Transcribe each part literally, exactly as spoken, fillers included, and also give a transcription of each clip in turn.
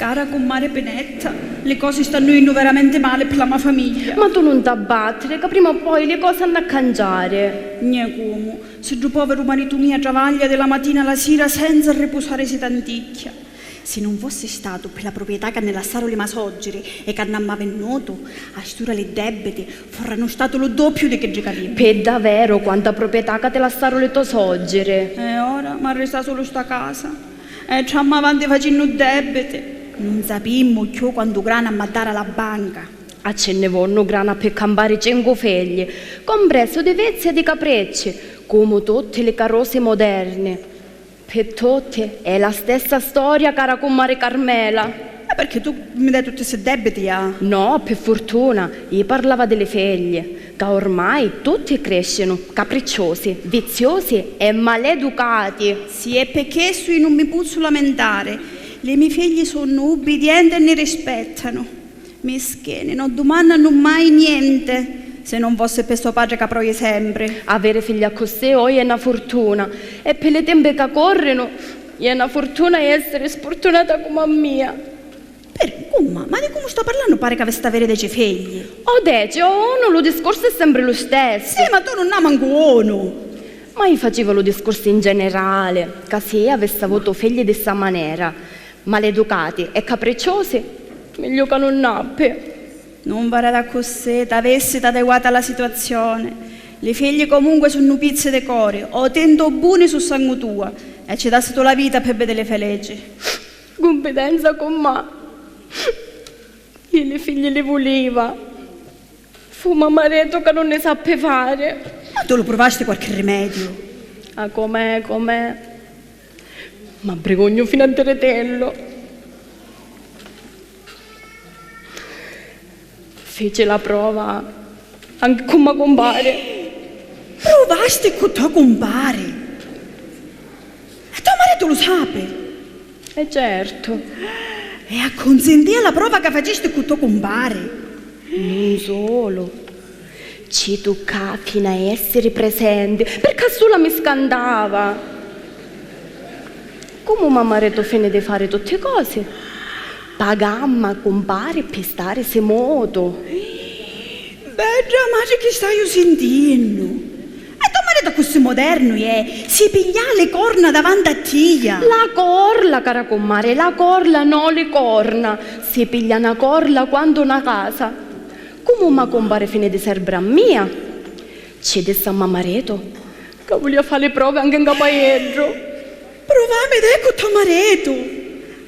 Cara cummari Pinetta, li cosi stannu jinnu veramenti mali pi la ma famigghia. Ma tu nun t'abbattiri, ca prima o poi li cosi hannu a cangiari. Gnè cumu, siddu poviru maritu mia travaglia di la matina a la sira senza ripusarisi tanticchia. Si nun fossi statu pi la pruprietà ca nni lassaru li ma soggiri e ca nn'amma vinnutu, a st'ura li dèbbiti furranu statu lu doppiu di chiddi ca vivi. Pi daveru, quanta pruprietà ca ti lassaru li to soggiri! E ora m'arrista sulu sta casa. E tramma avanti facinnu dèbbiti. Nun sapimmu cchiù quantu grana m'ha dari a la banca. A ci nni vonnu grana pi campari cincu figli, comprensu di vizzi e di capricci, comu tutti li carusi moderni. Pi tutti è la stessa storia, cara cummari Carmela. E perché tu mi dai tutti sti dèbbiti, ah? No, pi furtuna, i parlava di li figli, ca ormai tutti criscinu, capricciosi, viziosi e maleducati. Sì, è pi chissu i nun mi puzzu lamentari. Li mi figli sunnu ubbidienti e ni rispettanu. Mischini, non dumannanu mai niente, si non fossi pi so patri ca proi sempri. Aviri figli accussì oi è na furtuna, e pi li timpi ca corrinu, è na furtuna e essiri sfurtunata comu a mia. Peri, cumma? Ma di cumu sta parlannu? Pari ca avissi aviri deci figli. O deci o unu, lu discursu è sempri lu stessu. Sì, ma tu nun n'hai mancu unu. Ma i faciva lu discursu in generali, ca si avissi avutu figli di ssa manera, maleducati e capricciosi, migliu ca nun n'appi. Nun varari accussì, t'avessi adeguatu a la situazioni. Li figli comunque sunnu pizzi di cori, o tinti o buni su sangu tua, e ci dassitu la vita pi vidili felici. Cumpidenza cummà. Chi li figli li vuliva. Fu mamaretu ca nun ni sappi fari. Ma tu lu pruvasti quarchi rimediu? Ah, com'è, com'è. M'abbrigognu finu a diritillu. Fici la prova anchi cu ma cumpari. Pruvasti cu to cumpari? E to maritu lu sapi? E certu. E accunsintì a la prova ca facisti cu to cumpari? Nun sulu. Ci tuccà finu a essiri presenti, pirchì a sula mi scantava. Comu mamaretu fini di fari tutti cosi, pagamma cumpari pi starisi mutu. Bedda matri chi staiu sintinnu! E to maritu accussì modernu è, si piglià li corna davanti a tia! La corla, cara cummari, la corla, no li corna! Si piglià na corla quantu na casa! Comu ma cumpari fini di serbiri a mia, ci dissi a ma maritu ca vulia fari li provi anchi ncapaieddu. Pruvami de cu to maritu!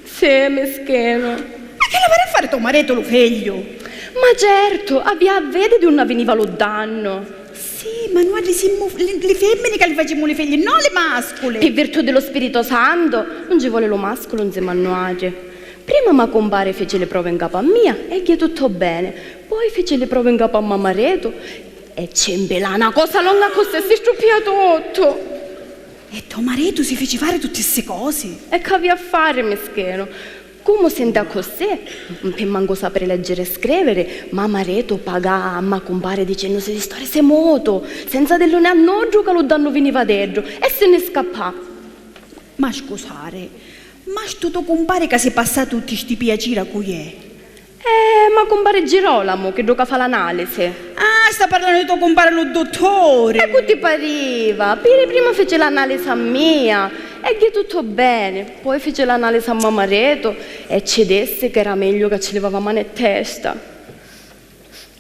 Sì, mischinu. Ma chi l'avarà a fari to maritu lu figliu? Ma certu, avia a vidi di unni viniva lu dannu. Sì, ma nuatri simmu li, li fimmini ca li facimu li figli, no li masculi! Pi virtù di lu Spirito Santo, nun ci voli lu masculu nzima a nuatri. Prima ma cumpari fici li provi ncapa a mia e ghia tuttu beni, poi fici li provi ncapa a ma maritu e ci mpilà na cosa longa accussì e si struppia tuttu. E to maritu si fici fari tutti ssi cosi? E c'avia a fari, mischinu? Comu sintì accussì, pi mancu sapiri leggiri e scriviri, ma maritu pagà a ma cumpari dicennusi di starisi mutu, senza dilluni a nuddu ca lu dannu viniva d'eddu, e si nni scappà. Ma scusari, ma stu to cumpari ca si passà tutti sti piacira cui è? Eh, ma cumpari Girolamu, chiddu ca fa l'analisi. Ah, sta parlannu di to cumpari lu dutturi! E cu ti pariva? Piri prima fici l'analisi a mia e ghi tuttu beni, poi fici l'analisi a ma maritu e ci dissi ch'era megliu ca ci livava mani e testa.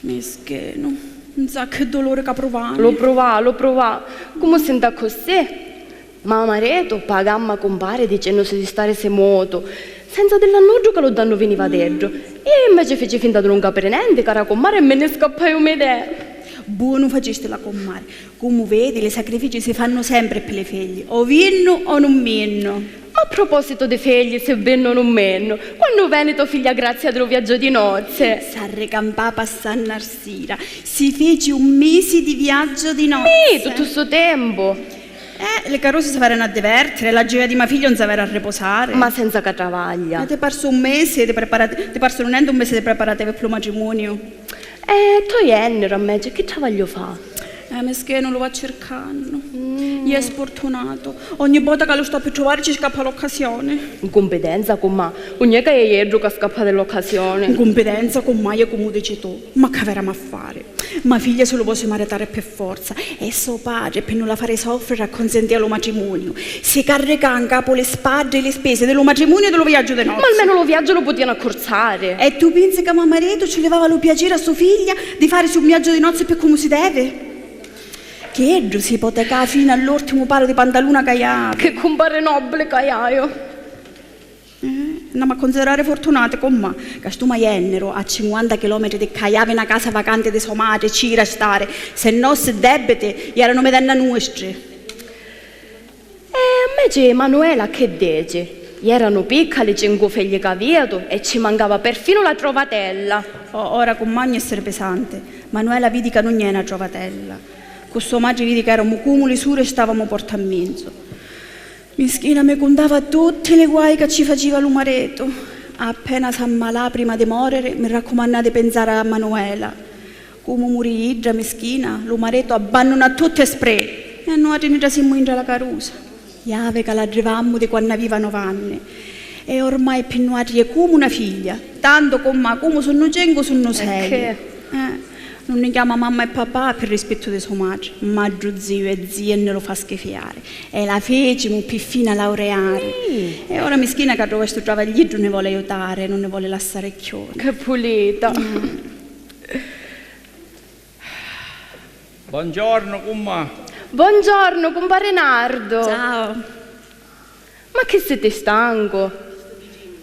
Mischinu, nzà chi duluri ca pruvani. Lu pruvà, lu pruvà. Comu sintì accussì, ma maritu pagà a ma cumpari dicennusi di starisi mutu, senza dilli a nuddu ca lu dannu viniva d'eddu. Iu inveci fici finta di nun capiri nenti, cara cummari, e mi nni scappai un idea. Bonu facisti la cummari. Comu vedi, li sacrifici si fannu sempri pi li figli, o vinnu o nun vinnu. Ma a propositu di figli, si vinnu o nun vinnu, quannu veni to figlia Grazia di lu viaggiu di nozzi? S'arricampà passannu a sira, si fici un misi di viaggiu di nozzi. Mì, tuttu stu tempu! Eh, li carusi s'averanu a divertiri, la gioia di ma figlia un s'avera a ripusari. Ma senza ca travaglia. Ma ti parsu un misi di preparati-, ti parsunu nenti un misi di preparativi pi lu matrimuniu? E to jenniru, inveci, chi travagliu fa? Eh, mischinu, lu va circannu. Mm. Iè spurtunatu. Ogni vota ca lu sto pi truvari ci scappa l'occasioni. Ncumpidenza, cummà, unn'è ca iè ieddu ca scappa di l'occasioni? Ncumpidenza, cummà, iè comu dici tu. Ma ca averamu a fari? Ma figlia si lu vosi maritari pi forza e so patri, pi nun la fari soffriri, acconsentì a lu matrimuniu. Si carricà ncapu li spaddi li spisi di lu matrimuniu e di lu viaggiu di nozzi. Ma almenu lu viaggiu lu putianu accurzari. E tu pinsi ca ma maritu ci livava lu piaciri a so figlia di farisi un viaggiu di nozzi pi comu si devi? Ch'eddu si ipotecà finu all'urtimu paru di pantaluna ca iavi. Chi cumpari nobili ca iaiu! Eh, n'amu a cunsidirari furtunati, cummà, ca stu maienniru a cinquanta chilometri di ccà iavi na casa vacanti di so matri, ci ira a stari, se no ssi debiti iaranu midenna nuistri. E mmeci Manuela chi dici? Iaranu picca li cincu figli ca aviatu e ci mancava perfinu la trovatella. O-, ora cummà ogni essiri pisanti. Manuela vidi ca nun iè na trovatella. Cu so matri vidi ca eramu cumu li suri e stavamu porta mminzu. Mischina mi cuntava tutti li guai ca ci faciva lu maritu. Appena s'ammalà prima di moriri mi raccumannà di pinsari a Manuela. Cumu murì idda, mischina, lu maritu abbannunà tuttu e sprì e nuatri ni trasimmu intra la carusa. Iavi ca l'addivammu di quannu aviva nov'anni e ormai pi nuatri è cumu na figlia, tantu cummà cumu sunnu cincu sunnu sei. Eh, nun ni chiama mamma e papà pi rispittu di so matri, ma ddu ziu e zia nni lu fa schifiari e la fecimu pi fina laureari. E ora mischina ca trova stu travaglieddu ni voli aiutari, nun ni voli lassari cchiù. Che pulita! Buongiorno, cummà. Buongiorno, cumpari Nardo. Ciao. Ma chi siti stancu?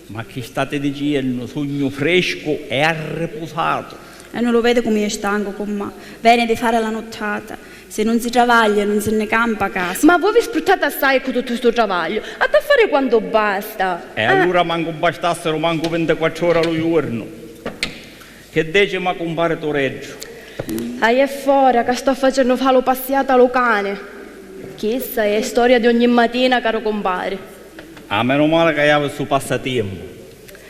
Ma chi stati diciennu? Sugnu frescu e arripusatu. E nun lu vedi comu è stancu, cummà? Veni di fari la nuttata. Si nun si travaglia, nun si nni campa a casa. Ma voi vi sfruttate assai cu tuttu stu travagliu. Ata fari quantu basta. E allura mancu bastassiru mancu vintiquattru ori a lu juornu. Chi dici ma cumpari Tureddu? Iè fora ca sto facennu fa lu passiatu a lu cani. Chissa è storia di ogni matina, caru cumpari. Ah, menu mali ca iavi stu passatiempu.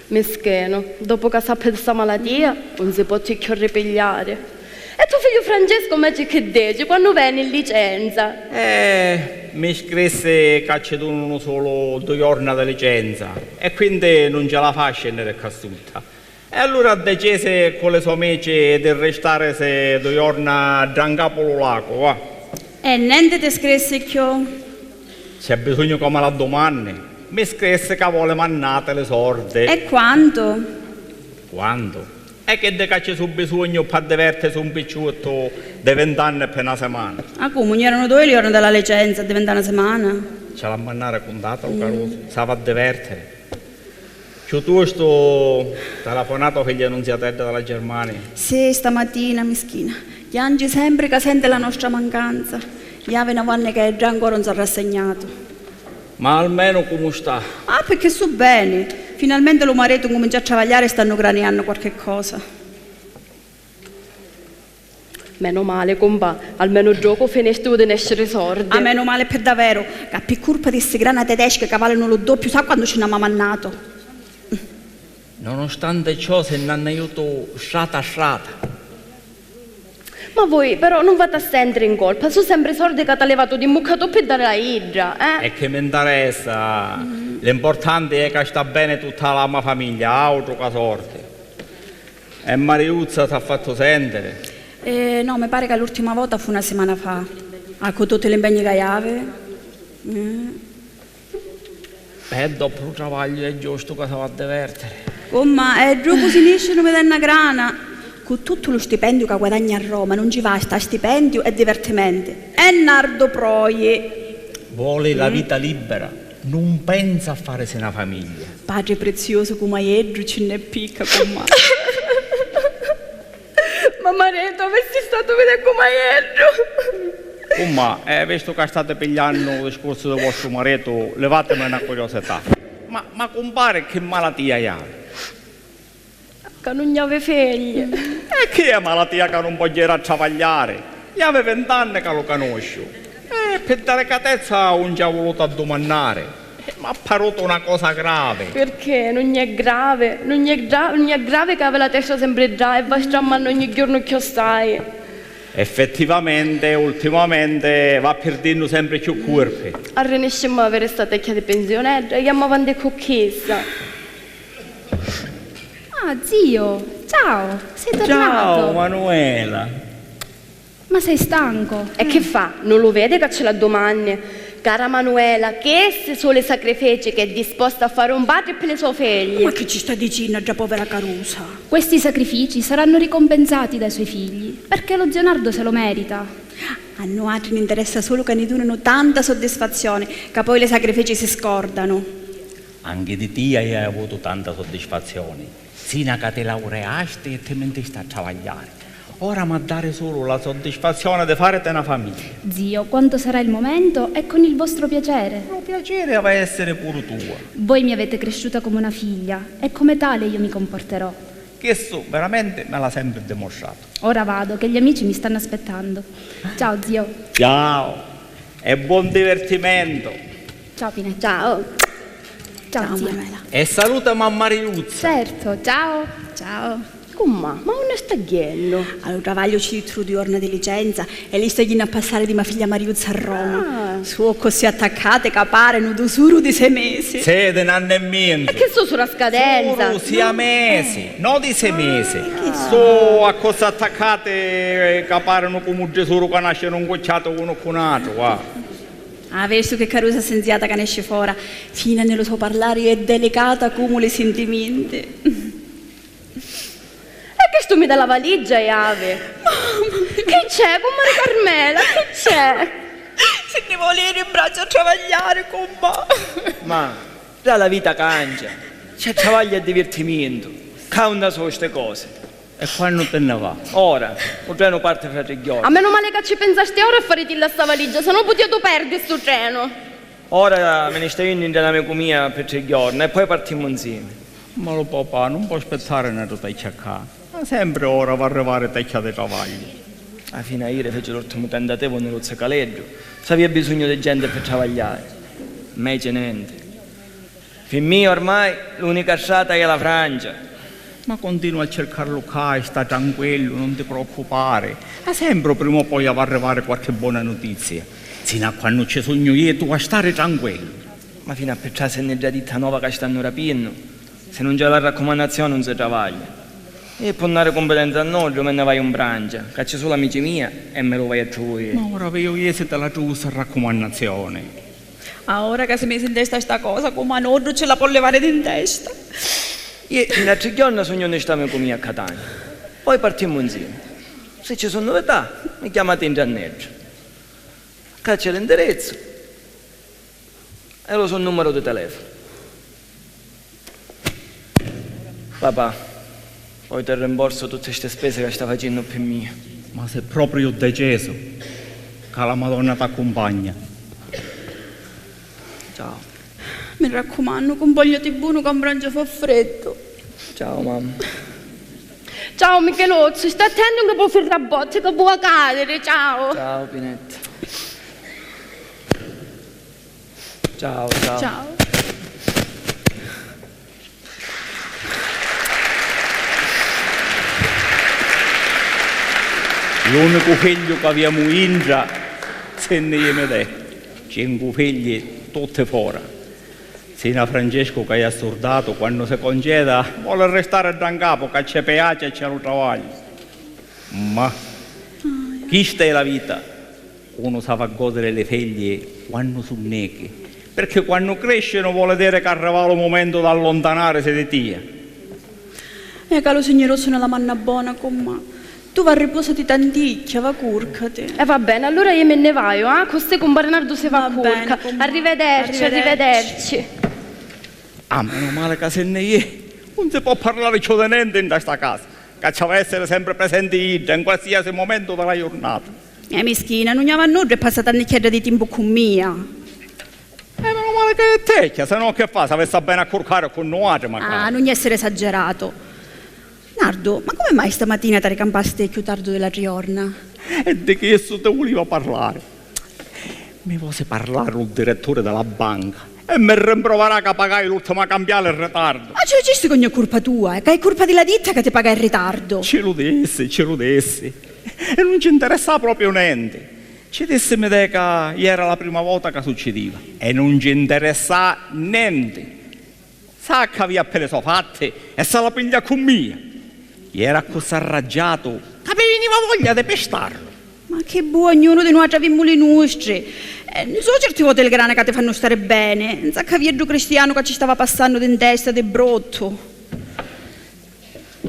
Mischinu, dopu ca sappi di sta malatia, un si potti cchiù ripigliari. E to figliu Francescu, meci chi dici, quannu veni in licenza? Eh, mi scrissi ca ci dununu sulu dui jorna di licenza e quindi nun ci la fa a scenniri ccà sutta. E allura decisi cu li so amici di ristarisi dui jorna ddà ncapu lu lacu, va. E nenti ti scrissi cchiù? C'è bisognu ca mi l'addumanni? Mi scrissi ca voli mannati li sordi. E quantu? Quantu? E chiddi ca ci su bisognu p'addivertisi un picciuttu di vint'anni pi na simana. Ah, comu, gn'eranu dui li jorna di la licenza, addivintà na simana? Ci l'ha mannari cuntatu lu carusu, s'havi a divertiri. Chiuttostu, telefonà to figlia Nunziatedda da la Germania. Sì, stamatina, mischina. Chiangi sempri ca senti la nostra mancanza. Iavi nov'anni ca è ddà ancora un s'ha rassegnatu. Ma almenu comu sta? Ah, picchì su beni. Finalmenti lu maritu ncuminciò a travagliari e stannu graniannu quarchi cosa. Menu mali, cumpà, almenu ddocu finistivu di nesciri sordi. Ah, menu mali pi daveru, ca pi curpa di ssi grana tedeschi ca valinu lu doppiu, sa quantu ci n'hamu mannatu? Nonostanti ciò, si nn'hannu iutu strata strata. Ma voi, però, nun v'hati a sentiri in colpa, su sempri sordi ca t'ha livatu di mmucca tu pi dari a idda, eh? E chi mi ntaressa? L'importanti è ca sta beni tutta la ma famiglia, autru ca sordi. E Mariuzza s'ha fattu sentiri? Eh, no, mi pari ca l'urtima vota fu na simana fa. Ah, cu tutti l'impegni ca iavi. Eh. E dopu lu travagliu è giustu ca s'havi a divertiri. Cummà, e ddocu si niscinu midenna grana. Cu tuttu lu stipendiu ca guadagna a Roma, nun ci vasta stipendiu e divertimenti. E Nardo Proi. Voli la vita libera, nun pensa a farisi na famiglia. Patri priziusu, cumu a ieddu ci nn'è picca, cummà. Ma maritu, avissi statu vidè cumu a ieddu! Cummà, eh, vistu ca stati pigliannu lu discursu di vostru maritu, livatimi na curiosità. Ma, ma cumpari chi malatia iavi? Ca nun iavi figli. E chi è malatia ca nun vò jiri a travagliari? Iavi vint'anni ca lu canusciu. E pi delicatezza un ci ha vulutu addumannari. Eh, m'ha parutu una cosa gravi. Pirchì? Nun è gravi? Nun è gra-, nun è gravi ca havi la testa sempri ddà e va strammannu ogni jornu cchiossai? Effettivamente, ultimamente va pirdinnu sempri cchiù curpi. Arriniscimmu a aviri sta tecchia di pinziunedda e jammu avanti cu chissa. Ah, zio, ciao, sei tornato? Ciao, Manuela. Ma sei stanco? E chi fa? Non lu vedi ca ci l'addumanni? Cara Manuela, chisti su li sacrifici chi è disposta a fari un patri pi li so figli. Ma chi ci sta dicinnu a dda povera carusa? Questi sacrifici saranno ricompensati dai suoi figli, perché lo zio Nardo se lo merita. A nuatri ni interessa sulu ca ni duninu tanta soddisfazioni, ca poi li sacrifici si scordanu. Anchi di tia hai avutu tanta soddisfazioni, sina ca ti laureasti e ti mintisti a travagliari. Ora m'ha dari sulu la soddisfazioni di fariti na famiglia. Zio, quanto sarà il momento è con il vostro piacere. Lu piaciri havi a essiri puru tuo. Voi mi avete cresciuta come una figlia e come tale io mi comporterò. Chistu veramenti mi l'ha sempri dimustratu. Ora vado, che gli amici mi stanno aspettando. Ciao, zio. Ciao e buon divertimento. Ciao, Pinetta. Ciao. Ciao, zia. Manuela. E salutami a Mariuzza. Certo, ciao. Ciao. Cummà, ma unni sta jennu? A lu travagliu ci jittru dui jorna di licenza e li sta jennu a passari di ma figlia Mariuzza a Roma. Ah. Su così attaccati ca parinu du suru di sei mesi. Sì, di n'annu e miezu. E chi su suru a scadenza? Suru sia mesi, no di sei mesi. Su accussì attaccati, eh, ca parinu cumu ddi suru ca nascinu ncucciati unu cu n'atru, va. Ah, vistu chi carusa senziata ca nesci fora, fina ni lu so parlari è delicata cumu li sintimenti. E chistu mi dà la valigia e havi. Mamma mia. Chi c'è, cummari Carmela? Chi c'è? Si nni voli iri in braccia a travagliari, cummà. Ma già la vita cancia. C'è travagliu e divertimentu. Ca unni sò sti cosi? E quannu ti nni va? Ora, u trenu parti fra tri jorna. A menu mali ca ci pinsasti ora a faritillu a sta valigia, se no putia tu perdi stu trenu. Ora mi ni sta jennu intra n'amicu mia pi tri jorna e poi partimmu nzemi. Ma lu papà nun pò spittari n'atru tecchia ccà. Ma sempri ora va arrivari tecchia di travagghiu. A fina iri feci l'urtimu tentativu nni lu zicaleddu. S'avia bisugnu di genti pi travagghiari. Mmeci nenti. Pi mia ormai l'unica strata è la Francia. Ma continua a circarlu ccà e sta tranquillu, nun ti preoccupari. Ma sempri prima o poi havi arrivari quarchi bona nutizia. Sinu a quannu ci sugnu iu tu a stari tranquillu. Ma finu a pi trasi nni dda ditta nova ca stannu rapinnu, si nun c'è la raccumannazioni nun si travaglia. E pi nun dari cumpidenza a nuddu mi nni vaiu 'n Francia, ca ci su l'amici mia e mi lu vaiu a truvà iu. Ma ora veiu iu si ti la truvu sta raccumannazioni. A ora ca si misi 'n testa sta cosa, comu a nuddu ci la pò livari di 'n testa. Iu, in altri jorna sugnu nni st'amicu miu a Catania. Poi partimmu nzemi. Si ci su nuvità, mi chiamati intra a nuddu. Ccà c'è l'indirizzu e lu so numeru di telefonu. Papà, oi ti rimborsu tutti sti spesi ca sta facennu pi mia. Ma si propriu decisu, ca la Madonna t'accumpagna. Ciao. Mi raccumannu, cumpagnati bonu ca 'n Francia fa freddu. Ciao, mamma. Ciao, Michelozzu, sta attentu ca pò firri a botti ca pò cadiri, ciao. Ciao, Pinetta. Ciao, ciao. Ciao. L'unicu figghiu c'aviamu intra si nni jimidè. Cincu figghi, tutti fora. Sinu a Francescu ca è assurdatu, quannu si conceda, voli ristari dda 'ncapu ca c'è piaci e c'è lu travagliu. Ma chista è la vita. Unu s'havi a gòdiri li figli quannu su nichi, pirchì quannu crìscinu voli diri ca arrivà lu mumentu d'alluntanàrisi di tia. E ca lu Signiruzzu ni la manna bona, cummà. Tu va ripùsati tanticchia, va cùrcati. E va beni, allura iu mi nni vaiu, ah? Accussì cumpari Nardu si va a curca. Arrivederci, arrivederci. Ah, menu mali ca si nni jì. Nun si pò parlari cchiù di nenti nta sta casa. Ca ci havi a èssiri sempri prisenti idda, in qualsiasi mumentu di la jurnata. E mischina, nun havi a nuddu e passa tanticchiedda di timpu cu mia. E menu mali ca è tecchia, se no chi fa, s'avissi a beni a curcari cu nuatri, macari. Ah, nun essiri esaggeratu. Nardu, ma comu mai stamatina t'arricampasti cchiù tardu di l'atri jorna? E di chissu ti vuliva parlari. Mi vosi parlari lu diretturi di la banca. E mi rimpruvarà ca pagai l'urtima cambiali in ritardu. Ma ci lu dici ca nun è curpa tua, è ca è curpa di la ditta ca ti paga in ritardu. Ci lu dissi, ci lu dissi. E nun ci interessava propriu nenti. Ci dissi mi ca era la prima vota ca succidiva. E nun ci interessava nenti. Sa ca avia ppi li so fatti e sa la piglia cu mia. Iera accussì arraggiatu ca mi viniva voglia di pistarlu. Ma chi bu, ognunu di nuatri avimmu li nustri. Eh, so certi voti li grana ca ti fannu stari beni, nza ca vieddu cristianu ca ci stava passannu di ntesta di bruttu.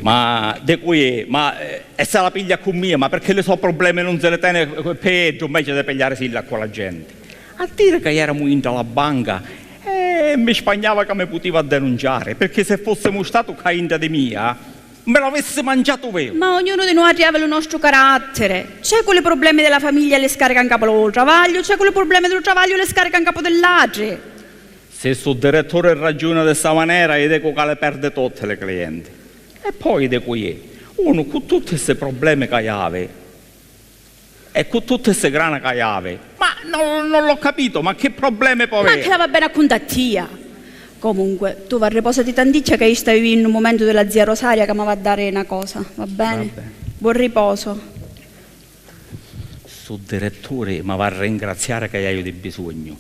Ma di cu è? Ma eh, e sa la piglia cu mia, ma perché li so problemi nun si li teni pi iddu, inveci di pigliarisilla cu la genti? A diri ca ieramu intra la banca e mi spagnava ca mi putiva denunciari, perché se fussimu statu ca intra di mia, mi l'avissi manciatu viu. Ma ognunu di nuatri havi lu nostru carattiri. C'è cu li problemi di la famiglia li scarica ncapu lu travagliu, c'è cu li problemi di lu travagliu li scarica ncapu di l'atri. Si stu diretturi ragiuna di sta manera, i dicu ca li perdi tutti li clienti. E poi dicu iè, unu cu tutti sti problemi ca havi, e cu tutti sti grana ca havi. Ma non, non l'ho capito, ma che problemi po' avere? Ma che la va bene a cunta a tia. Comunque, tu va riposati tanticchia ca io staiu in un momento della zia Rosaria che mi va a dare una cosa, va bene? Va bene. Buon riposo. Stu diretturi mi va a ringraziare ca iaiu di bisognu,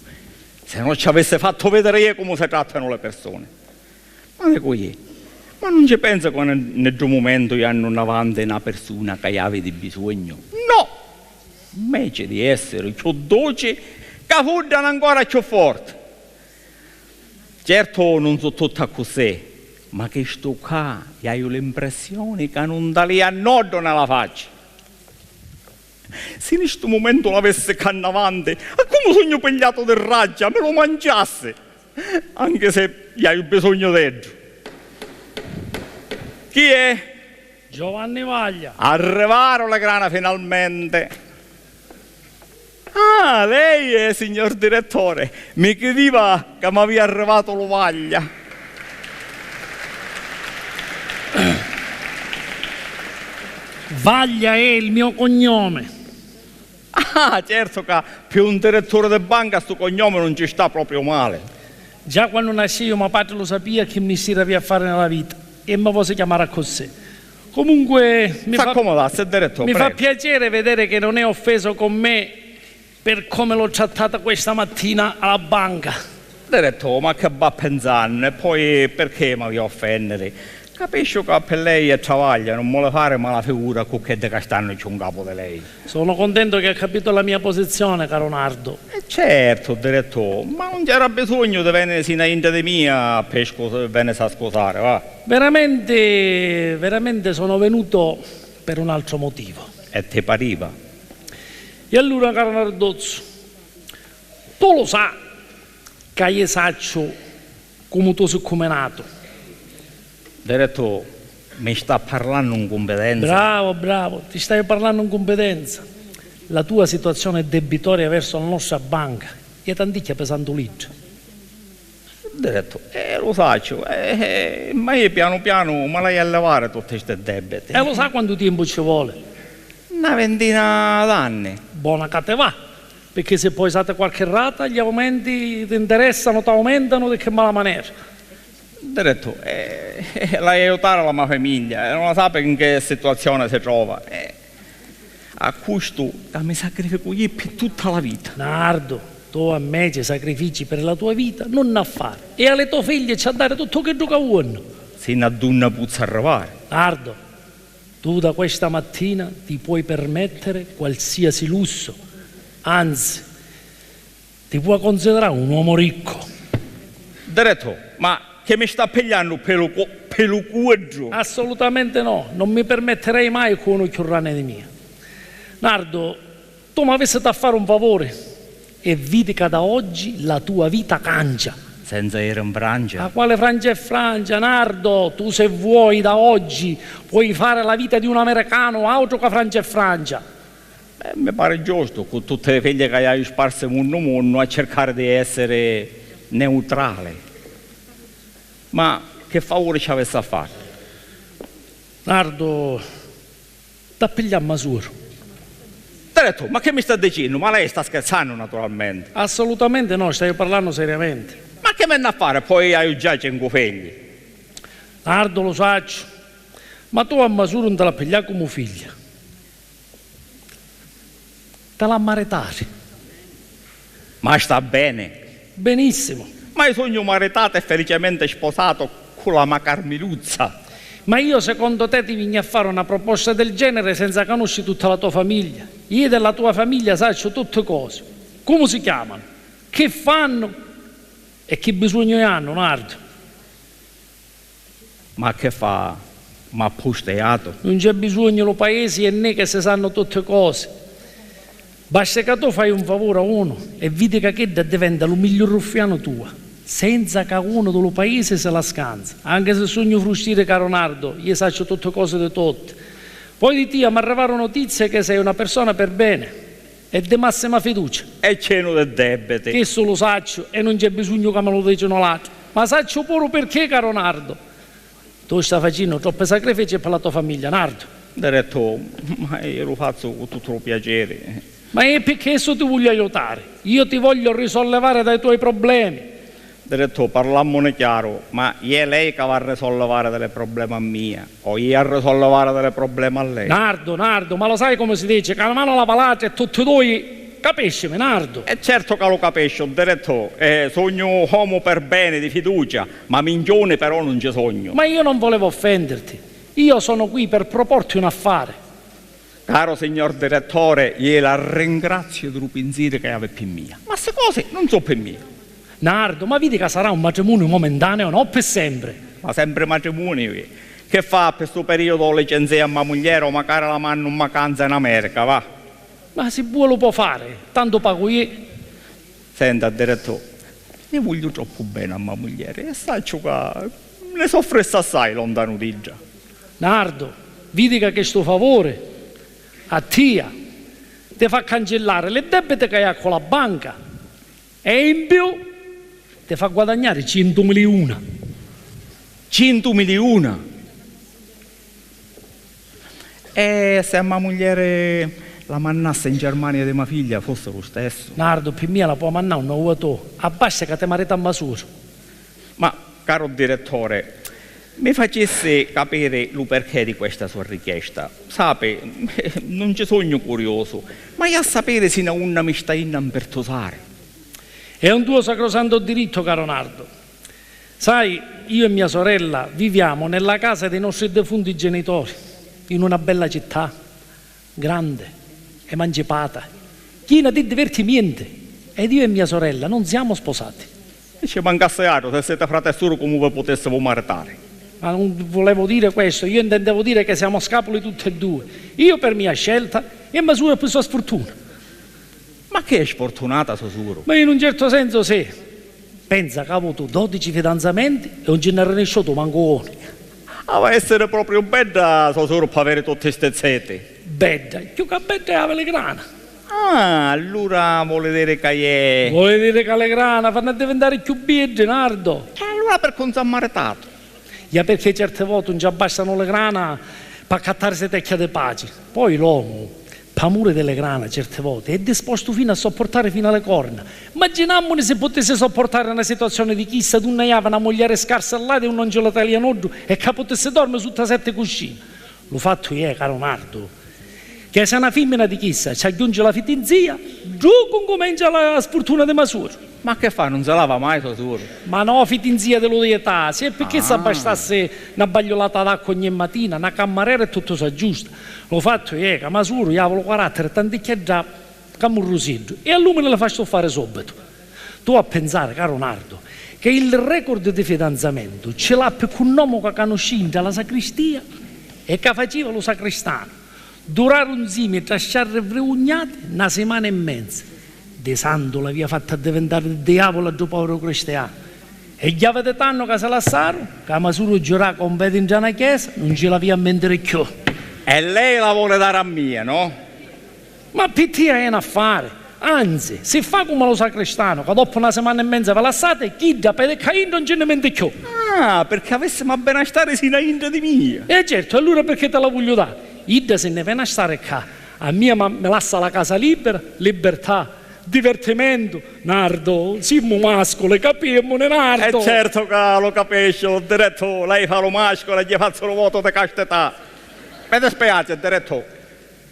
se no ci avissi fattu vedere io comu si trattano le persone. Ma dicu iè, ma nun ci pensa ca nni ddu mumentu iannu nnavanti na pirsuna ca havi di bisognu? No! Nveci di essiri cchiù duci, ca fuddanu ancora cchiù forti. Certu nun su tutti accussì, ma chistu ccà iaiu l'impressioni ca nun talia noddu nna la facci. Si ni stu mumentu l'avissi ccà nnavanti, a comu sugnu pigliatu di raggia, mi lu manciassi, anchi se iaiu bisognu d'eddu. Chi è? Giovanni Vaglia. Arrivaru li grana finalmenti. Ah, lei è signor direttore. Mi cridiva ca m'avia arrivatu lu Vaglia. Vaglia è il mio cognome. Ah, certu ca pi un diretturi di banca stu cognomi nun ci sta propriu mali. Già quannu nascìu, me patri lu sapìa chi mistiri avìa a fari nni la vita e mi vosi chiamari accussì. Comunque, mi fa, s'accomodassi, direttò, mi fa prego. Piacere vedere che non è offeso con me per come l'ho trattata questa mattina alla banca. Direttò, ma che va pinsannu? E poi perché m'avìa offenniri? Capisciu ca pi lei è travaglia, nun voli fari mala figura cu chiddi ca stannu cchiù ncapu di lei. Sono contento che ha capito la mia posizione, caro Nardo. E certu, direttò, ma nun c'era bisognu di vèniri sinu a intra di mia pi scu-, vènisi a scusari, va. Veramente, veramente sono venuto per un altro motivo. E ti pariva? E allura, caro Nardozzu, tu lu sa ca io sacciu comu tu si cuminatu. Direttò, mi sta parlannu in cunfidenza? Bravo, bravo, ti staiu parlannu in cunfidenza. La tua situazione è debitoria verso la nostra banca, è tanticchia pisantulidda. Direttò, eh, lu sacciu, eh, eh, ma io pianu pianu mi l'haiu a livari tutti sti debiti. E lu sa quantu tiempu ci voli? Na vintina d'anni. Bona ca ti va. Picchì si poi sati quarchi rata, gli aumenti ti interessanu, t'aumentanu di chi mala manera. Direttò, eh, eh, l'haiu a aiutari la me famiglia, e nun la sapi in che situazioni si trova. Eh, a custu ca mi sacrificu io pi tutta la vita. Nardo, tu a me ci sacrifici per la tua vita nun nn'ha fari, e a li to figli ci ha dari tuttu chiddu ca vuonnu. Sinu a dunni pozzu arrivari? Nardo, tu da questa mattina ti puoi permettere qualsiasi lusso, anzi, ti puoi considerare un uomo ricco. Direttò, ma chi mi sta pigliannu pi lu cu-, pi lu cuoddu? Assolutamente no, non mi permetterei mai cu unu cchiù ranni di mia. Nardo, tu m'avissitu a fari un favori e vidi ca da oggi la tua vita cangia. Senza iri in Francia? Ma quali Francia e Francia, Nardo? Tu, se vuoi, da oggi puoi fare la vita di un americano, autru ca Francia e Francia. Eh, mi pari giustu, cu tutti li figli ca haiu sparsi munnu munnu, a circari di essiri neutrali. Ma chi favuri ci avissi a fari? Nardo, t'appigliammu a suoru. Direttò, ma chi mi sta dicennu? Ma lei sta scherzannu, naturalmenti. Assolutamente no, staiu parlannu seriamenti. Ma Chi mi nn'ha fari, poi haiu già cincu fegli. Nardo, lu sacciu, ma tu a Masuru 'un ti la piglià comu figlia. Ti l'ha maritari. Ma sta beni? Benissimu. Ma io sugnu maritatu e felicemente sposatu cu la ma Carmiluzza. Ma io secondo te ti vignu a fari una proposta del genere senza canusci tutta la to famiglia? Io della tua famiglia sacciu tutti cosi. Comu si chiamanu? Chi fannu? E chi bisugnu hannu, Nardo? Ma che fa? M'ha pustejatu? Nun c'è bisugnu, lu paisi è nè che si sannu tutti cosi. Basta ca tu fai un favuri a unu e vidi ca chiddu addiventa lu migliu ruffianu tua, senza ca unu di lu paisi si la scanza. Anche si sugnu frustiri, caru Nardo, io sacciu tutti cosi di tutti. Poi di tia m'arrivaru notizie che sei una persona per bene e di massima fiducia. E cenu di debiti. Chissu lu sacciu e nun c'è bisugnu ca mi lu dicinu l'atri. Ma sacciu puru pirchì, caru Nardo. Tu sta facinnu troppi sacrifici pi la to famiglia, Nardo. Direttò, ma io lu fazzu cu tuttu lu piaceri. Ma e pi chissu ti voglio aiutari. Io ti voglio risollevari dai tuoi problemi. Direttò, parlammuni chiaru, ma è lei ca va a risollevari dali problema mia, o io a risollevari dali problema a lei? Nardo, Nardo, ma lo sai comu si dici? Ca na manu lava l'atra e tutti dui. Capiscimi, Nardo. E certu ca lu capisciu, direttò, eh, sugnu omu per beni, di fiducia, ma minchiuni però nun ci sugnu. Ma io non volevo offenderti. Io sono qui per proporti un affare. Caro signor direttore, iè la ringraziu di lu pinziri ca havi pi mia. Ma sti cosi nun su pi mia. Nardo, ma vidi ca sarà un matrimuniu momentaneu, no pi sempri. Ma sempri matrimuniu, iè. Chi fa, pi stu periudu o licenzii a ma muglieri o macari la mannu 'n macanza in America, va. Ma si vua lu po fari, tantu pagu iè. Senta, direttò, io vugliu troppu beni a ma muglieri e sacciu ca ni soffrissi assai lontanu d'idda. Nardo, vidi ca chistu favuri a tia ti fa cancillari li debiti ca hai cu la banca e in più ti fa guadagnari cintu miliuna. Cintu miliuna? E se a ma muglieri la mannassi in Germania di ma figlia, fussi lu stessu? Nardo, pi mia la pò mannà unni vua tu, abbasta ca ti marita a Masuru. Ma, caro direttore, mi facissi capiri lu perchè di questa sua richiesta. Sapi, nun ci sugnu curiusu, ma iu a sapiri sinu a unni mi sta innu a mpirtusari. È un tuo sacrosanto diritto, caro Nardo. Sai, io e mia sorella viviamo nella casa dei nostri defunti genitori, in una bella città, grande, emancipata, china di divertimienti, ed io e mia sorella non siamo sposati. E ci mancassi altru, se siti frati e suru comu vi putissivu maritari? Ma non volevo dire questo, io intendevo dire che siamo scapoli tutti e due, io per mia scelta e Masuru per sua sfortuna. Ma chi è sfortunata so suru? Ma in un certo senso sì. Pensa ca ha avutu dodici fidanzamenti e un ci nn'ha rinisciutu mancu unu. Havi a essiri propriu bedda so suru p'aviri tutti sti ziti. Bedda, cchiù ca bedda è a viligrana. Ah, allura voli diri ca è... Voli diri ca li grana fannu addivintari cchiù biddi, Nardo. E allura pirchì un s'ha maritatu? Ia pirchì certi voti un ci abbastanu li grana p'accattarisi tecchia di paci. Poi l'omu, p'amuri di li grana, certi voti, è dispostu finu a soppurtari finu a li corna. Mmaginammuni si putissi soppurtari na situazioni di chissa dunni aiavi na muglieri scarsa e ladia e un ancilu talianuddu e ca putissi dormi sutta setti cuscini. Lu fattu è, caru Nardu, ca si a na fimmina di chissa ci agghiunci la fitinzia, ddu cu ncumencia la sfurtuna di Masuru. Ma che fa, nun si lava mai so suru? Ma no fitinzia di lu dietà, si è pi chissa bastassi na bagliulata d'acqua ogni matina, na cammarera e tuttu s'aggiusta. Lu fattu è ca Masuru iavi lu caratteri tanticchia dda camurrusiddu e a l'umini li fa stuffari subitu. Tu a pinsari, caru Nardu, ca il record di fidanzamentu ci l'appi cu n'omu ca canuscii nta la sacristia e ca faciva lu sacristanu. Duraru nzimi tra sciarri e vriugnati na simana e menza. Di santu l'avia fattu addivintari diavulu a ddu poviru cristianu. E già vidi tannu ca si lassaru, ca Masuru giurà ca un pedi ntra na chiesa nun ci l'avia a mintiri cchiù. E lei la voli dari a mia, no? Ma pi tia è n'affari. Anzi, si fa comu lu sacristanu, ca doppu na simana e menza vi lassati, chidda pedi ccà intra un ci nni menti cchiù. Ah, pirchì avissimu a benastari sinu a intra di mia. E certu, allura pirchì ti la vugliu dari? Idda si nni veni a stari ccà, a mia ma mi lassa la casa libera, libertà, Divertimentu, Nardo, simmu masculi, capimmuni, Nardo! E certu ca lu capisciu, direttò, lei fa lu masculu e gli fazzu lu votu di castità. Mi dispiaci, direttò,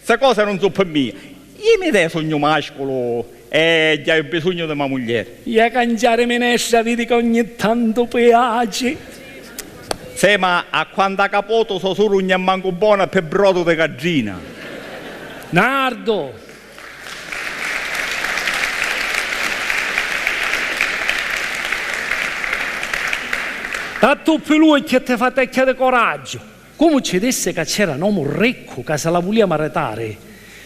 sti cosi nun su pi mia. Io mi sugnu masculu e già haiu bisugnu di ma muglieri. Ia canciari minestra, vidi ca ogni tantu piaci. Sì, ma a quanta capotu so suru ugna mancu bona pi brodu di gaddina. Nardo! T'attuppi l'uocchia e ti fa tecchia di coraggiu. Comu ci dissi ca c'era n'omu riccu ca si la vulia maritari,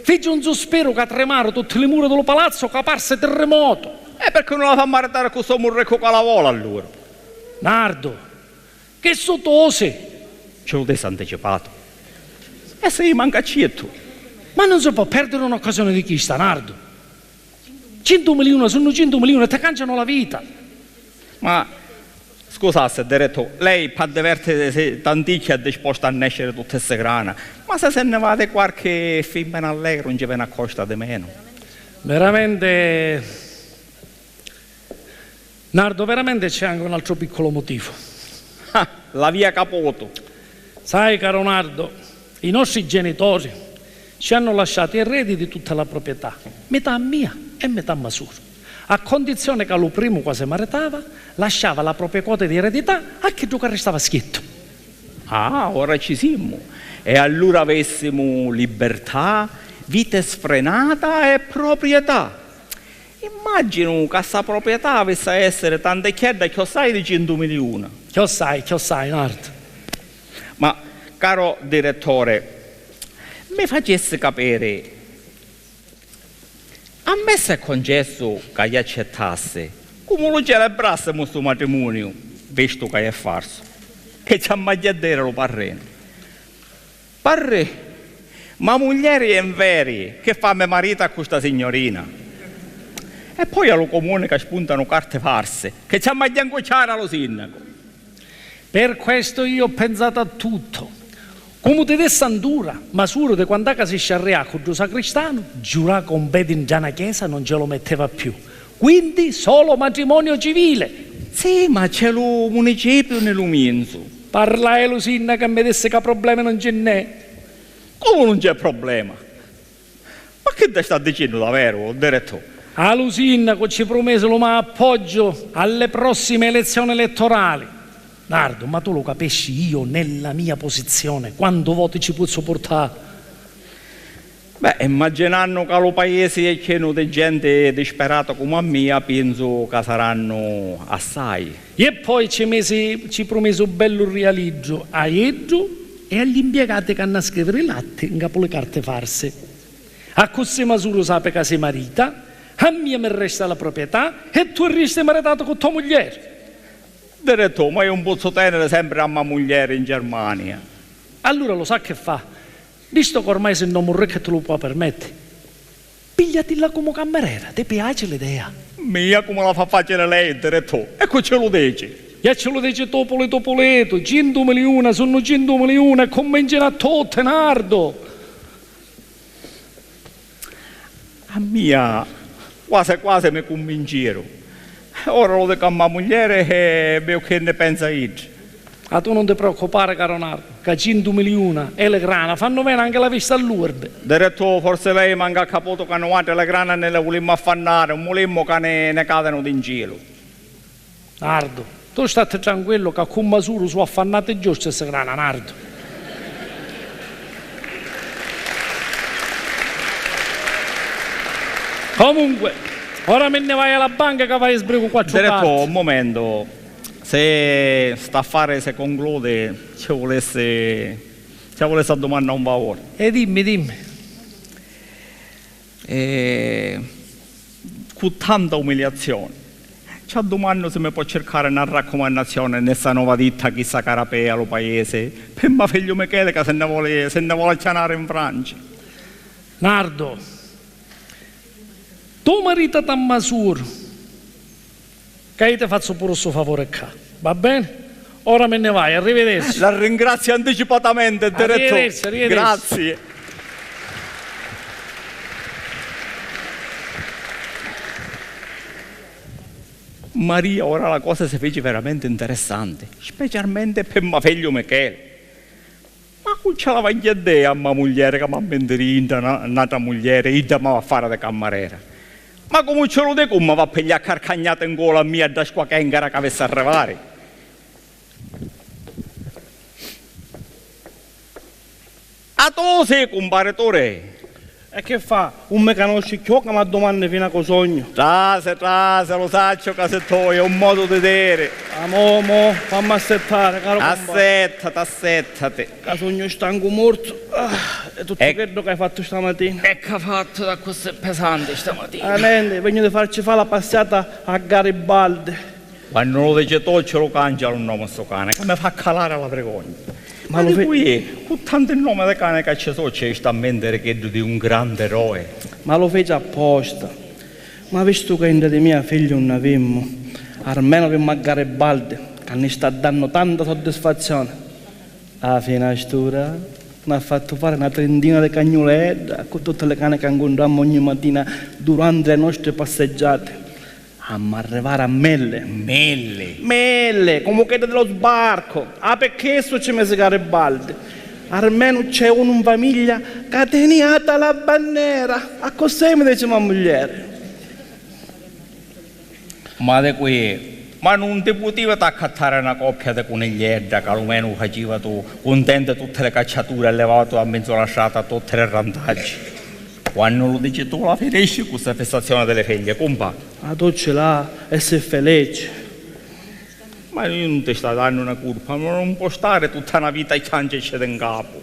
fici un suspiru ca trimaru tutti li mura di lu palazzu ca parsi tirrimotu. E perché non la fa maritari cu st'omu riccu ca la voli allura? Nardo, chi su tosi! Ci lu dissi anticipatu. E si manca cittu. Ma non si può perdere un'occasione di chista, Nardo. Cintu miliuna sunnu cintu miliuna e ti cancianu la vita. Ma scusassi, direttò, lei p'addivertisi tanticchia è dispostu a nesciri tutti sti grana, ma si si nni va di quarchi fimmina allegra un ci veni a costa di menu. Veramente, Nardo, veramente c'è anche un altro piccolo motivo. Ah, la via capotu. Sai, caro Nardo, i nostri genitori ci hanno lasciato i redi di tutta la proprietà, metà a mia e metà a ma suru, a condizione ca lu primu ca si maritava lasciava la propria quota di eredità a chiddu ca ristava schiettu. Ah, ora ci simu. E allura avessimu libertà, vita sfrenata e proprietà. Immaginu ca sta proprietà avissi a essiri tanticchiedda chiossai di cintu miliuna. Chiossai, chiossai, Nardo. Ma, caro direttore, mi facessi capiri, ammesso e concessu ca iu accettassi, comu lu celebrassimu stu matrimuniu, vistu ca è farsu? Chi ci ammagghiadderi lu parrinu? Parrì, ma muglieri è nveri, chi fa me marita cu sta signorina? E poi a lu comuni ca spuntanu carti farsi, chi ci ammagghiancucciari a lu sinnacu? Per questo io ho pensato a tutto. Comu ti dissi antura, ma suru di quant'à ca si sciarrià cu ddu sacristanu, giurà con pedi ntra na chiesa non ce lo metteva più. Quindi solo matrimonio civile. Sì, ma c'è lu municipiu nni lu minzu. Parlai lu sinnacu e mi dissi ca problemi non ci nn'è. Comu nun c'è problema? Ma chi ti sta dicennu daveru, direttore? A lu sinnacu ci prumisi lu ma appoggiu alle prossime elezioni elettorali. Nardo, ma tu lu capisci io nella mia posizione quantu voti ci pozzu purtà? Beh, immaginannu ca lu paisi è chinu di genti disperata comu a mia, pinzu ca sarannu assai. E poi ci misi, ci prumisi un bellu rialiggio a iddu e agli impiegati ca hannu a scriviri i latti ncapu li carti farsi. Accussì Masuru sapi ca si marita, a mia mi resta la proprietà e tu risti maritatu cu to muglieri. Direttore, ma io un pozzu teniri sempri a ma muglieri in Germania. Allura lu sa chi fa? Vistu ca ormai si n'omu riccu e ti lu pò permetti, pigliatilla comu cammerera, ti piaci l'idea? Mia comu la fa facili lei, direttore, e cu ci lu dici? E ci lu dici tu pulitu pulitu, cintu miliuna sunnu cintu miliuna e cunvincinu a tutti, Nardo! A mia quasi quasi mi cunvinciru. Ora lu dicu a ma muglieri e viu chi nni pensa iddi. Ma tu non ti preoccupari, caro Nardo, ca cintu miliuna e li grana fannu veni anche la vista a Lourdes. Direttore, forsi lei mancu ha caputu ca nuatri li grana nni li vulimmu affannari, un vulimmu ca ni, ni cadinu di 'n cielu. Nardo, tu statti tranquillu ca cu Masuru su affannati giusti sti grana, Nardo. Comunque, ora mi nni vaiu a la banca ca vaiu e sbricu quattru carti. Direttore, un mumentu. Si st'affari si concludi, ci vulissi, ci vulissi addumannà un favuri. E dimmi, dimmi. E cu tanta umiliazioni, ci addumannu si mi pò circari na raccumannazioni nni sta nova ditta chi s'acarapea lu paisi, pi ma figliu Micheli ca si nni voli, si nni voli acchianari in Francia. Nardo, tu maritati a Masuru. Ca io ti fazzu puru stu favuri ccà. Va beni? Ora mi nni vaiu, arrivederci. La ringraziu anticipatamenti, direttore. Arrivederci, arrivederci. Grazie. Maria, ora la cosa si feci veramenti nteressanti, speciarmenti pi ma figghiu Micheli. Ma cu ci la vagghia a diri a ma muglieri ca m'amminti di intra na, n'atra muglieri, idda ma va a fari di cammarera? Ma comu ci lu dicu, ma va a pigliari carcagnati ncola a mia dda squachencara ca avissi a arrivari? Ah, tu si, cumpari, tu ri? E chi fa? Un mi canusci cchiù ca m'addumanni fina cu sognu? Trasi, trasi, lu sacciu ca si toi, è un modu di diri. Amò, mo, fammi assettari, caru cumpari. Assettati, assettati. Ca sugnu stancu mortu, ah, e tuttu chiddu ca hai fattu stamatina. E ca fattu d'accussì pesanti stamatina? Ah, nenti, vegnu di farci fa la passiata a Garibaldi. Quannu lu dici tu, ci lu cancia lu nomu stu cani, ca mi fa calari la vrigogna. Ma lu dicu iu, cu tanti nomi di cani ca ci sò, ci sta a mintiri chiddu di un grandi eroi. Ma lu feci apposta. Ma vistu ca intra di mia figghiu nun avimmu, armenu avimmu a Garibaldi, ca ni sta dannu tanta soddisfazzioni. A finastura n'ha fattu fari na trintina di cagnuledda, cu tutti li cani ca ncuntrammu ogni matina duranti li nostri passeggiati. Ammu arrivari a milli. Milli? Milli, comu chidda di lu sbarcu. Ah, pi chissu ci misi Garibaldi. Armenu c'è unu 'n famiglia ca teni ata la bannera. Accussì mi dici ma muglieri. Ma di qui, ma nun ti putivati accattari na coppia di cunigliedda, ca almenu facivatu cuntenti tutti li cacciaturi e livavatu a menzu la strata tutti li rantaggi? Quannu lu dici tu, la finisci cu sta fissazioni di li figli, cumpà. Ma tu ci l'ha e si felici. Ma iu nun ti sta dannu na curpa, ma nun po' stari tutta na vita a chiancicci di ncapu.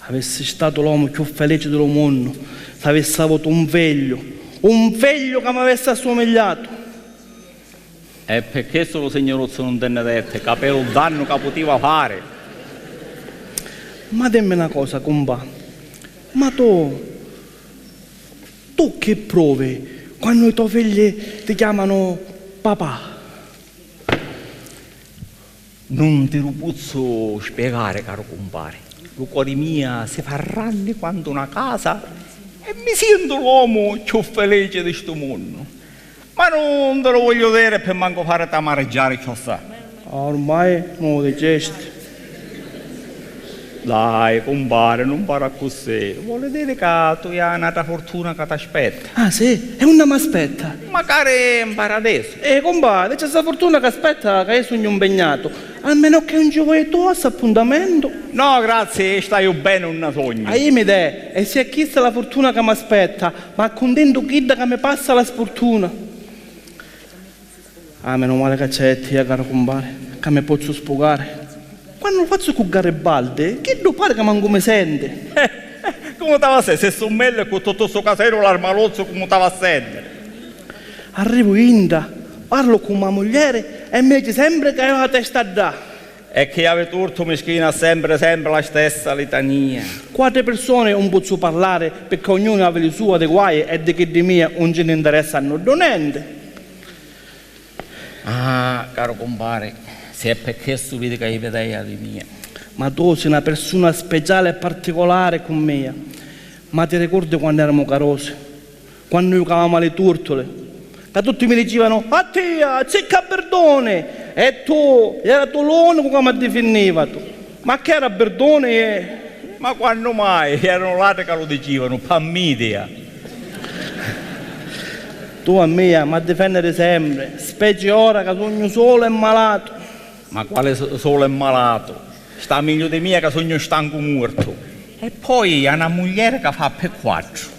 Avissi statu l'omu cchiù felici di lu munnu s'avissi avutu un figliu, un figliu ca m'avissi assumigliatu. E pi chissu lu Signuruzzu nun ti nni detti, ca pi lu dannu ca putiva fari. Ma dimmi na cosa, cumpà, ma tu, tu chi provi quannu i to figli ti chiamanu papà? Nun ti lu puzzu spiegari, caru cumpari. Lu cori mia si fa ranni quantu na casa e mi sientu l'omu cchiù felici di stu munnu. Ma nun ti lu vogliu diri pi mancu fariti amariggiari cchiossai. Ormai mi lu dicisti. Dai, cumpari, nun fari accussì. Voli diri ca tu hai n'atra furtuna ca t'aspetta? Ah, sì? E unni m'aspetta? Macari 'n paradisu. Eh, cumpari, c'è sta furtuna ca aspetta ca io sugnu 'mpignatu. Almenu chi 'un ci voi tu a st'appuntamentu. No, grazie, staiu beni, 'un nna sognu. Ah, io mi dè, e si è chista la furtuna ca m'aspetta, m'accuntentu chidda ca mi passa la sfurtuna. Ah, menu mali ca c'è tia, caru cumpari, ca mi pozzu sfugari. Quannu lu fazzu cu Garibaldi, chiddu pari ca mancu mi senti. Comu t'ava a senti, si summelli cu tuttu stu caseru l'armalozzu, comu t'ava a senti? Arrivu intra, parlu cu ma muglieri e mi dici sempri ca haiu la testa ddà. E chi havi tortu, mischina, sempri, sempri la stessa litania. Cu atri pirsuni 'un pozzu parlari, picchì ognunu havi li sua di guai e di chiddi mia 'un ci nni nteressa a nuddu nenti. Ah, caru cumpari, si è pi chissu vidi ca ivi dai a li mia. Ma tu si na pirsuna speciali e particulari cu mia. Ma ti ricordi quannu eramu carusi? Quannu jucavamu a li turtuli, ca tutti mi dicivanu: "A tia, zicca a birduni!" E tu, era tu l'unicu ca m'addifinnivatu. Ma chi era birduni, eh? Ma quannu mai? Eranu l'atri ca lu dicivanu, p'ammidia. Tu a mia m'addifenniri sempri, speci ora ca sugnu solu e malatu. Ma quali so-, solu e malatu? Sta megliu di mia ca sugnu stancu muortu. E poi ha na muglieri ca fa pi quattru.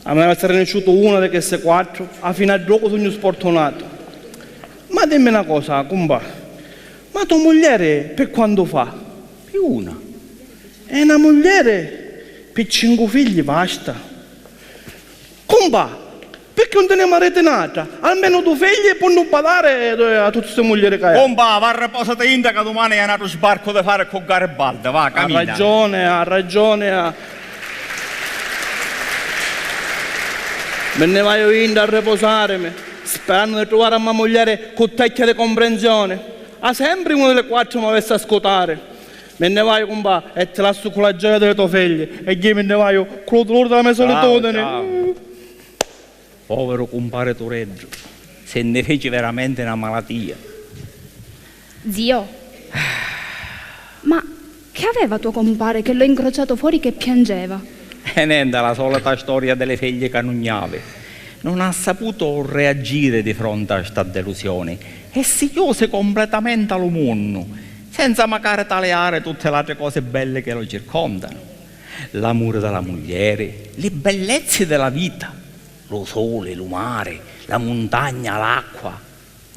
A mia m'avessi rinisciutu una di chissi quattru, a fini a ddocu sugnu sfortunatu. Ma dimmi na cosa, cumpà, ma to muglieri pi quantu fa? Pi una. E na muglieri pi cincu figli basta? Cumpà, picchì 'un teni mariti n'atra? Almenu du figli punnu badari, eh, a tutti sti muglieri ca hai. Cumpà, va, riposati intra ca dumani hai n'atru sbarcu di fari cu Garibaldi, va, camina. Ha ragioni, ha ragioni, ha. Mi nni vaiu intra a ripusarimi, sperannu di truvari a ma muglieri cu tecchia di comprensioni. Ha sempri una di li quattru m'avissi a scutari. Mi nni vaiu, cumpà, e ti lassu cu la gioia di li to figli, e jia mi nni vaiu cu lu duluri di la me solitudini. Ciao, ciao. Poviru cumpari Tureddu. Se nni feci veramenti na malatia. Zio, ma che aveva tuo compare che l'ho incrociato fuori che piangeva? E nenti, la solita storia di li figli canugnavi. Non ha saputo reagire di fronte a sta delusione e si chiuse completamente a lu munnu, senza macari taliari tutti l'atri cosi belli che lo circondano. L'amuri di la muglieri, li bellezzi di la vita, lu suli, lu mari, la muntagna, l'acqua,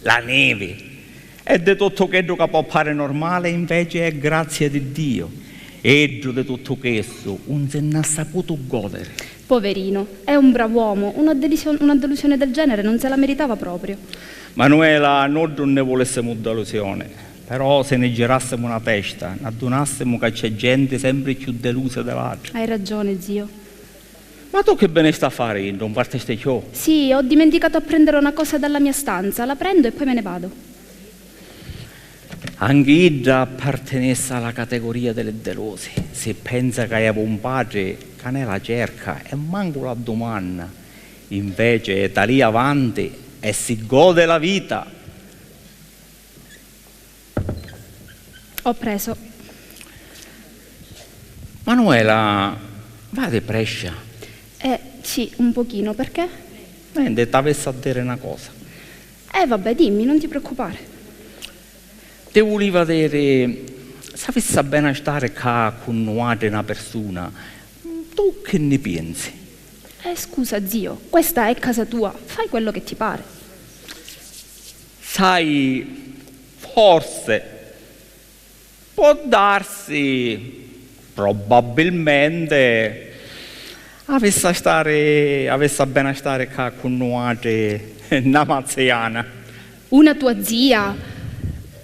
la nevi. E di tuttu chiddu ca pò pari normali, inveci è grazia di Diu. Iddu di tuttu chissu un si nn'ha saputu godiri. Poverino, è un brav'uomo, una delusion-, una delusione del genere non se la meritava proprio. Manuela, nuddu nni vulissimu delusioni, però si ni girassimu na testa, n'addunassimu ca c'è genti sempri cchiù delusa di l'atri. Hai ragione, zio. Ma tu chi vinisti a fari? Non partisti cchiù? Sì, ho dimenticato a prendere una cosa dalla mia stanza, la prendo e poi me ne vado. Anchi idda appartinissi a la categoria di li delusi. Si pensa ca havi un patri ca ne la cerca e mancu la dumanna, invece talìa avanti e si gode la vita. Ho preso. Manuela, va di prescia? Eh, sì, un pochino, perché? Nenti, t'avissi a diri na cosa. Eh, vabbè, dimmi, non ti preoccupare. Ti vuliva diri, s'avissi a bena stari ccà cu nuatri na pirsuna, tu chi nni piensi? Eh, scusa, zio, questa è casa tua, fai quello che ti pare. Sai, forse, può darsi, probabilmente, avissi a stari, avissi a bena stari ccà cu nuatri na maziana. Una tua zia?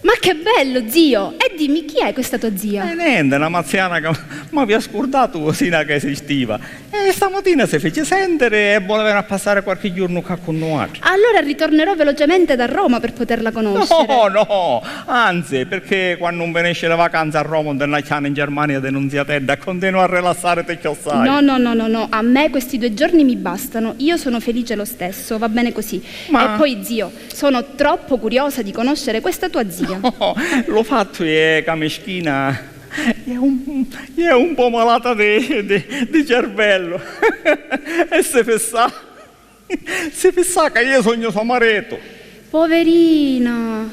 Ma che bello, zio! E dimmi, chi è questa tua zia? Eh, nenti, na maziana ca m'avia scurdatu sina ca esistiva. E stamatina si fici sentiri e voli veni a passari quarchi giornu ccà cu nuatri. Allora ritornerò velocemente da Roma per poterla conoscere. No, no, anzi, perché quannu nvinisci li vacanzi a Roma un ti nni acchiani in Germania di nun ziatedda e continui a rilassariti cchiossai. No, no, no, no, no, a me questi due giorni mi bastano, io sono felice lo stesso, va bene così. Ma... E poi, zio, sono troppo curiosa di conoscere questa tua zia. No, lu fattu è ca mischina è un, è un po' malata di, di, di cervellu. E si fissa, si fissa ca io sugnu so maritu. Poverina!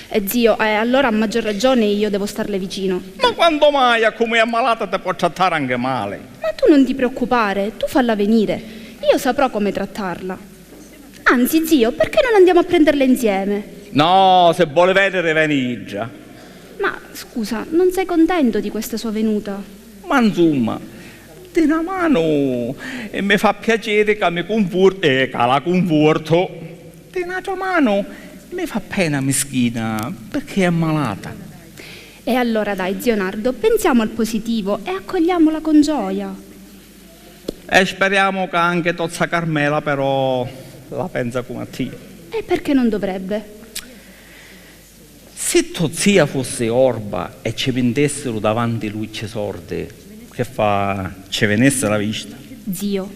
E zio, eh, allora a maggior ragione io devo starle vicino. Ma quantu mai, a comu è ammalata ti pò trattari anche mali. Ma tu non ti preoccupare, tu falla venire. Io saprò come trattarla. Anzi, zio, perché non andiamo a prenderla insieme? No, se voli veniri, veni idda. Ma, scusa, non sei contento di questa sua venuta? Ma, insumma, di na manu, eh, mi fa piaciri ca mi cunfur-, eh, ca la cunfortu. Di n'atra manu, mi fa pena mischina, perché è ammalata. E allora dai, zio Nardo, pensiamo al positivo e accogliamola con gioia. E speriamo ca anche to zia Carmela, però, la pensa comu a tia. E perché non dovrebbe? Si to zia fussi orba e ci vintessiru davanti l'ucchi sordi, che fa, ci venissi la vista? Zio,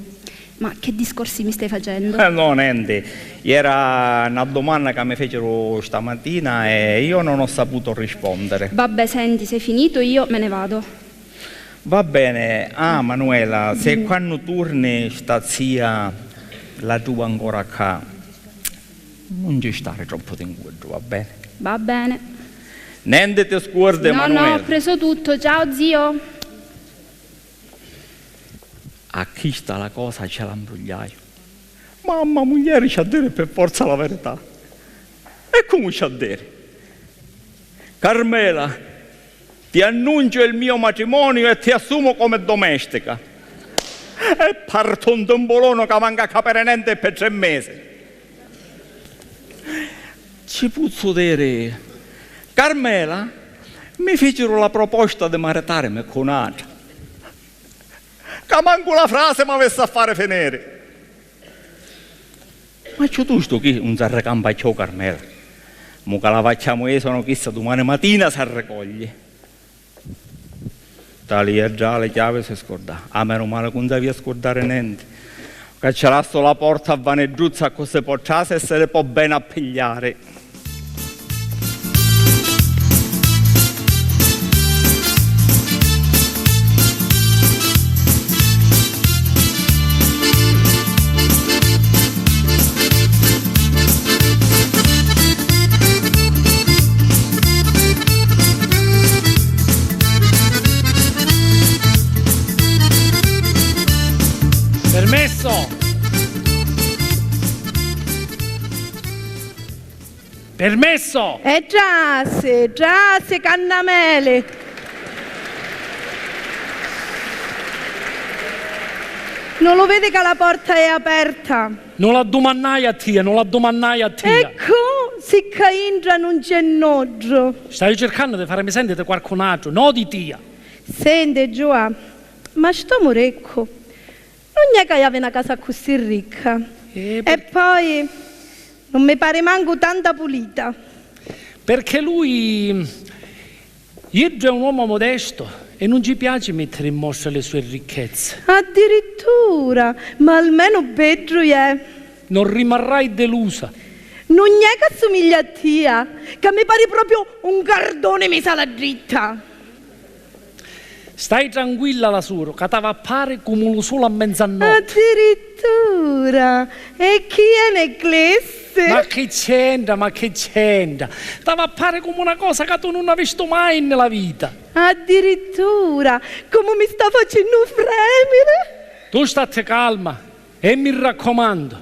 ma che discorsi mi stai facendo? Eh, no, nenti. Era na dumanna ca mi feciru stamatina e io non ho saputo rispondere. Vabbè, senti, se hai finito io me ne vado. Va bene. Ah, Manuela, se quannu turni sta zia la truva ancora ccà, non ci stari troppu d'incuntru, va bene? Va bene. Nenti ti scuordi, no, Manuela. No, ho preso tutto. Ciao, zio. A chista la cosa ce la mbrugliaiu. Mamma, muglieri ci ha diri per forza la verità. E comu ci ha diri? Carmela, ti annuncio il mio matrimonio e ti assumo come domestica. E partu un timbolonu ca manca a capiri nenti per tre mesi. Ci puzzu diri, Carmela, mi ficiru la proposta di maritarimi cu n'atra. Ca mancu la frasi m'avissi a fari finiri. Ma ciutustu chi un s'arricampa cchiù Carmela. Mu ca la vacchiamu io sono chissa dumani matina s'arricogli. Talìa già li chiavi si scurdà. Ah, menu mali ca un s'avìa a scurdari nenti. Cacciarastu la porta a vanedduzza, accussì po' trasi e si li po' beni a pigliari. Permesso! Permesso! E trasi, trasi, cannameli! Non lu vidi ca la porta è aperta? Non l'addumannai a tia, non l'addumannai a tia. Eccu, si ccà intra non c'è nuddu. Staiu circannu di farimi sentiri di quarcun atru, no di tia. Senti, Giuà, ma st'omu riccu non è ca havi na casa accussì ricca. Eh, e poi non mi pari mancu tanta pulita. Perché lui, iddu è un uomo modesto e non ci piace mettere in mostra le sue ricchezze. Addirittura, ma almenu beddu è. Non rimarrai delusa. Non è ca assumiglia a tia, ca mi pari propriu un carduni misu a la dritta. Stai tranquilla, la suru, ca t'havi a pari comu lu suli a menzannotti. Addirittura! E chi è n'eclissi? Ma chi c'entra, ma chi c'entra? T'havi a pari comu na cosa ca tu nun havistu mai nni la vita. Addirittura! Comu mi sta facennu fremiri! Tu statti calma. E mi raccomandu,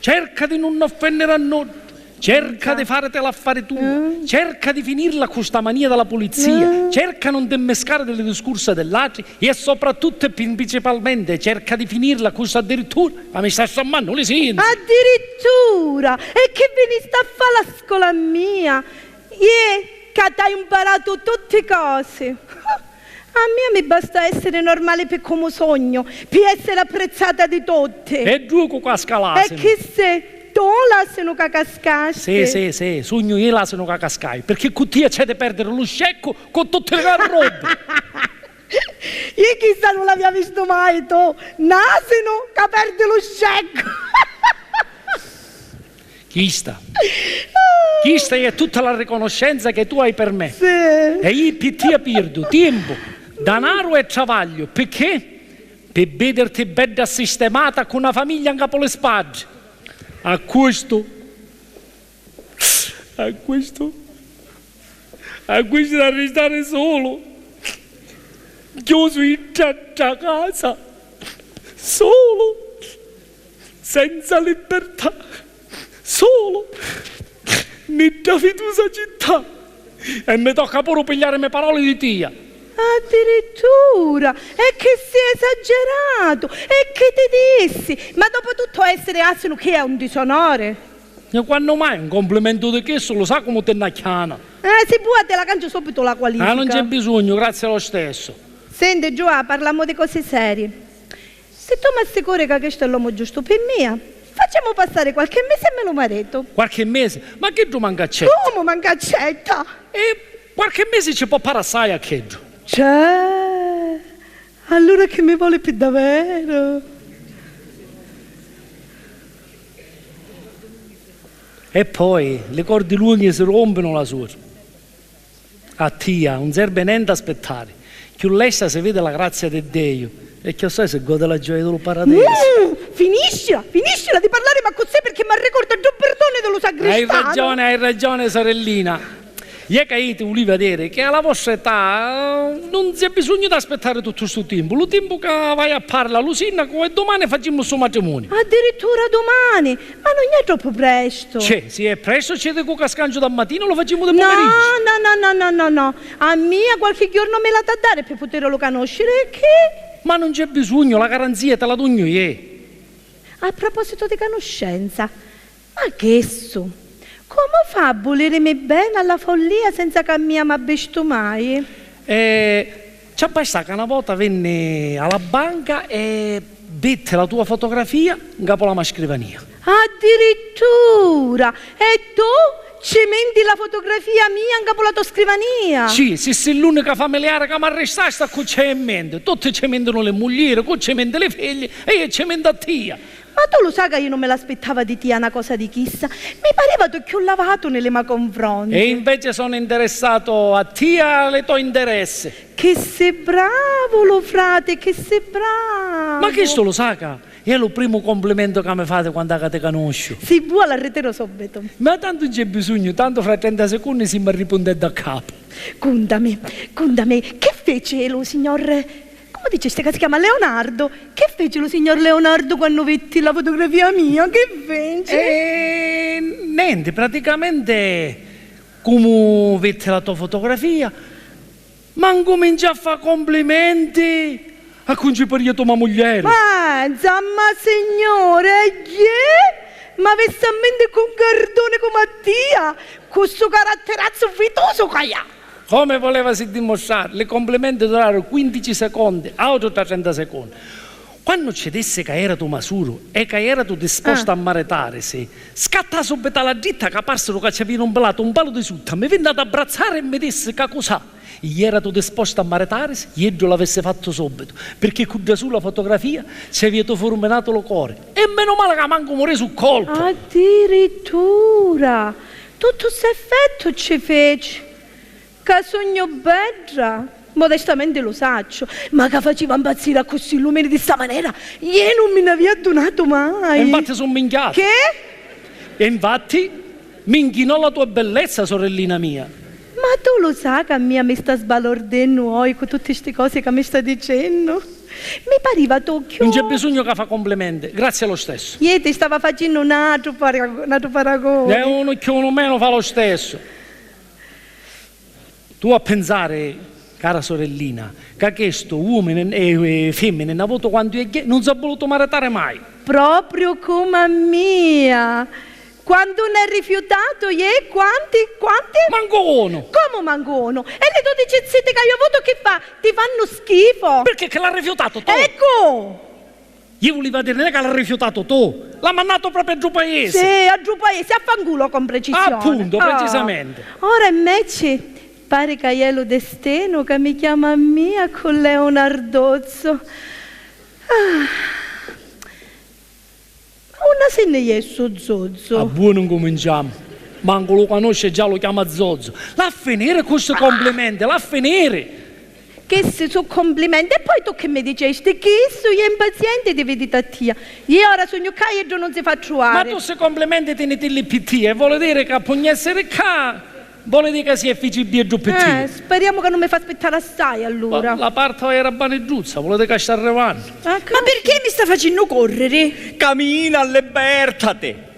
cerca di nun offenniri a nuddu, cerca di fariti l'affari tua, cerca di finirla cu sta mania della pulizia, cerca non ti mmiscari di li discursa dell'atri e soprattutto e principalmente cerca di finirla cu sta addirittura, ma mi sta sciammannu li sinzi. Addirittura! E chi vinisti a fa la scola mia? Ie ca t'haiu mparatu tutti cosi. A mia mi basta essiri normali pi comu sugnu, pi essiri apprezzata di tutti. E ddu cu casca l'asinu. E chi si, tu l'asinu ca cascasti? Sì, sì, sì, sugnu iu l'asinu ca cascai, pirchì cu tia c'è di perdiri lu sceccu cu tutti li garrubbi. Iu chista nun l'avia vistu mai, tu, n'asinu ca perdi lu sceccu. Chista. Chista è tutta la riconoscenza che tu hai per me. Sì. E io pi tia pirdu timpu, danaru e travagliu. Picchì? Pi vidirti bedda sistemata cu na famiglia ncapu li spaddi. A custu, a custu, a custu d'arristari sulu, chiusu intra dda casa, sulu, senza libertà. Sulu nni dda fidusa città e mi tocca puru pigliarimi paroli di tia. Addirittura! E chi si esageratu! E chi ti dissi? Ma dopu tuttu essiri asinu chi è un disonore? E quannu mai un complimentu di chissu lu sa comu ti nn'acchiana? Eh, si vua ti la cangiu subitu la qualifica. Ah, non c'è bisogno, grazie lo stesso. Senti, Giuà, parliamo di cose serie. Si tu m'assicuri ca chistu è l'omu giustu pi mia, facemu passari qualchi misi e mi lu maritu. Qualchi misi? Ma chiddu mancu accetta. Comu mancu accetta? E qualchi misi ci pò pari assai a chiddu. Cioè, allura chi mi voli pi daveru? E poi, li cordi lunghi si rompinu, la sura. A tia, 'un servi nenti aspittari. Cchiù lesta si vidi la grazia di Deju e cchiossai si godi la gioia di lu paradisu. Mm, finiscila, finiscila di parlarimi accussì pirchì m'arricorda ddu pirdoni di lu sagristanu. Hai ragione, hai ragione, sorellina. Iè ca iu ti vuliva diri chi a la vostra età, eh, nun si ha bisognu d'aspittari tuttu stu timpu. Lu timpu ca vai a parla a lu sinnacu e dumani facimu stu matrimuniu. Addirittura dumani! Ma nun è troppu prestu? Cè, si è prestu ci dicu ca scanciu da matina, lu facimu di pumiriggio. No, no, no, no, no, no, no. A mia qualchi jornu mi l'hati a dari pi putirilu canusciri, chi? Ma nun c'è bisugnu, la garanzia ti la dugnu iè. A propositu di canuscenza, ma chissu comu fa a vulirimi beni a la follia senza ca a mia m'ha vistu mai? E ci abbasta ca na vota vinni a la banca e vitti la tua fotografia ncapu la ma scrivania. Addirittura! E tu Ci minti la fotografia mia ncapu la to scrivania? Sì, si si l'unica familiari ca m'arristasti a cu c'è in menti. Tutti ci mintinu li muglieri, cu ci minti li figli e io ci mintu a tia. Ma tu lu sa ca io nun mi l'aspittava di tia na cosa di chissa. Mi pariva tu cchiù lavatu ni li ma confronti. E invece sono interessato a tia e li to interessi. Chi si bravu lu frati, chi si bravu! Ma chistu lu sa ca è lu primu complimentu ca mi fati quannu ca ti canusciu. Si vua l'arritiro subbitu. Ma tantu nc'è bisugnu, tantu fra trenta secunni simmu arripundeddu a capu. Cuntami, cuntami, chi feci lu signor, comu dicisti ca si chiama Leonardo? Chi feci lu signor Leonardo quannu vitti la fotografia mia? Chi feci? E nenti, praticamente, comu vitti la to fotografia, ma ncumincià a fa complimenti a cu nci paria to ma muglieri. Ma, zamma signore, e jè? M'avissi a minti cu un carduni comu a tia, cu stu caratterazzu vitusu ca ia! Come volevasi dimostrare, li complimenti duraru quindici secondi, autru tra trenta secondi. Quannu ci dissi ca era to masuru e ca eratu disposta a maritarisi, scattà subbitu a la dritta ca parsiru ca ci avìanu mpilatu un palu di sutta, mi vinni ad abbrazzari e mi dissi ca cu sa, Jeratu disposta a maritarisi, jeddu l'avissi fattu subbitu, pirchì cu dda sula fotografia ci avia tu furminatu lu cori. E menu mali ca mancu muri su colpu! Addirittura! Tuttu st'effettu ci feci! Ca sugnu bedda! Modestamenti lu sacciu, ma ca faciva mpazziri accussì l'umini di sta manera, jè nun mi n'avia addunatu mai! E nfatti su minchiatu! Che? E nfatti, mi inchinò la tua bellezza, sorellina mia. Ma tu lu sa ca a mia mi sta sbalordennu oi cu tutti sti cosi ca mi sta dicennu? Mi pariva tu cchiù. Nun c'è bisugnu ca fa complimenti, grazie lo stesso. Iè, ti stava facennu n'atru parago-, n'atru paragoni. E unu cchiù unu menu fa lo stesso. Tu a pinsari, cara sorellina, ca chistu, uomini e, e femmini, na vota quantu è gay, nun s'ha vulutu maritari mai. Propriu comu a mia! Quantu n'è rifiutatu, iè, quanti, quanti? Mancu unu! Comu mancu unu? E li dudici ziti ca io avutu chi fa? Ti fannu schifo! Pirchì chi l'ha rifiutatu tu? Eccu! Iu vuliva diri ca l'ha rifiutatu tu, l'ha mannatu propriu a ddu paisi! Sì, a ddu paisi, a fanculo con precisione. Appunto, ah, precisamenti. Ora inveci pari ca è lu destinu ca mi chiama a mia cu Leonardozzo. Ah. Ma unni si nni jè stu Zozzo? A buonu ncuminciamu. Mancu lu canusci e già lu chiama Zozzo. L'ha a finiri cu sti complimenti, l'ha a finiri! Chisti su complimenti. E poi tu chi mi dicesti? Chistu è impazienti di viditi a tia. Iu ora sugnu ccà e iddu nun si fa truvari. Ma tu sti complimenti tinitilli pi tia e voli diri ca pugnu essiri ccà. Voli diri ca si è fici bieddu pi tia. Eh, speriamo ca nun mi fa aspittari assai, allura. La, la parti era banidduzza, voli diri ca sta arrivannu. Ma pirchì mi sta facennu corriri? Camina, allibbertati!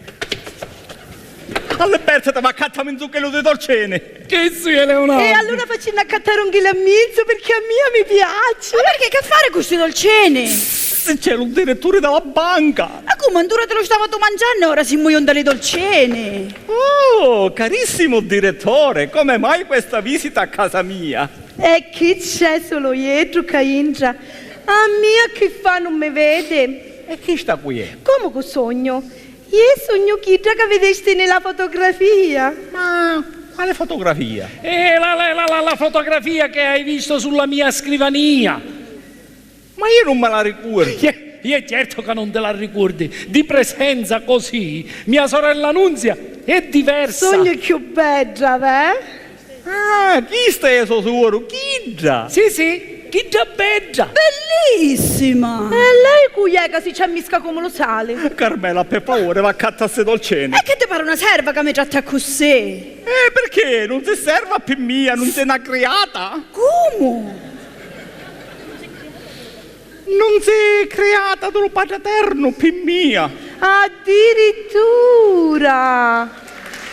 Allibbertati, va accattami un zucchellu di dolceni! Chissu è Leonardo! E allura facinni accattari un chilu e mizzu, pirchì a mia mi piaci! Ma pirchì, c'ha a fari cu sti dolceni? Ssi c'è lu diretturi di la banca! Ma comu, antura ti lu stavatu manciannu e ora simu junti a li dolceni? Oh, carissimo direttore, come mai questa visita a casa mia? E chi c'è sulu ieddu ca intra? A mia chi fa, nun mi vedi? E chi sta cu iè? Comu cu sugnu? Iè sugnu chidda ca videsti ni la fotografia. Ma quale fotografia? Eh, la, la, la, la, la fotografia che hai visto sulla mia scrivania. Ma io non me la ricordo. Iè, iè, certu ca nun ti la ricordi. Di presenza così, mia sorella Nunzia è diversa. Sugnu cchiù bedda, veh? Ah, chista è so suoru, chidda! Sì, sì, chidda bedda! Bellissima! E lei cu è ca si ci ammisca comu lu sali? Carmela, pi favuri, va accatta sti dolceni. E chi ti pari una serva ca mi tratti accussì? Eh, pirchì? Nun si serva pi mia, nun si na criata? Comu? Nun si criata di lu Patri Eternu pi mia? Addirittura!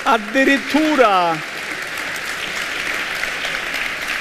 Addirittura!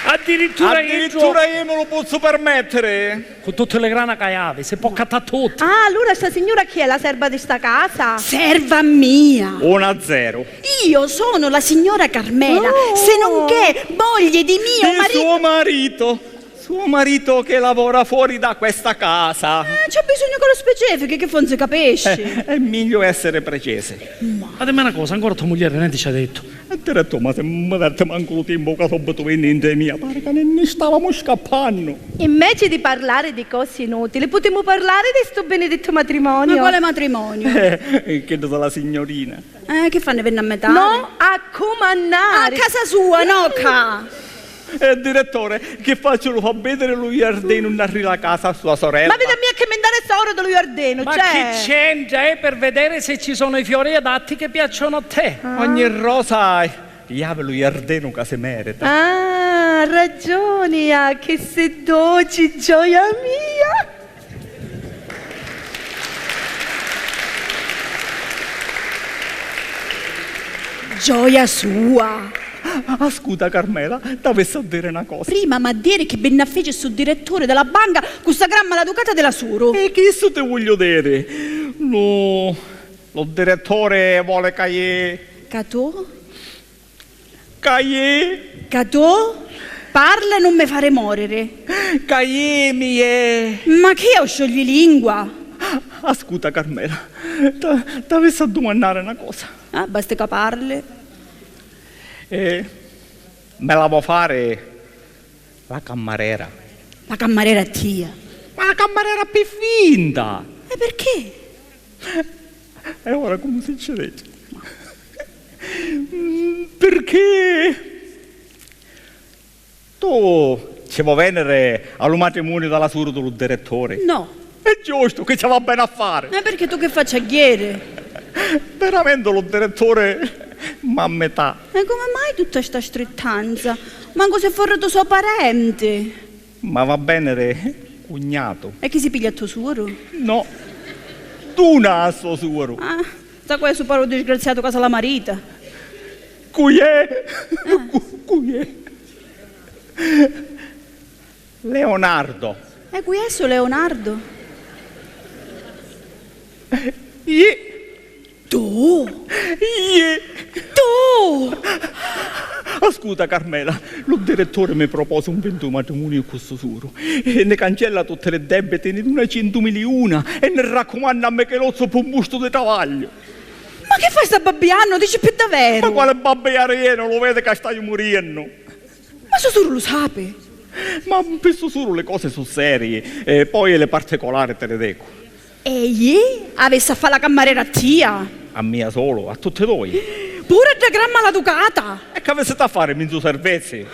Addirittura iddu. Addirittura io me lu pozzu permettiri! Cu tutti li grana ca havi, si pò accattà tuttu! Ah, allura sta signura chi è, la serva di sta casa? Serva mia! Uno a zero. Io sono la signora Carmela, oh, se non che moglie di mio marito. Di suo marito! Suo marito che lavora fuori da questa casa. Eh, c'è bisogno che lo specifichi, che fo 'un si capisci. Eh, è meglio essere precisi. Ma... Ma dimmi una cosa, ancora tua mugliera nenti ci ha detto? E diretto, ma se mi verti manco lu tempo ca subito veni intra i mia, pare ca ne, ne stavamo scappanno. Invece di parlare di cose inutili, potremmo parlare di sto benedetto matrimonio. Ma quale matrimonio? Eh, che della signorina. Eh, che fanno, venni a metà? No, a comandare. A casa sua, no ca. Eh, direttore, che faccio? Lo fa vedere lu jardinu nna ri la casa a sua sorella? Ma vidi a mia che mi interessa ora di lu jardinu, ma cioè, che c'entra? È per vedere se ci sono i fiori adatti che piacciono a te. Ah. Ogni rosa, eh, havi lu jardinu ca si merita. Ah, ragioni, ah, che si doci, gioia mia. Gioia sua! Ascuta, Carmela, t'avissi a diri na cosa. Prima m'ha diri chi binnaffici stu diretturi di la banca cu sta gran maladucata di la suru. E chissu ti vugliu diri. Lu, lu diretturi voli ca i... Ca tu? Ca i... Ca tu? Parla e nun mi fari mòriri. Ca i mi è... Ma chi è u scioglilingua? Ascuta, Carmela, t', t'avissi a dumannari na cosa. Ah, basta ca parli. Eh, me la vo' fari la cammarera. La cammarera a tia? Ma la cammarera pi finta! E perché? E ora comu si ci dici? Mm, pirchì tu ci vo' vèniri a lu matrimuniu di la suru di lu diretturi? No. È giustu, chi ci va beni a fari? Ma pirchì tu chi facci a ghiri? Veramenti lu diretturi m'ha a mità. E comu mai tutta sta strittanza? Mancu si furri tu so parenti. Ma va beni, re, cugnatu. E chi si piglia a to suoru? No, duna a so suoru. Ah, sta qua è su paru disgraziatu ca si la marita. Cu è? Ah. Cu, cu è? Leonardo. E cu è su Leonardo? Ie. Tu? Ie. Tu? Ascuta, Carmela, lu diretturi mi proposi un vintu matrimuniu cu so suoru e ni cancella tutti li debiti, ni duna centu miliuna e ni raccumanna a Michelozzu pi un pustu di travagliu. Ma chi fai, sta babbiannu? Dici pi daveru? Ma quali babbiari, iè, non lu vedi ca staiu muriennu? Ma so suoru lu sapi? Ma pi so suoru li cosi su serii, e poi li particolari ti li dicu. E iè avissi a fa la cammarera a tia? A mia sulu, a tutti dui. Puru a dda gran maladucata! E c'avissiti a fari, minzu servizi?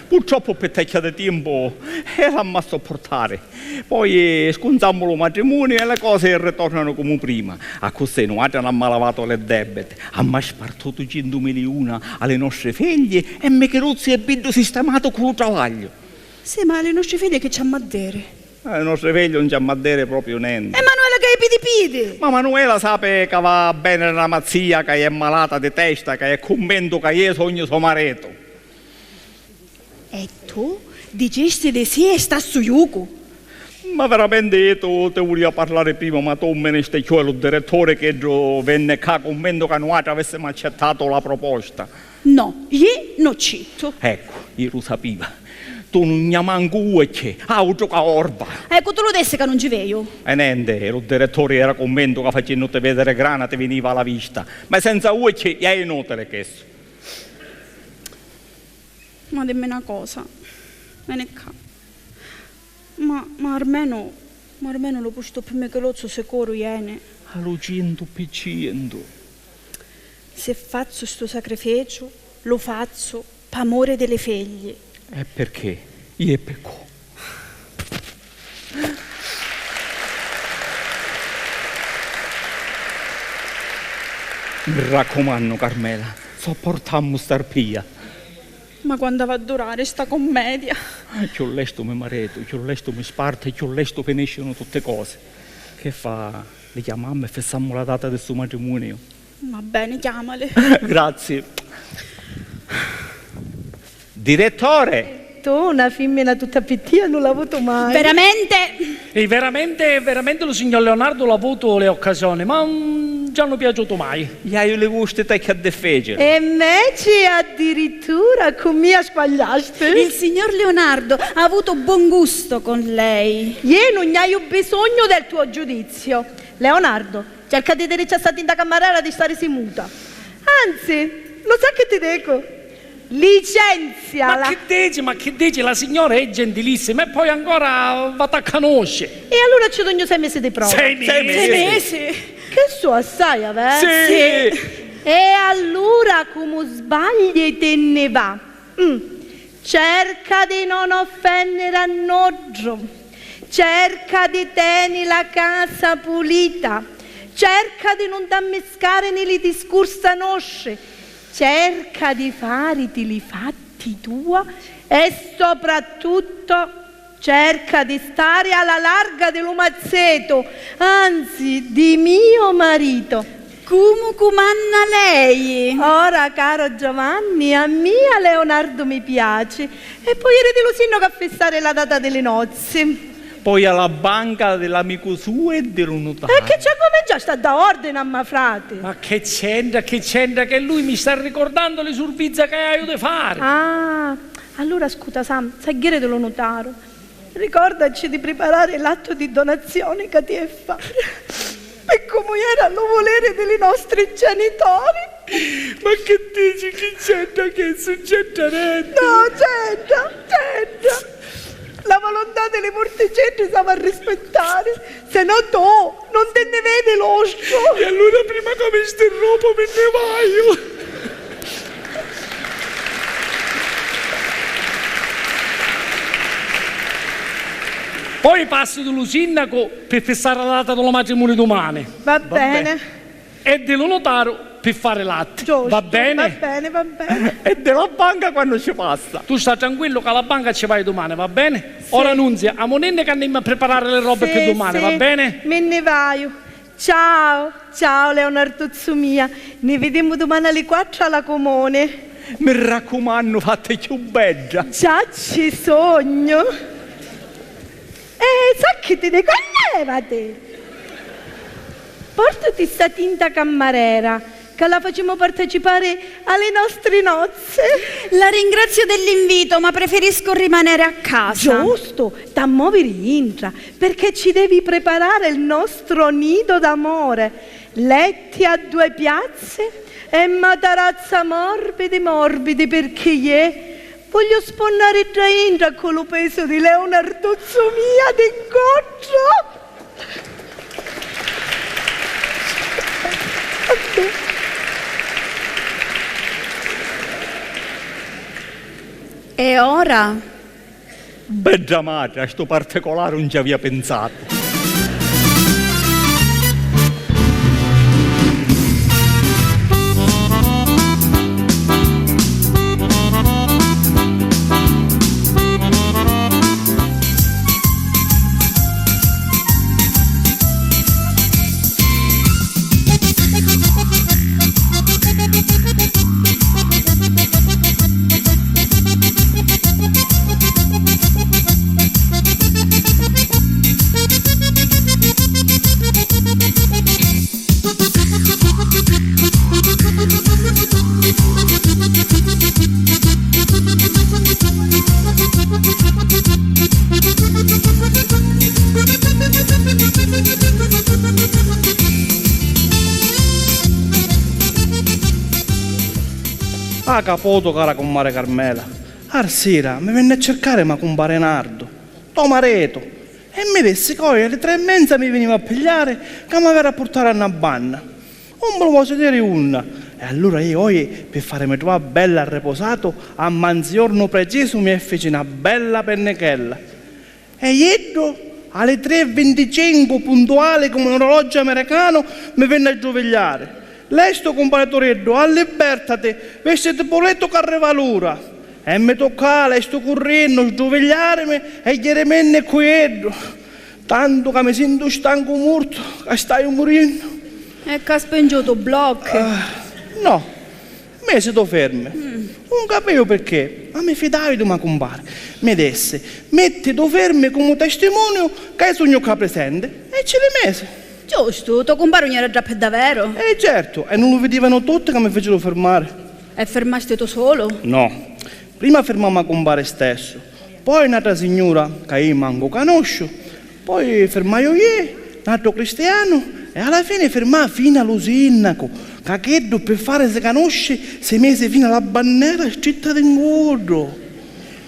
Purtroppu pi tecchia di timpu, e l'amma soppurtari. Poi scunzammu lu matrimuniu e li cosi ritornanu comu prima. Accussì nuatri n'amma lavatu li debiti, amma spartutu centu miliuna a li nostri figli e Michelozzu è biddu sistematu cu lu travagliu. Sì, ma a li nostri figli chi ci amma diri? A li nostri figli 'un ci amma diri propriu nenti. E Manuela ca è pidi pidi! Ma Manuela sapi ca va a vèniri na mazzia ca è malata di testa, ca è cunvintu ca iè sugnu so maritu. E tu dicisti di sì e sta stu jucu? Ma veramenti iè tu ti vulia parlari prima, ma tu mi ni sti cchiù e lu diretturi chiddu vinni ccà cunvintu ca nuatri avissimu accettatu la proposta. No, iè no cittu. Eccu, iè lu sapiva. Tu nun nn'hai mancu uocchi, autru ca orba. Eccu, tu lu dissi ca nun ci veju. E nenti, lu diretturi era cunvintu ca facennuti vèdiri grana ti viniva a la vista. Ma senza uocchi è inutili chissu. Ma dimmi na cosa, veni ccà. Ma, ma armenu, ma armenu lu pustu pi Michelozzu sicuru ieni. A lu centu pi centu. Si fazzu stu sacrificiu, lu fazzu p'amuri di li figli. E pirchì? Iè piccu. Mi raccumannu, Carmela, sopportammu st'arpia. Ma quantu va a durari sta cummedia? Cchiù lestu mi maritu, cchiù lestu mi spartu e cchiù lestu finiscinu tutti cosi. Chi fa, li chiamammu e fissammu la data di stu matrimuniu? Va beni, chiamali. Grazie. Direttore! Tu, na fimmina tutta pi tia, nun l'avutu mai. Veramente? E veramente, veramente lu signor Leonardo l'ha avutu le occasioni, ma, mm, ci hannu piaciutu mai. Iaiu li gusti t'è chiù difficili. E inveci addirittura cu mia squagliasti. Il signor Leonardo ha avuto buon gusto con lei. Iè nun iaiu bisognu del tuo giudizio. Leonardo, cerca di dirici a sta tinta cammarera di starisi muta. Anzi, lu sa chi ti dicu? Licenziala! Ma chi dici, ma chi dici? La signora è gentilissima e poi ancora va t'accanusci. E allura ci dugnu sei mesi di prova. Sei mesi? Sei mesi? Chi su assai, avè? Sì. Sì. E allura comu sbagli ti nni va. Mm. Cerca di non offenniri a noddu. Cerca di teni la casa pulita. Cerca di nun t'ammiscari ni li discursa nostri. Cerca di fariti li fatti tua e soprattutto cerca di stari a la larga di lu mazzetu, anzi, di mio marito. Comu cumanna lei. Ora, caro Giovanni, a mia Leonardo mi piaci. E poi iri di lu sinnacu a fissari la data di li nozzi. Poi a la banca di l'amicu suo e di lu nutaru. E chi c'è, cominciasti a dà ordini a ma frati? Ma chi c'entra, chi c'entra, che lui mi sta ricordando li survizza ca haiu di fari. Ah, allura ascuta Sam, s'agghieri di lu nutaru. Ricordaci di priparari l'attu di donazioni ca ti è fari. Pi comu era lu vuliri di li nostri genitori. Ma chi dici? Chi c'entra chissu? C'entra nenti. No, c'entra, c'entra. La volontà di li murticeddi s'havi a rispittari, se no tu nun ti nni vidi lustru. E allura prima ca mi stirropu mi nni vaiu. Poi passu di lu sinnacu pi fissari la data di lu matrimoniu dumani. Va bene. E di lu nutaru pi fari l'atti. Giustu, va bene? Va bene, va bene. E di la banca quannu ci passa? Tu sta tranquillu ca la banca ci vai dumani, va bene? Sì. Ora Nunzia, amuninni ca annimu a priparari li robbi pi dumani, va bene? Mi nni vaiu. Ciao, ciao Leonarduzzu mia, ni vidimu dumani a li quattru a la cumuni. Mi raccumannu, fatti chiù bedda. Già ci sugnu. E sa chi ti dicu? Levati! Portati sta tinta cammarera, ca la facimu partecipari a li nostri nozzi. La ringrazio dell'invito, ma preferisco rimanere a casa. Giustu, t'ha moviri intra, perché ci devi preparare il nostro nido d'amore. Letti a due piazze e matarazza morbidi morbidi, pirchì iè vogliu spunnari dda intra cu lu pesu di Leonarduzzu mia di ncontru. E ora? Bedda matri, a stu particolari 'un ci avìa pinsatu. Ah, caputu, cara cummari Carmela, arsira mi vinni a circari ma cumpari Nardu, to maritu, e mi dissi ca oji a li tri e menza mi viniva a pigliari ca m'avera a purtari a na banna. Un mi lu vosi diri unni? E allura iu oji, pi farimi truvà bellu arripusatu, a manziornu precisu mi fici na bella pinnichella. E iddu, a li tri e vinticincu, puntuali comu un orologiu americanu, mi vinni a sdruvigliari. Lestu, cumpari Turiddu, allibbertati, vistiti pulitu ca arriva l'ura. E mi tuccà, lestu currennu, sdruvigliarimi e jiriminni cu iddu, tantu ca mi sintu stancu murtu, ca staiu murinnu. E ca spingiutu blocchi? Ah, no, misitu fermi. Mm. Un capiu pirchì, ma mi fidai di ma cumpari. Mi dissi: "Mittitu fermi comu testimoniu ca iu sugnu ccà prisenti." E ci li misi. Giustu, to cumpari 'un era ddà pi daveru? E certu, e nun lu vidivanu tutti ca mi ficiru firmari? E firmasti tu sulu? No. Prima firmau ma cumpari stessu, poi n'atra signura ca jì mancu canusciu, poi firmaiu jì, n'atru cristianu e a la fini firmà fina lu sinnacu, ca chiddu pi farisi canusci si misi fina la bannera stritta di 'n cuddu.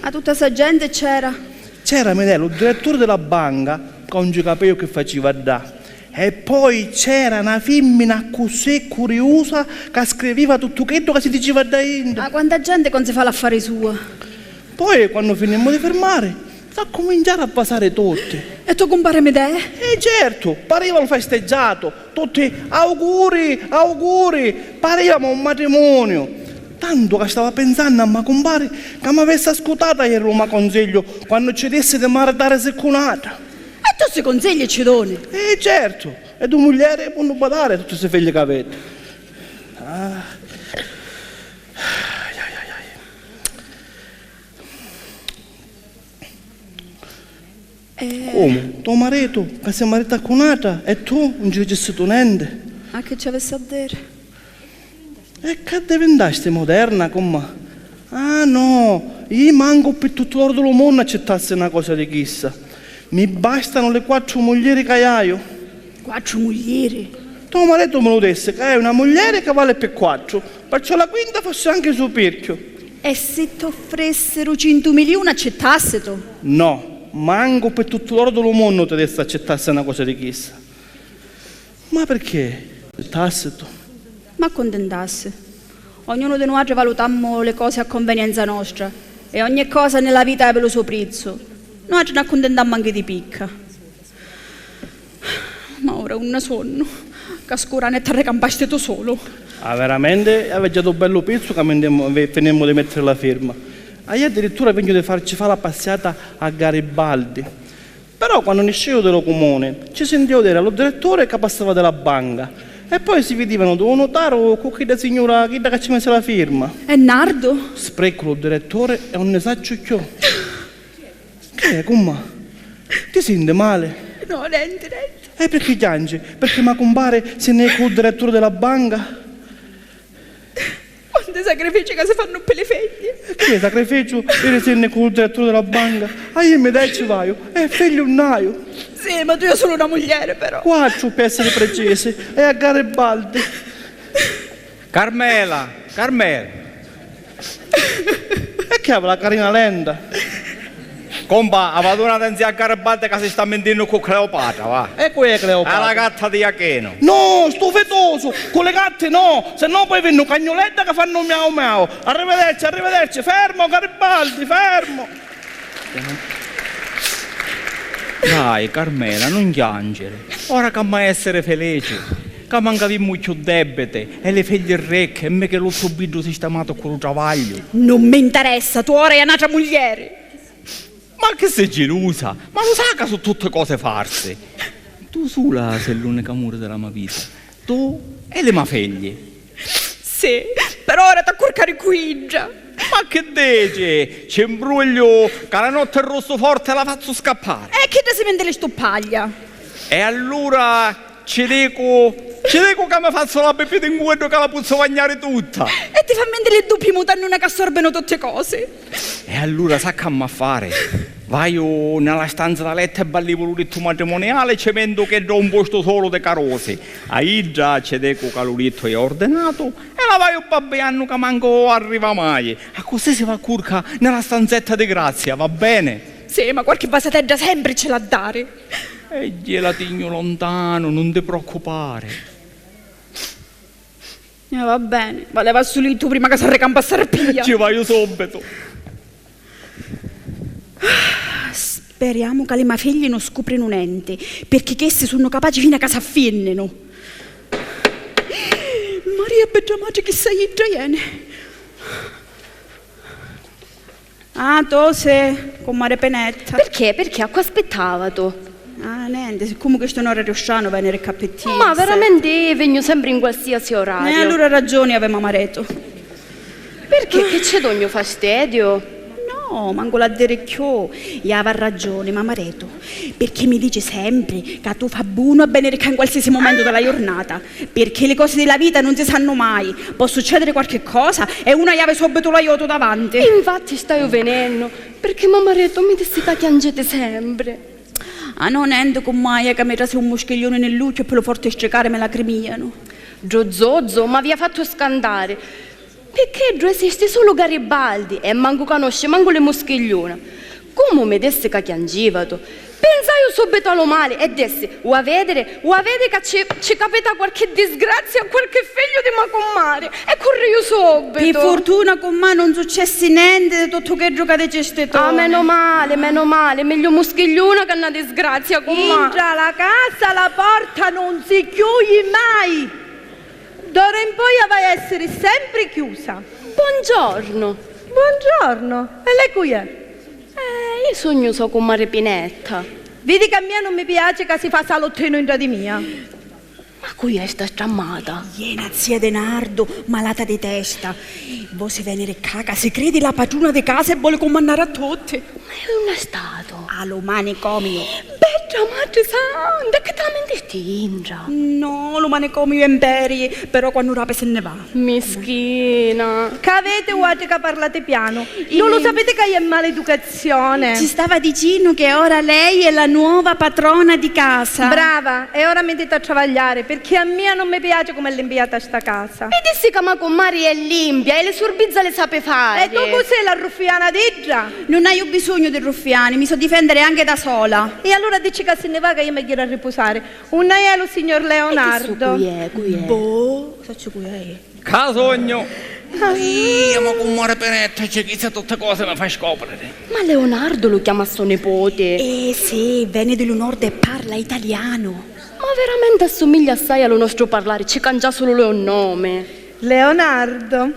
A tutta sa genti c'era? C'era, mi dè, lu diretturi di la banca, ca 'un ci capìu chi faciva ddà. E poi c'era na fimmina accussì curiusa ca scriviva tuttu chiddu ca si diciva ddà intra. Ma quanta genti ca 'un si fa l'affari sua! Poi, quannu finimmu di firmari, s'accuminciaru a vasari tutti. E to cumpari mi dè? E certu, pariva un festeggiato, tutti auguri, auguri, parivamo un matrimonio. Tantu ca stava pinsannu a ma cumpari ca m'avissi ascutata ieri lu ma consigliu quannu ci dissi di maritarisi cu n'atra. E tu sti cunsigli ci duni? E certu, e du muglieri e punnu badari a tutti sti figli ca aviti. Ah. Ai, ai, ai, ai. Eh. Comu? To maritu ca si marita cu n'atra e tu 'un ci dicissitu nenti? A chi ci avissi a diri? E ca divintasti moderna, cummà? Ah, no, jì mancu pi tuttu l'oru di lu munnu accittassi na cosa di chissa. Mi bastanu li quattru muglieri ca haiu. Quattru muglieri? To maritu mi lu dissi ca haiu na muglieri ca vali pi quattru, perciò la quinta fussi anchi supirchiu. E si t'offrissiru cintu miliuna accittassi tu? No, mancu pi tuttu l'oru di lu munnu ti dissi accittassi na cosa di chissa. Ma pirchì? Accittassitu? M'accuntintassi. Ognunu di nuatri valutammu li cosi a convenienza nostra e ogni cosa nni la vita havi lu so prizzu. Nuatri n'accuntintammu anchi di picca. Ma ora unni sonnu? Ca scuranu e t'arricampasti tu sulu. Ah, veramenti? Havi già du bellu pizzu ca mindemu, vi-, finimmu di mettiri la firma. Aiu addirittura vegnu di farci fa la passiata a Garibaldi. Però quannu niscìu di lu cumuni, ci sintiu diri a lu diretturi ca passava di la banca e poi si vidivanu du nutaru cu chidda signura, chidda ca ci misi la firma. E Nardu? Sprecu lu diretturi e 'un nni sacciu cchiù. Che è, cummà? Ti sinti mali? No, nenti, nenti. E pirchì chiangi? Pirchì ma cumpari si nni è cu lu diretturi di la banca? Quanti sacrifici ca si fannu pi li figli! E chi è sacrificiu? Iri si nni cu lu diretturi di la banca. A jimmi deci vaiu, e figli un haiu. Sì, ma tu hai sulu na muglieri, però. Quattru, pi essiri precisi, e a Garibaldi. Carmela, Carmela. E chi havi la carina lenta? Compa, a vaduna di nzi a Garibaldi ca si sta mintinnu cu Cleopatra, va. E cu è Cleopatra? A la gatta di Achenu. No, stu fitosu, cu li gatti no, se no poi vinnu cagnuledda ca fannu miau miau. Arrivederci, arrivederci, fermo Garibaldi, fermo. Dai, Carmela, nun chianciri. Ora c'amma essiri felici, ca mancu avimmu cchiù debiti e li figli ricchi e Micheluzzu Ubbiddu sistematu cu lu travagliu. Nun m'interessa, tu ora hai n'atra muglieri. Ma chi si gilusa? Ma lu sa ca su tutti cosi farsi? Tu sula si l'unica amuri di la ma vita. Tu e li ma figli. Sì, però ora t'ha curcari cu idda. Ma chi dici? Ci mbrugliu ca la notti è russu forti e la fazzu scappari. E chidda si minti li stuppaglia. E allura ci dicu, ci dicu ca mi fazzu la pipì di 'n cuddu ca la puzzu vagnari tutta. E ti fa minti li duppi mutannuna ca assorbinu tutti cosi. E allura sa c'amma fari? Vaiu nna la stanza da lettu e ballivu lu dittu matrimuniali, ci mentu chiddu un postu solu di carusi. A idda ci dicu ca lu dittu è ordinatu e la vaiu babbiannu ca mancu arriva mai. Accussì si va a curca nna la stanzetta di grazia, va beni? Sì, ma quarchi vasatedda sempri ci l'ha dari. E jè la tignu lontanu, nun ti preoccupari. Eh, va beni, va leva stu littu prima ca s'arricampa a sarpia. Ci vaiu subitu. Speriamu ca li ma figli nun scuprinu nenti, pirchì chisti sunnu capaci fina ca s'affinninu. Maria bedda matri, chissa idda jeni. Ah, tu si, cummari Pinetta. Pirchì? Pirchì? A cu aspittavatu? Ah, nenti, siccomu chistu è un orariu stranu veniri ccà pi tia. Ma veramenti vegnu sempri in qualsiasi orariu. E allura ragiuni havi mamaretu. Pirchì? Chi ci dugnu fastidiu? No, mancu l'ha diri cchiù. Iava ragioni, mamaretu, pirchì mi dici sempri ca tu fa bunu a veniri ccà in qualsiasi mumentu di la jurnata, pirchì li cosi di la vita nun si sannu mai, pò succediri quarchi cosa e una iavi subitu l'aiutu davanti. Infatti staiu venennu, pirchì mamaretu mi dissi ca chiangiti sempri. Ah no, nenti, cummà, è ca mi trasi un muschigliuni ni l'ucchiu e pi lu forti stricari mi lacrimianu. Ddu zozzu m'avia fattu scantari. Picchì ddu esisti sulu Garibaldi e mancu canosci mancu li muschigliuna. Comu mi dissi ca chiangivatu, pinsaiu subitu a lu mali e dissi: "Ua vidiri, ua vidi ca ci, ci capita quarchi disgrazia a quarchi figliu di ma cummari", e curriu subitu. Pi furtuna, cummà, nun successi nenti di tuttu chiddu ca dicisti tu. Ah, menu mali, menu mali, migliu muschigliuna ca na disgrazia, cummà. Intra la casa la porta nun si chiuji mai. D'ora in poi avai a essiri sempri chiusa. Buongiorno. Buongiorno. E lei cui è? Eh, io sugnu so cummari Pinetta. Vidi ca a mia nun mi piaci ca si fa salottinu intra di mia. Ma cui è sta strammata? Iè na zia di Nardu, malata di testa. Vosi veniri ccà ca si cridi la patruna di casa e voli cumannari a tutti. Ma è unni è statu? A lu manicomiu. Bedda matri santa, e chi ti lamentisti intra? No, lu manicomiu è mperi, però quannu rapi si nni va. Mischina. C'avete vuatri ca parlate piano? Non lo sapete ca è maleducazione? Ci stava dicennu che ora lei è la nuova patrona di casa. Brava, e ora mi dite a travagliare, perché a mia non mi piace come è limpiata sta casa. Mi dissi ca ma cummari è limpia e li surbizza li sapi fari. E tu cu sei la ruffiana d'idda? Nun haiu bisognu di ruffiani, mi so difendere anche da sola. E allura dicci ca si nni va, ca io mi ghiri a ripusare. Unni è lu signor Leonardo? E chissu cui è? Cui è? Boh, sacciu cui è. Ca sugnu! Ia, ma cummari Pinetta, ci chissa tutti cosi mi fa scopriri. Ma Leonardo lu chiama so nipoti? Eh sì, veni di lu nord e parla italianu. Ma veramenti assumiglia assai a lu nostru parlari, ci cangia sulu lu nomi. Leonardo,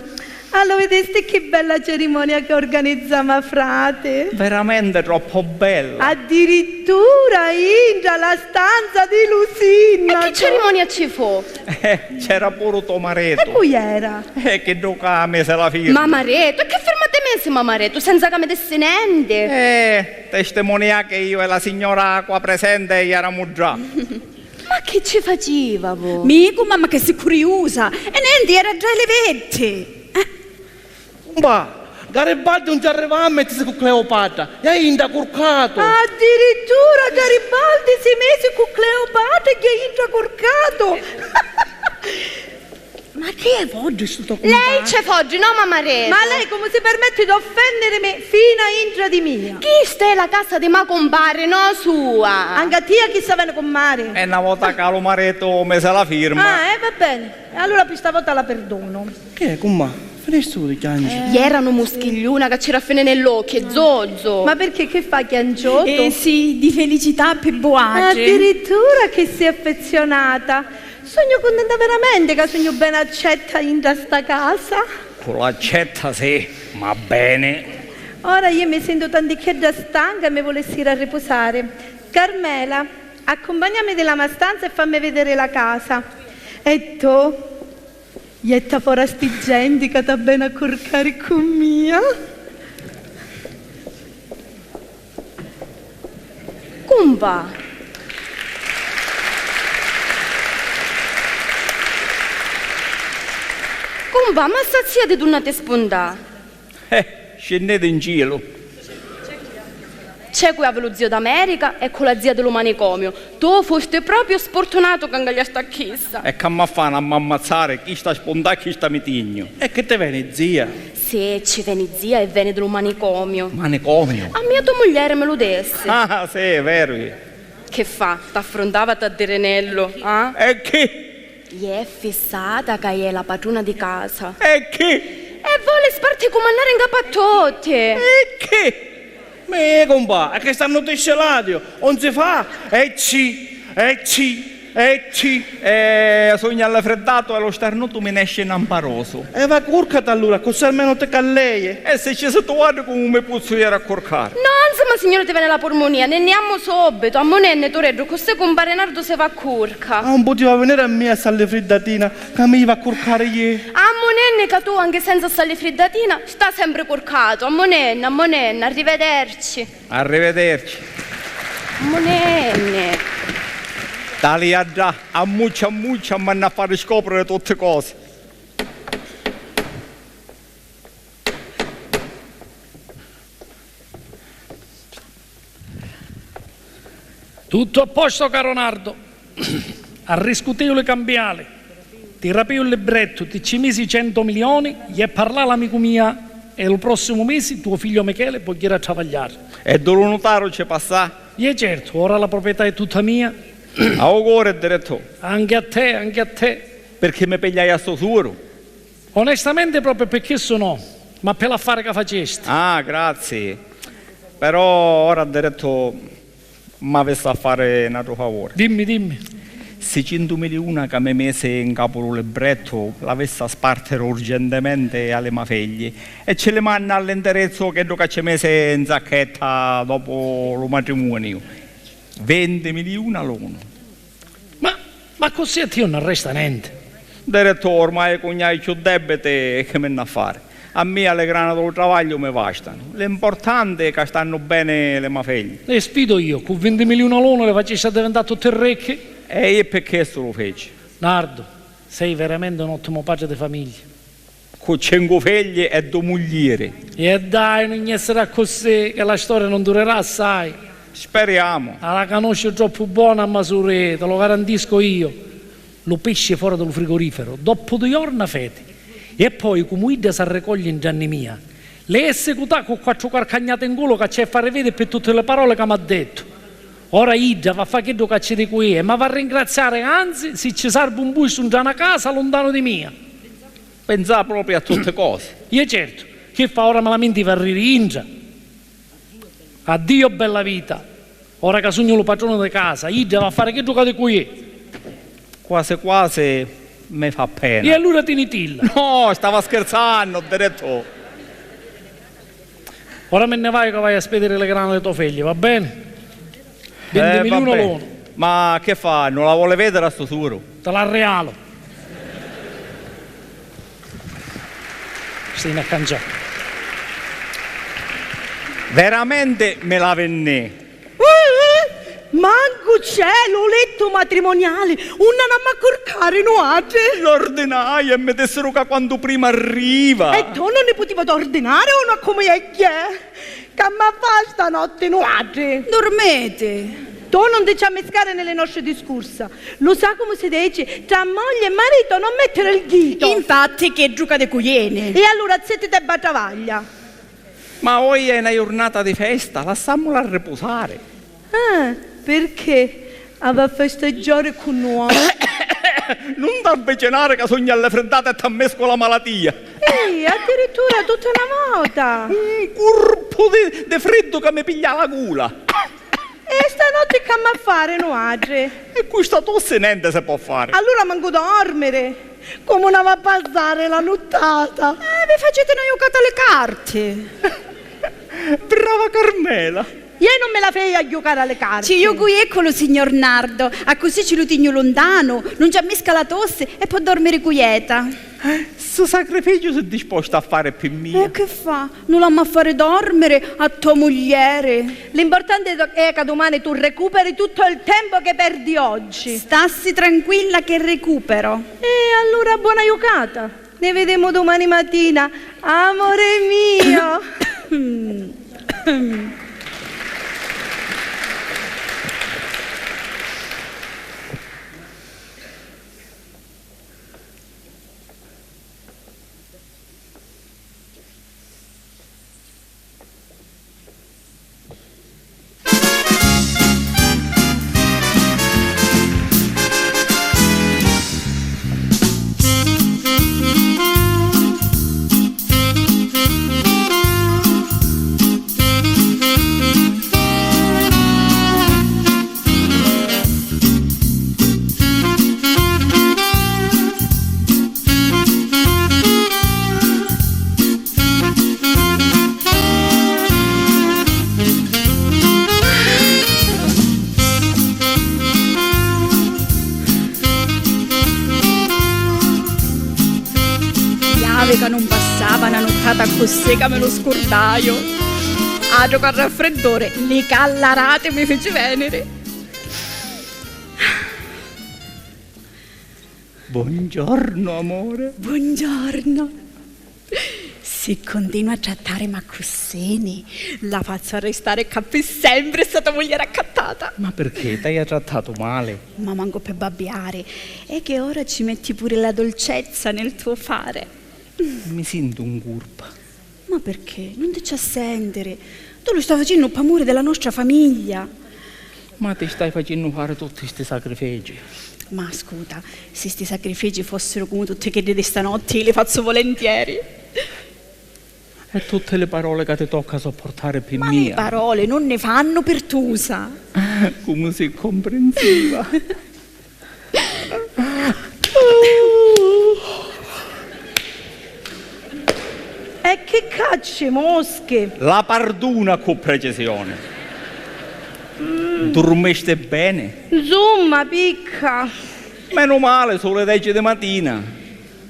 ah, lu vidisti chi bella cerimonia ca organizzamu a frati? Veramenti troppu bella. Addirittura intra la stanza di lu sinnacu. E chi cerimonia ci fu? Eh, c'era puru to maritu. E cui era? E chiddu ca misi la firma. Mamaretu? E chi firma ti misi mamaretu senza ca mi dissi nenti? Eh, testimunia che io e la signora qua presente ieramu ddà. Ma chi ci facivavu? Mi, cummà, ma chi si curiusa? E nenti, era ddà e li vitti. Eh. Cumpà, Garibaldi un ci arriva a mittisi cu Cleopatra, e intra curcatu! Addirittura Garibaldi si misi cu Cleopatra e intra curcatu! Ma chi è foddu stu to cumpà? Lei c'è foddu, no mamaretu? Ma lei comu si permetti d'offennirimi finu a intra di mia? Chista è la casa di ma cumpari, no sua! Anca a tia chissa veni cummari? E na vota ca lu maritu misi la firma. Ah, e va beni. E allura pi sta vota la perdono. Chi è, cummà? Finistu di chiangi? Iera nu muschigliuna ca ci era fini nni l'occhi, zozzo! Ma pirchì, chi fa, chianciutu? Eh sì, di felicità pi buatri. Addirittura chi si affezionata! Sugnu cuntenta veramenti ca sugnu beni accetta intra sta casa. Cu l'accetta sì, ma beni. Ora io mi sentu tanticchiedda stanca e mi vulissi iri a ripusari. Carmela, accumpagnami di la ma stanza e fammi vidiri la casa. E tu? Jetta fora sti genti ca t'avveni a curcari cu mia. Cumpà! Cumpà, ma sta zia di dunna ti spuntà? Eh, scinniti in cielu. C'è cu avi lu ziu d'America e cu la zia di lu manicomiu. Tu fusti propriu spurtunatu ca ncagliasti a chissa. E ca m'ha fani a m'ammazzari, chista spuntà e chista mi tignu. E chi ti veni, zia? Sì, ci veni zia e veni di lu manicomiu. Manicomiu? A mia to muglieri mi lu dissi. Ah, sì, veru. Chi fa? T'affruntava a t'addirinellu, ah? E chi? Iè fissata ca iè la patruna di casa. E chi? E voli sparti cumannari ncapa a tutti! E chi? Mi cumpà, e chi stannu tiscilatiu, un si fa, e ci, e ci. Ecci, eh, sugnu allifriddatu e lu starnutu mi nesci namparosu. E va curcati allura, accussì almenu ti calleie. E si ci si tuatri, comu mi puzzu jiri a curcari? No, nzimma, signuri, ti veni la purmunia, ni nni jammu subitu. Ammunenni, Tureddu, accussì cumpari Nardu si va a curca. Ah, un putiva veniri a mia ssa allifriddatina, ca mi jiva a curcari jè. Ammunenni ca tu, anchi senza ssa allifriddatina, sta sempri curcatu. Ammunenni, ammunenni, arrivederci. Arrivederci. Munenni. Talia ddà, ammuccia ammuccia, m'hannu a fari scopriri tutti cosi. Tuttu a posto, caro Nardo. Arriscutìu li cambiali, ti rapìu il librettu, ti ci misi centu milioni, jè parlà l'amicu mia e lu prossimu misi tuo figlio Michele pò jiri a travagliari. E ddu lu nutaru ci passà? Jè certu, ora la proprietà è tutta mia. A u cori, direttò. Anche a te, anche a te. Pirchì mi pigliai a stu suru? Onestamente propriu pi chissu no, ma pi l'affari ca facesti. Ah, grazie. Però ora, direttò, m'avissi a fari n'atru favuri. Dimmi, dimmi. Ssi cintu miliuna ca mi misi 'n capu lu librettu l'avissi a spartiri urgentementi a li ma figli e ci li manna all'indirizzu chiddu ca ci misi 'n sacchetta dopu lu matrimuniu. Vinti miliuna l'unu. Ma, ma accussì a tia nun arresta nenti? Direttò, ormai cugnai cchiù debiti e chi mi nn'ha fari? A mia li grana dû travagliu mi vastanu. L'importanti è ca stannu beni li ma figli. Li sfidu io, cu vinti miliuna l'unu li facissi addivintà tutti ricchi? E io pi chistu lu fici. Nardu, sei veramente un ottimo padre di famiglia. Cu cincu figli e ddu muglieri. E dai, nun essiri accussì, che la storia non durerà assai. Speriamo. A la canusciu troppu bona a ma surì, ti lu garantisco io. Lu pisci fora di lu frigorifero, doppu dui jorna feti. E poi, comu idda s'arricogli 'ntra nni mia, li è sicutà cu quattru carcagnati 'n culu ca ci è fari vidi pi tutti li paroli ca m'ha dettu. Ora idda va a fa chiddu ca ci dicu io e ma va a ringraziari, anzi, si ci sarbu un puistu 'ntra na casa luntanu di mia. Pinsà propriu a tutti cosi. Ie certu, chi fa, ora mi la minti va a riri intra. Addio bella vita, ora ca sugnu lu patrunu di casa, idda va a fari chiddu ca dicu ie. Quasi quasi mi fa pena. E allura tinitilla. No, stava scherzannu, direttò. Ora mi nni vaiu ca vaiu a spediri li grana di to figli, va beni? Vinti miliuna l'unu. Ma che fa, non la vuole vedere a sto suro? Te la rialu. Stai a cangià. Veramente me la vennè. Uh, uh, mancu c'è lu lettu matrimoniali, unni n'amma curcari nuatri? L'ordinai e mi dissero ca quantu prima arriva. E tu non ne putiva ordinare uno a come è che? C'amma fa stanotti nuatri? Durmiti. Tu non ti ci ammiscare nelle nostre discursa. Lu sa comu si dici, tra moglie e marito non mettere il dito. Infatti, che giuca di cuiene. E allora zittiti e va travaglia. Ma oji è na jurnata di festa, lassammula ripusari. Ah, perché? Ava a festeggiare cu nuatri. Non t'avvicinare ca sugnu allifriddata e t'ammiscu la malatia. Ehi, addirittura tutta una vota! Un curpu di, di friddu ca mi piglia la gula. E stanotti c'amma fari nuatri? E cu sta tossi nenti si pò fari. Allura mancu dormiri. Comu n'ava a passari la nuttata? Eh, vi faciti na jucata a li carti. Brava Carmela! Ie non mi la fei a jucari a li carti. Ci jucu ie cu lu signor Nardo, accussì ci lu tignu luntanu, nun ci ammisca la tossi e pò dormiri cuieta. Stu sacrificiu si disposta a fari pi mia. E chi fa? Nun l'amma fari dormiri a to muglieri? L'importante è ca dumani tu recuperi tutto il tempo che perdi oggi. Stassi tranquilla che recupero. E allura bona jucata. Ne videmu dumani matina, amore mio! Accussì ca mi lu scurdaiu. Atru ca raffridduri, li callarati mi fici veniri. Buongiorno, amore. Buongiorno. Si cuntinua a trattarimi accussini, la fazzu arrestari ccà pi sempri sta to muglieri accattata. Ma perché? T'haia trattatu male? Ma mancu pi babbiari. E che ora ci metti pure la dolcezza nel tuo fare. Mi sintu 'n curpa. Ma perché? Nun ti ci ha sentiri. Tu lu stai facennu p'amuri della nostra famiglia. Ma ti stai facennu fari tutti sti sacrifici. Ma ascuta, si sti sacrifici fossiru comu tutti chiddi di stanotti, li fazzu volentieri. E tutti li paroli ca ti tocca sopportari pi mia. Ma li paroli nun ni fannu pirtusa. Comu si comprensiva. E chi cacci moschi? La parduna cu precisioni. Durmisti beni? Nsumma, picca. Menu mali, su li deci di matina.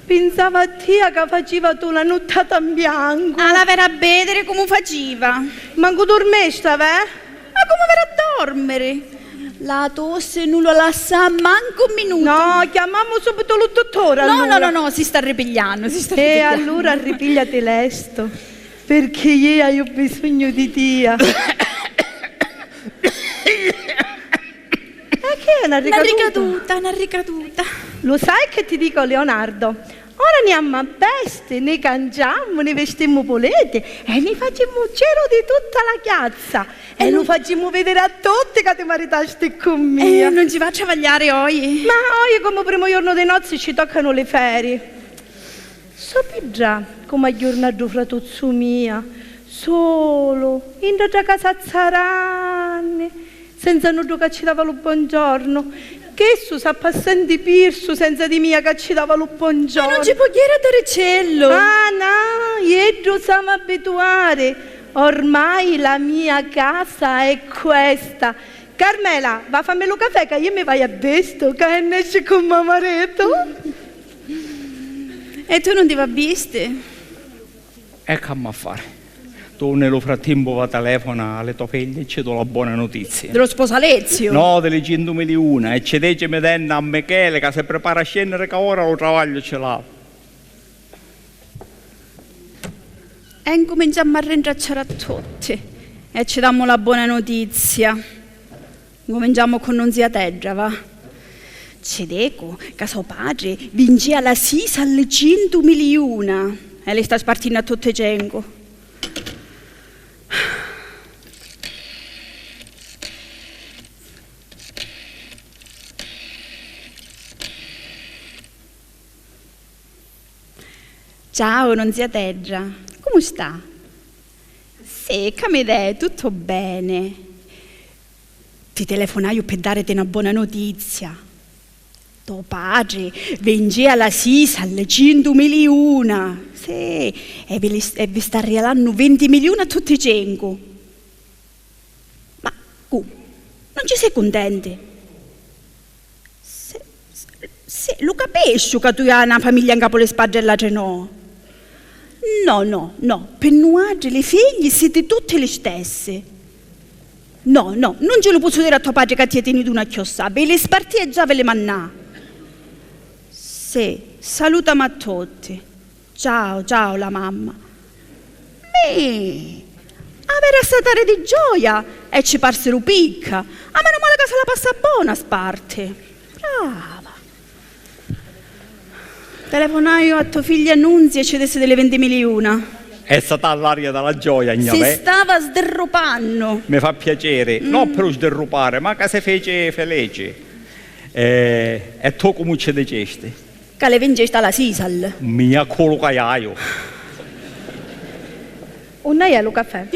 Pinsava a tia ca facivatu la nuttata 'n biancu. A la veri a vediri comu faciva. Mancu durmista, veh? Ma comu veri a dormiri? La tossi nun la lassa mancu un minutu. No, chiamammu subitu lu tuttori. No, no, allura. No, no, si sta ripigliannu, si sta ripigliannu. E allura ripigliati lestu, pirchì iu haiu bisognu di tia. E chi è, na ricaduta? Na ricaduta, na ricaduta. Lu sai che ti dico, Leonardo? Ora ni ammu a vesti, ni canciammu, ni vistimmu puliti e ni facimmu giru di tutta la chiazza e lu facimmu vidiri a tutti ca ti maritasti cu mia. Eh, nun ci va a travagliari oi. Ma oi, comu primu jornu di nozzi, ci toccanu li feri. So piddra comu agghiurnà ddu fratuzzu mia, solu, intra dda casazza ranni, senza nuddu ca ci dava lu bongiornu. Chissu s'appa senti pirsu senza di mia ca ci dava lu bongiornu. Ma nun ci pò jiri a daricellu. Ah, no, iddu s'ama abituari. Ormai la mia casa è questa. Carmela, va fammi lu cafè ca iu mi vaiu a vistu, ca è nesci cu ma maritu. E tu nun ti va visti? E c'amma fari? Tu nni lu frattimpu va telefona a li to figli e ci do la bona nutizia. Di lu sposaleziu? No, di li cintu miliuna, e ci dici midenna a Michele ca si pripara a scenniri ca ora lu travagliu ci l'havi. E ncuminciammu a rintracciari a tutti e ci damu la bona nutizia. Ncuminciamu cu Nunziatedda, va. Ci dicu ca so patri vincia la Sisal cintu miliuna e li sta spartinnu a tutti cincu. Ciao, Nunziatedda, comu sta? Sì, ca mi dè tuttu beni. Ti telefonaiu pi dariti na bona nutizia. To patri vincia la Sisal cintu miliuna. Sì, e vi, li- e vi sta rialannu vinti miliuna a tutti cincu. Ma cu, nun ci si cuntenti? Sì, sì, sì, lu capisciu ca tu hai na famiglia ncapu li spaddi e l'atri no. No, no, no, pi nuatri li figli siti tutti li stessi. No, no, nun ci lu pozzu diri a to patri ca tia teni duna chiossà, vi li spartì e già vi li mannà. Sì, salutami a tutti. Ciao, ciao, la mamma. Mi! Avera a satari di gioia e ci parsiru picca. A menu mali ca si la passa bona a sparti. Brava. Telefonaiu a to figlia Nunzia e ci dissi di li vinti miliuna. E satà l'aria da la gioia, gna Si vè. Stava sdirrupannu. Mi fa piaceri, no pi lu sdirrupari, ma ca si fici felici. E, e tu comu ci dicisti? Ca li vincisti a la Sisal. Mia culu ca haiu. Unni è lu cafè?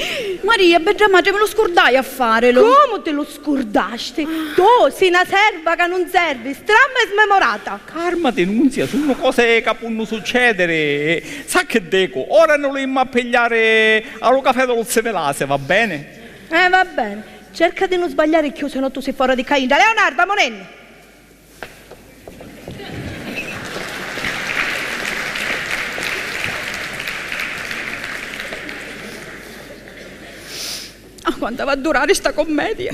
Maria, bedda matri, mi lu scurdai a farilu. Comu ti lu scurdasti? Tu si na serva ca nun servi, stramma e smemorata. Carmati, Nunzia, sunnu cosi ca punnu succediri. Sa chi dicu? Ora nni lu jimmu a pigliari a lu cafè di lu zi Vilasi, va beni? Eh, va beni. Cerca di nun sbagliari cchiù, se no tu si fora di cca intra. Leonarda, munenni! Ah, quantu va a durari sta commedia?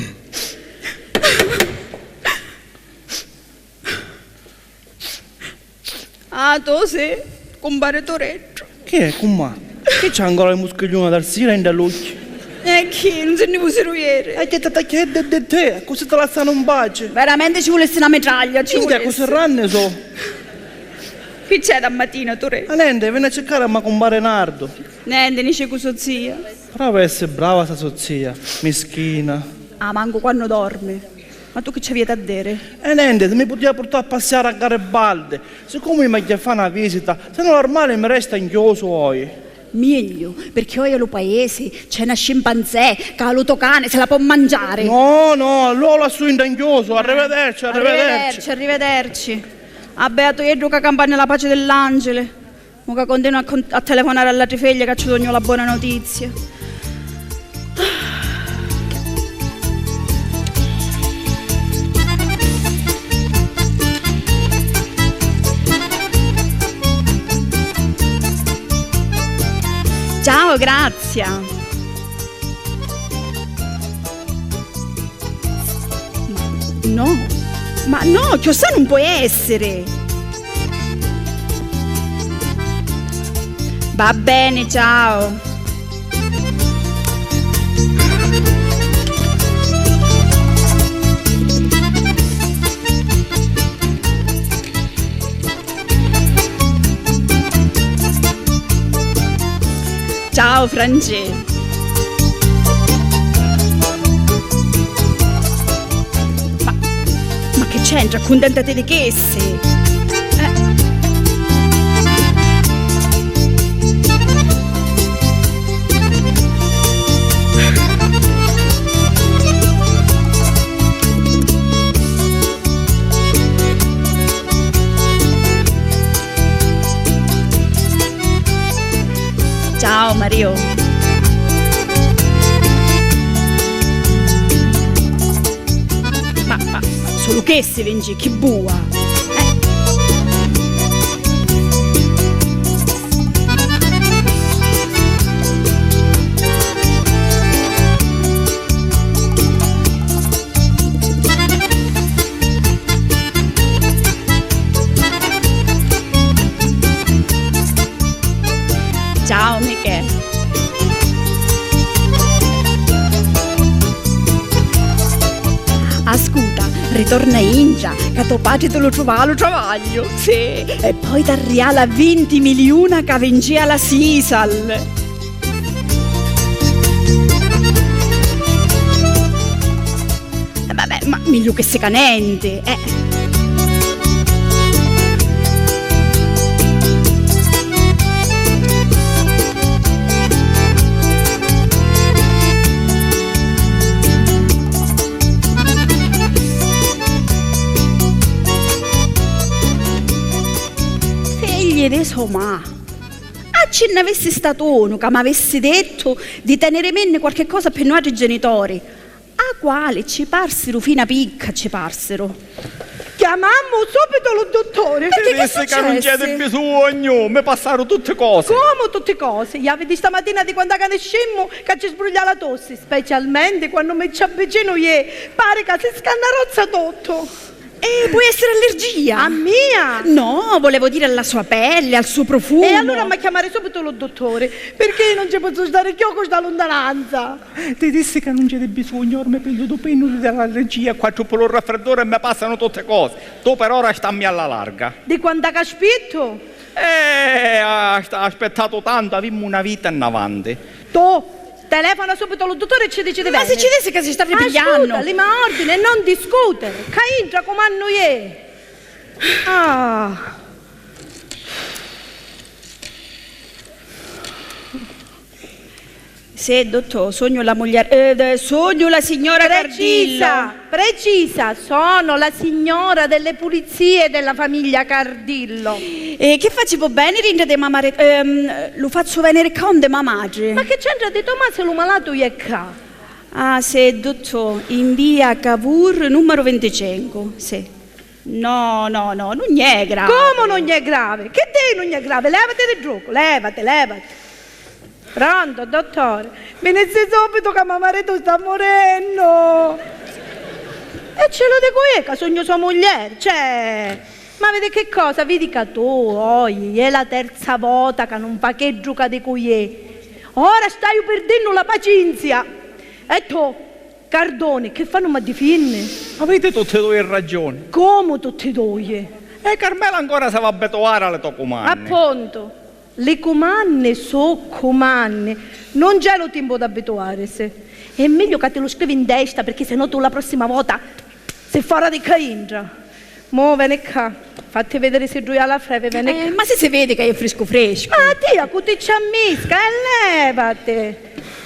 Ah, tu sì, cumpari Tureddu. Chi è, cummà? Chi c'ha ancora li muschigliuna d'arsiru nta l'ucchi? E chi, non si nni pusiru ieri? E chi t'attacchi de, de te, accussì ti lassanu in paci? Veramente ci vulissi na mitraglia, ci vulissi. Minchia, accussì ranni so. Chi c'è da matina, Tureddu? Ma nenti, veni a circari a ma cumpari Nardu. Nenti, nici cu so zia. Però avessi brava sta so zia, mischina. Ah, mancu quannu dormi. Ma tu chi ci avia a diri? E nenti, si mi putia purtari a passiari a Garibaldi. Siccomu mi m'agghiu a fa na visita, si no l'armali mi resta nchiusu oi. Megliu, pirchì oi a lu paisi c'è na scimpanzè ca a lu to cani si la po mangiari. No, no, lu lassu intra nchiusu. Arrivederci, arrivederci. Arrivederci, arrivederci. Ah, beatu iddu ca campa nni la paci di l'angili. Mo ca continua a con-, a telefonari a l'atri figli ca ci dugnu la bona notizia. Ciao, Grazia. No, ma no, chiossai nun pò essiri. Va bene, ciao. Ciao, Francè. Ma, ma che c'entra? Accuntentati di chessi. Eh. Ciao, Mario. Ma, ma, sulu chessi vinci, chi bua! Eh. Ciao, Michè. Ascuta, ritorna intra, ca to patri ti lu truvà a lu travagliu, sì, e poi t'arriala vinti miliuna ca vincì a la Sisal. Eh, vabbè, ma migliu che si ca nenti, eh. Figli di so ma. Ah, ci nn'avissi statu unu ca m'avissi dettu di teniri minni quarchi cosa pi nuatri genitori. A quali ci parsiru fina picca, ci parsiru. Chiamammu subitu lu dutturi. Perché che successi? Ti dissi ca nun c'è di bisugnu, mi passaru tutti cosi. Comu tutti cosi? Ia vidi stamatina di quannu ca niscimmu ca ci sbruglia la tossi, specialmenti quannu mi ci avvicinu iè, pari ca si scannarazza tuttu. Eh, può essere allergia. A mia? No, volevo dire alla sua pelle, al suo profumo. E allura m'ha chiamari subitu lu dutturi, pirchì nun ci pozzu stari cchiù cu sta luntananza. Ti dissi ca nun c'è di bisugnu, ora mi pigliu du pennuli di l'allergia, quattru pi lu raffridduri e mi passanu tutti cosi. Tu per ora stammi alla larga. Di quantu ca aspittu? Eh, ha sta-, aspettatu tantu, avimmu una vita in avanti. Tu, telefona subitu a lu dutturi e ci dici di veniri. Ma si ci dissi ca si sta ripigliannu. Ascuta, li ma ordini e non discutere. Ca intra cumannu iè. Ah. Sì, duttò, sugnu la muglier-, eh, de-, sugnu la signora Cardillo. Precisa, precisa, sono la signora delle pulizie della famiglia Cardillo. E chi faccivu beni dintra di mamma re-, ehm, lu fazzu veniri ccà unde ma matri. Ma chi c'entra di to ma si lu malatu è ccà? Ah, sì, duttò, in via Cavour numero venticinque, sì. No, no, no, nun è gravi. Comu nun è gravi? Chi ti nun è gravi? Levati di ddocu, levati, levati. Pronto, dottore? Vinissi subito ca me maritu sta murennu! E ce lu dicu iu ca sugnu so muglieri, cioè, ma vidi chi cosa, vidi ca tu, oi, è la terza vota ca nun fa chiddu ca dicu iu. Ora staiu pirdinnu la pacinzia! E tu, Cardoni, chi fa, nun m'addifinni? Aviti tutti dui ragioni. Comu tutti dui? E Carmela ancora s'havi abbituari a li to cumanni. Appuntu. Li cumanni su cumanni. Nun c'è lu timpu d'abbituarisi. È megliu ca ti lu scrivi in testa, pirchì se no tu la prossima vota si fora di ccà intra. Mo veni ccà, fatti vidiri siddu iu a la frevi, veni ccà. Eh, ma si si vidi ca è friscu friscu. Ma tia cu ti ci ammisca e levati.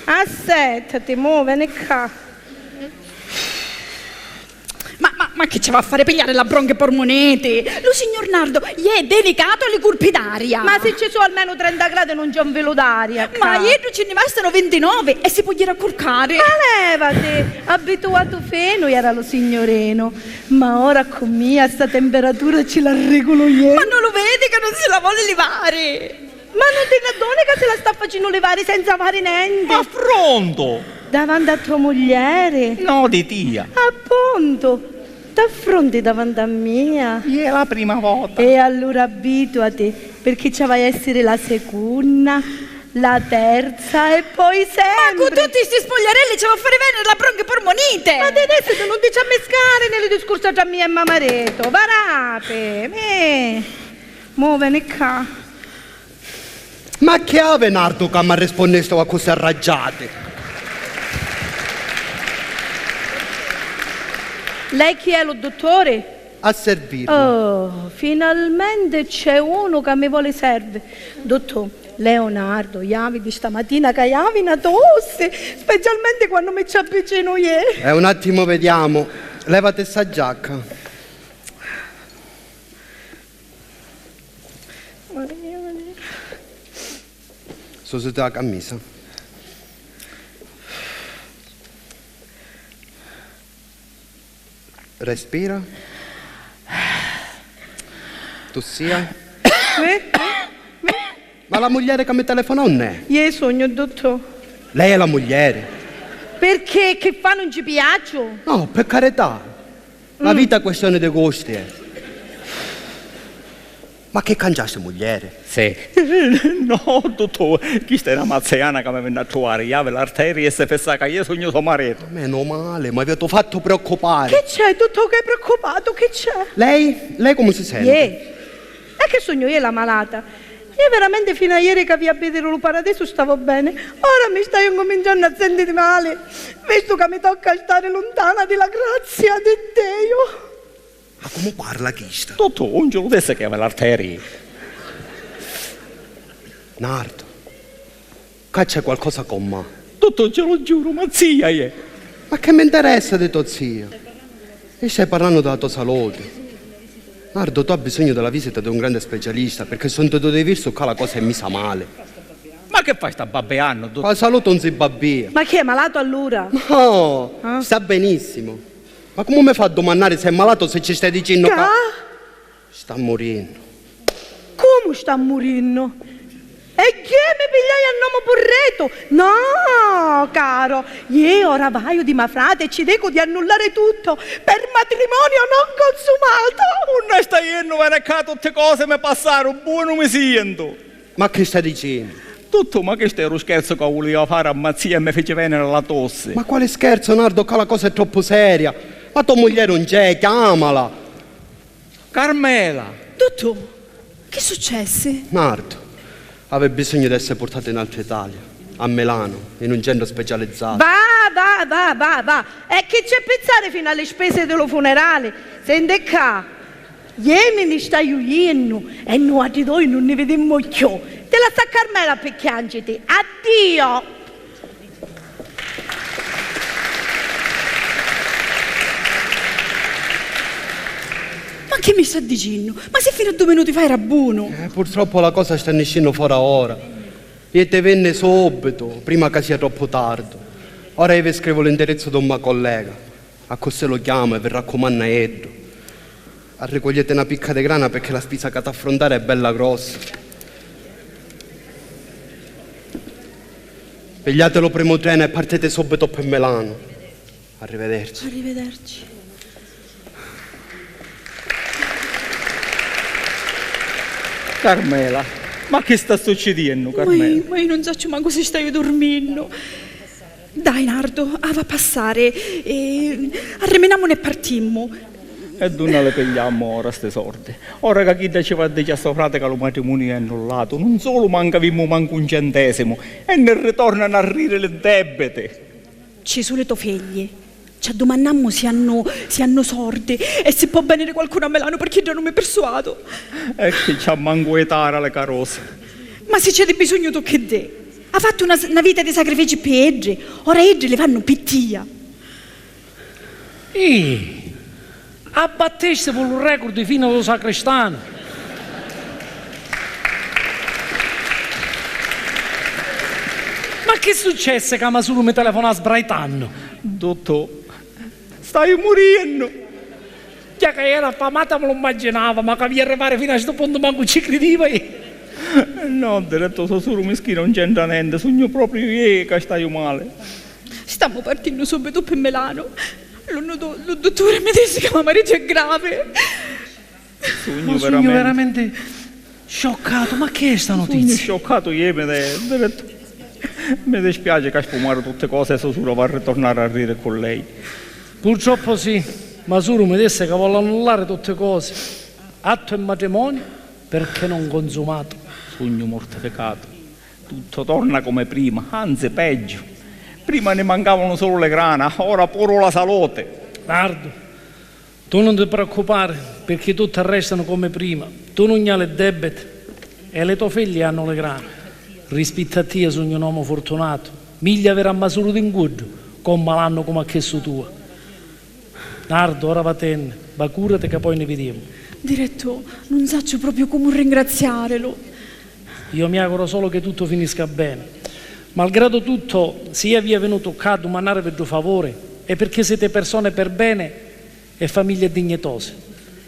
Assettati, mo veni ccà. Ma, ma, ma chi ci va a fari pigliari la bronchi purmuniti? Lu signur Nardo, iè delicatu a li curpi d'aria. Ma si ci su almenu trenta gradi nun c'è un filu d'aria ccà. Ma a iddu ci nni bastanu vintinovi e si pò jiri a curcari. Ma levati, abbituatu finu era lu signurinu. Ma ora cu mia sta temperatura ci la regulu iu. Ma non lu vedi ca non si la voli livari? Ma non ti n'addoni ca si la sta facennu livari senza fari nenti? M'affrontu! Davanti a to muglieri? No, di tia. Appuntu, t'affronti davanti a mia? Iè la prima vota. E allura abituati, pirchì ci havi a essiri la secunna, la terza e poi sempri. Ma cu tutti sti spugliarelli ci havi a fari veniri la bronchi purmuniti! Ma ti dissi di nun ti ci ammiscari nni li discursa tra mia e me maritu, varapi, mi. Mo veni ccà. Ma chi havi Nardu ca m'arrispunnistivu accussì arraggiati? Lei chi è, lu dutturi? A servirvi. Oh, finalmenti c'è unu ca mi voli servi. Duttù, Leonardo, iavi di stamatina ca iavi na tossi, specialmenti quannu mi ci avvicinu iè. Eh, un attimo vediamo. Levati sta giacca. Susiti la cammisa. Respira. Tussia. Mi? Mi? Ma la muglieri ca mi telefonò unn'è? Iè sugnu, duttù. Lei è la muglieri? Pirchì? Chi fa, nun ci piaciu? No, pi carità. La vita è questione di gusti, eh. Ma chi cangiasti muglieri? Sì. No, duttù, chista è na mazzaiana ca mi vinni a truvari, iavi l'arteria e si fissa ca iu sugnu so maritu. Meno male, m'aviatu fattu preoccupari. Chi c'è, duttù, ca è preoccupatu? Chi c'è? Lei? Lei comu si senti? Iè. E chi sugnu iu la malata? Iu veramenti finu a ieri ca avia a vidiri lu paradisu stavu beni, ora mi staiu ncuminciannu a sentiri mali, vistu ca mi tocca a stari luntana di la grazia di Diu. Ma comu parla chista? Duttù, un ci lu dissi chi havi l'arteria? Nardo, ccà c'è qualcosa commà. Duttù, ci lu giuru, mazzia iè. Ma chi mi interessa di to zia? Iu staiu parrannu di la to saluti. Nardo, tu hai bisognu di la visita di un grande specialista, pirchì sentu di virsu ccà la cosa è misa mali. Ma chi fai, sta babbiannu, duttù? Cu la saluti un si babbia. Ma chi è malatu allura? No, sta benissimo. Ma comu mi fa a dumannari se è malatu se ci stai dicennu ca... Ca? Sta murinnu. Comu sta murinnu? E chi, mi pigliai a nomu purretu? No, caro, iu ora vaiu di ma frati e ci dicu di annullari tuttu, per matrimonio non consumato! Unni sta jennu, veni ccà, tutti cosi mi passaru, bonu mi sientu! Ma chi sta dicennu? Duttù, ma chistu era un scherzu ca vulia fari a mazzia e mi fici veniri la tossi. Ma quali scherzu, Nardo, ccà la cosa è troppu seria. La to muglieri un c'è, chiamala. Carmela! Duttù, chi successi? Nardo, havi bisognu d'essiri purtatu in Alta Italia, a Milanu, in un centru specializzatu. Va, va, va, va, va! E chi c'è pizzari finu a li spisi di lu funerali? Senti ccà, iu mi nni staiu jennu e nuatri doi nun ni vidimmu cchiù. Ti lassu a Carmela pi chianciti. Addio! Ma chi mi sta dicennu? Ma si finu a dui minuti fa era bonu! Eh, purtroppu la cosa sta niscennu fora ora. Iu ti vinni subitu, prima ca sia troppu tardu. Ora iu vi scrivu l'indirizzu d'un ma collega. Accussì lu chiamu e vi raccumannu a iddu. Arricugliti na picca di grana pirchì la spisa ca t'affruntari è bella grossa. Pigliate lu primu trenu e partite subito pi Milanu. Arrivederci. Arrivederci. Carmela, ma chi sta succidiennu, Carmela? Ma io, ma io non saccio manco si staiu durminnu. Dai, Nardo, ava a passare, e arriminamunu e partimmu. E dunni li pigliammu ora sti sordi? Ora ca chidda ci va a dicere a so frati ca lu matrimuniu è annullatu, nun sulu manca avimmu mancu un centesimu, e ni ritornanu a riri li debiti. Ci su li to fegli. Ci addumannammu si hannu, si hannu sordi e si pò veniri qualcunu a Milanu, pirchì idda nun mi pirsuatu. E chi ci ha mancu itari li carusi. Ma si c'è di bisugnu tu chi dì? Ha fattu na, na vita di sacrifici pi iddi, ora iddi li fannu pi tia. Ih, abbattistivu lu record finu a lu sacristanu. Ma chi successi ca Masuru mi telefona sbraitannu? Duttù, staiu muriennu! Già ca era affamata mi lu mmaginava, ma ca avia arrivari finu a stu puntu mancu ci cridiva io. No, direttu, so suru mischina, non c'entra nenti, sugnu propriu iu ca staiu mali. Stammu partinnu subitu pi Milanu. Lu, lu, lu dutturi mi dissi ca me maritu è gravi. Sugnu veramenti scioccatu, ma chi è sta notizia? Sugnu scioccatu iu, mi de-, direttu. Mi dispiaci ca sfumaru tutti cosi e so sura va a ritornari a riri cu lei. Purtroppu sì, Masuru mi dissi ca voli annullari tutti cosi, attu e matrimoniu, pirchì non consumatu. Sugnu murtificatu. Tuttu torna comu prima, anzi peggiu. Prima ni mancavanu sulu li grana, ora puru la saluti. Nardu, tu nun ti preoccupari, pirchì tutti restanu comu prima. Tu nun hai li debiti e li to figli hannu li grana. Rispittu a tia sugnu un omu furtunatu, migliu aviri a Masuru di ncuddu, comu malannu comu a chissu tua. Nardu, ora vatenni, va curati ca poi ni vidimu. Direttu, nun sacciu propriu comu ringraziarilu. Io mi auguro solo che tutto finisca bene. Malgrado tutto, si io avia venutu ccà a dumannarivi ddu favori, è pirchì siti persone per bene e famiglie dignitose.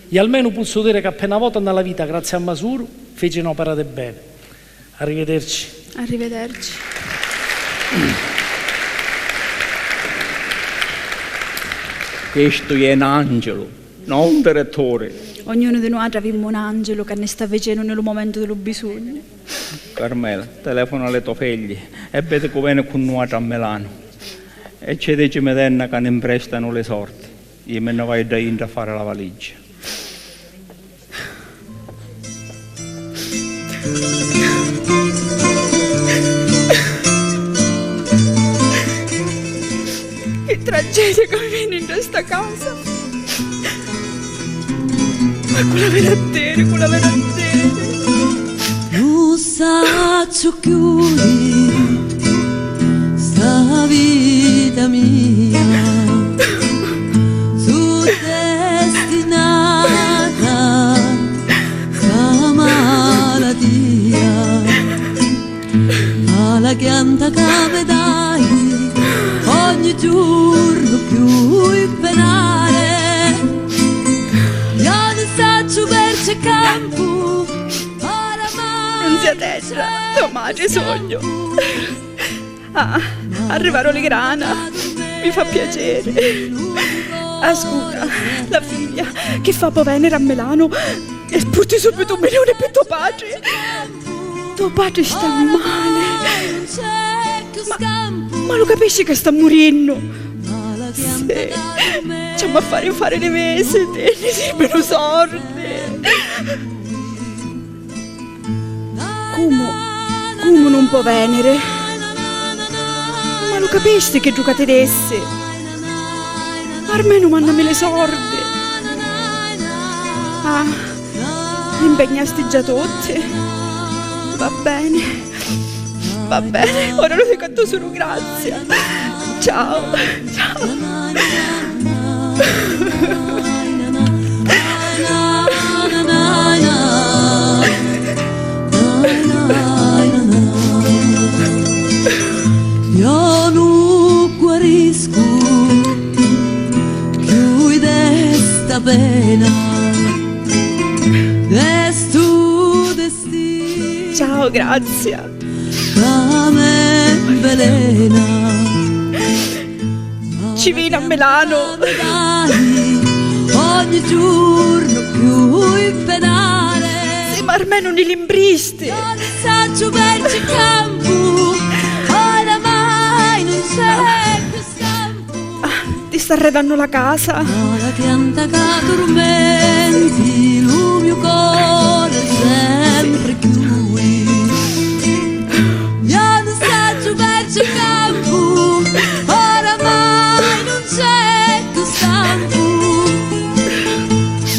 Io almenu pozzu diri ca pi na vota nna la vita, grazzi a Masuru, fici n'opera di bene. Arrivederci. Arrivederci. Chistu è n'angilu, non un diretturi. Ognunu di nuatri avimmu un angilu ca ni sta vicinu ni lu momentu di lu bisugnu. Carmela, telefona a li to figli e vedi cu veni cu nuatri a Milanu. E ci dici midenna ca ni mprestanu li sordi. Io mi nni vaiu dda intra a fari la valigia. Che tragedia ca mi veni nta sta casa! Ma cu l'aviri a diri, cu l'aviri a diri? Nun sacciu cchiù di sta vita mia, su destinata sta malatia, a la chianta ca mi dai ogni giornu più infernale. Io nun sacciu perci campu. Nunziatedda, to matri sognu. Ah, arrivaru li grana. Mi fa piaceri. Ascuta, la figlia chi fa po veniri a Milanu e purti subitu un milioni pi to patri. To patri sta mali. Ma, ma lu capisci ca sta murinnu? Sì, ci amu a fari fari li visiti, ni sirvinu sordi. Cumu? Cumu nun po veniri? Ma lu capisti chiddu ca ti dissi? Armenu mannami li sordi. Ah, li mpignasti già tutti? Va beni. Va bene, ora lu dicu a to suru Grazia. Ciao, ciao. Io nun guariscu cchiù di sta pena, di stu destinu. Ciao, Grazia. Ca mi Velena. Ci vini a Milanu. Ogni giorno più in penale. Sì, ma almenu ni limbristi. Io non saccio perci campu, oramai non c'è più scampu. Ah, ti sta arredannu la casa. Ma la chianta ca turmenti lu mio core sempre chiù. Io non saccio perci campu, oramai non c'è più scampu.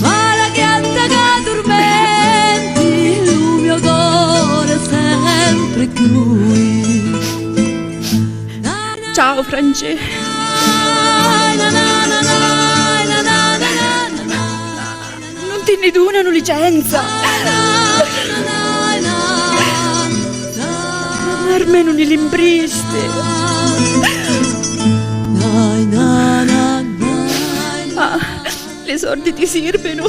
Ma la chianta ca turmenti lu mio core sempre chiù. Ciao, Francè. Non ti ni dunanu licenza. Ma almenu ni limbristi. Ah, li sordi ti sirvinu.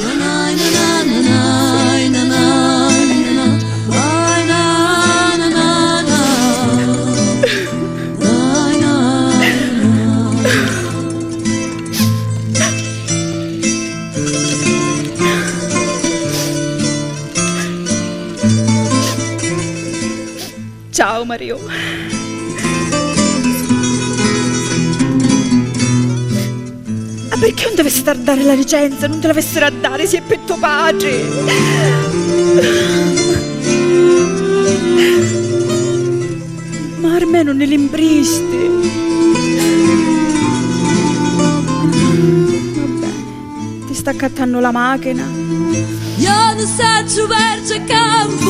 Ciao, Mariò. Ma perché non ti avessi a dari la licenza? Non ti l'avessero a dare, si è per tuo padre. Ma almenu ni limbristi. Vabbè. Ti sta accattannu la machina. Io non saccio perci campu,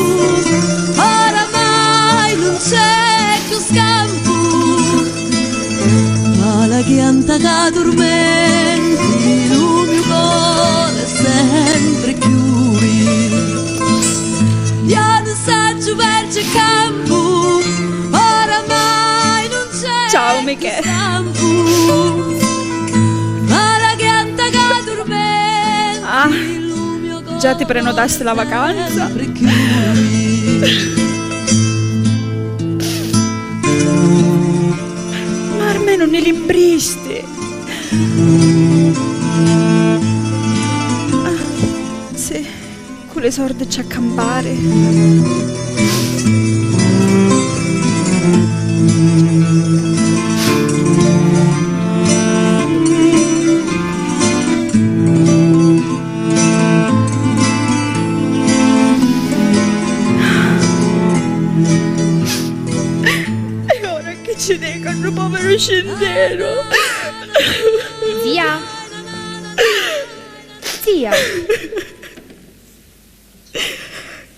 oramai non c'è più scampu. Ma la chianta ca turmenti lu mio core sempre chiù. Io non saccio perci campu, oramai non c'è. Ciao, Michè. Ah, già ti prenotasti la vacanza? Ma almenu ni limbristi. Ah, sì. Cu li sordi c'è a campari. E ora che ci dico a un povero scintero? Zia? Zia?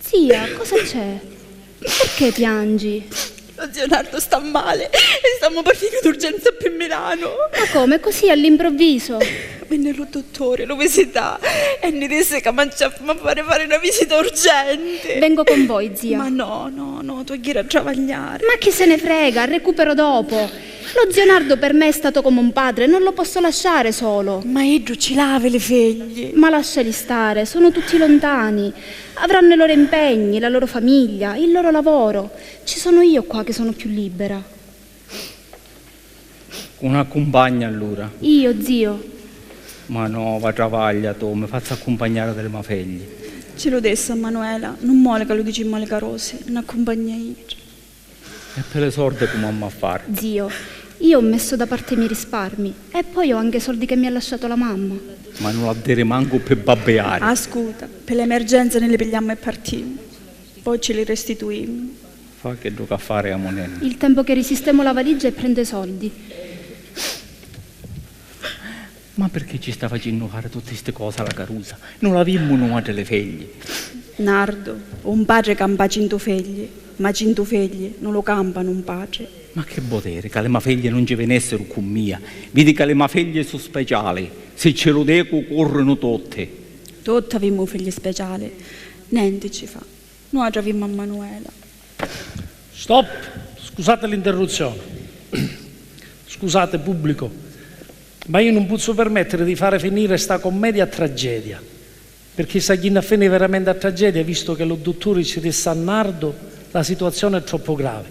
Zia, cosa c'è? Perché piangi? Lo zio Nardo sta male e stammu partìnnu d'urgenza pi Milanu. Ma come, così all'improvviso? Vinni lu dutturi, lu visità e ni dissi ca m'ha a fari fari na visita urgenti. Vengo con voi, zia. Ma no, no, no, tu haiu a travagliari. Ma chi se ne frega, recupero dopo. Lo zio Nardo per me è stato come un padre, non lo posso lasciare solo. Ma iddu ci l'havi li figli. Ma lasciali stare, sono tutti lontani. Avranno i loro impegni, la loro famiglia, il loro lavoro. Ci sono io qua che sono più libera. Cu n'accumpagna allura? Io, zio. Ma no, va travaglia tu, mi fazzu accumpagnari da li ma figli. Ci lu dissi a Manuela, nun moli ca lu dicimmu a li carusi, n'accumpagna iddu. E pi li sordi comu ammu a fari? Zio, io ho messo da parte i miei risparmi e poi ho anche i soldi che mi ha lasciato la mamma. Ma nun l'ha diri mancu pi babbiari. Ascuta, pi l'emergenza ni li pigliammu e partimmu, poi ci li restituimmu. Fa chiddu ca fari amu nenni. Il tempo che risistemo la valigia e prendo i soldi. Ma pirchì ci sta facennu fari tutti sti cosi a la carusa? Nun l'avimmu nuatri li figli? Nardu, un patri campa cintu figli, ma cintu figli nun lu campanu un patri. Ma chi vo' diri, ca li ma figli nun ci vinissiru cu mia? Vidi ca li ma figli su speciali, si ci lu dicu currinu tutti. Tutti avimmu figli speciali, nenti ci fa. Nuatri avimmu a Manuela. Stop! Scusate l'interruzione. Scusate, pubblico, ma io non posso permettere di fare finire sta commedia a tragedia, perché sta ghjinni a finì veramente a tragedia, visto che lo dutturi ci dissi a Nardo la situazione è troppo grave.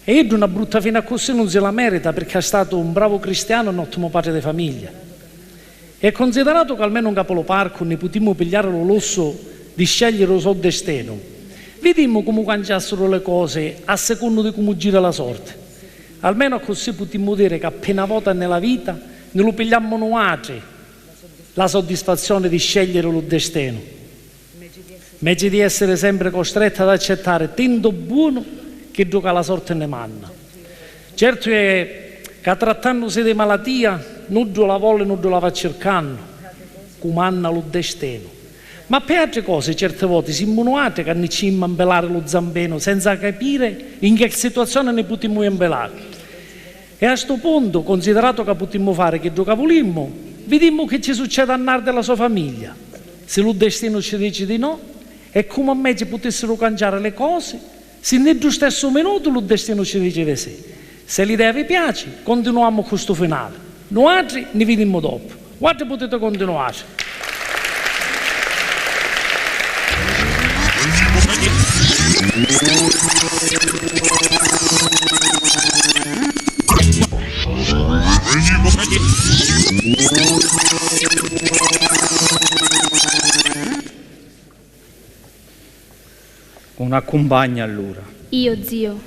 E iddu na brutta fini accussì nun si la merita, pirchì ha statu un bravu cristianu e n'ottimu patri di famiglia. E consideratu ca almenu 'n capu lu parcu ni putimmu pigliari lu lussu di scegliiri u so destinu, vidimmu comu canciassiru li cosi a secunnu di comu gira la sorti. Almenu accussì putimmu diri ca pi na vota ni la vita ni lu pigliammu nuatri la soddisfazioni di scegliiri lu destinu. Meci di essiri sempri costretti ad accettari tintu bonu chiddu ca la sorti ni manna. Certu è ca trattannusi di malatia, nuddu la voli, nuddu la va circannu, cumanna lu destinu. Ma pi atri cosi certi voti simmu nuatri ca ni ci imma 'mbilari lu zampinu senza capiri in che situazioni ni putimmu imbilari. E a stu puntu, consideratu ca putimmu fari chiddu ca vulimmu, vidimmu chi ci succedi a Nardu e la so famiglia. Si lu destinu ci dici di no, e comu a meci putissiru canciari li cosi, si ni ddu stessu minutu lu destinu ci dici di sì. Se l'idea vi piaci, continuammu cu stu finali. Nuatri ni vidimmu dopu. Vuatri putiti continuari. Un'accumpagna allura. Io, zio.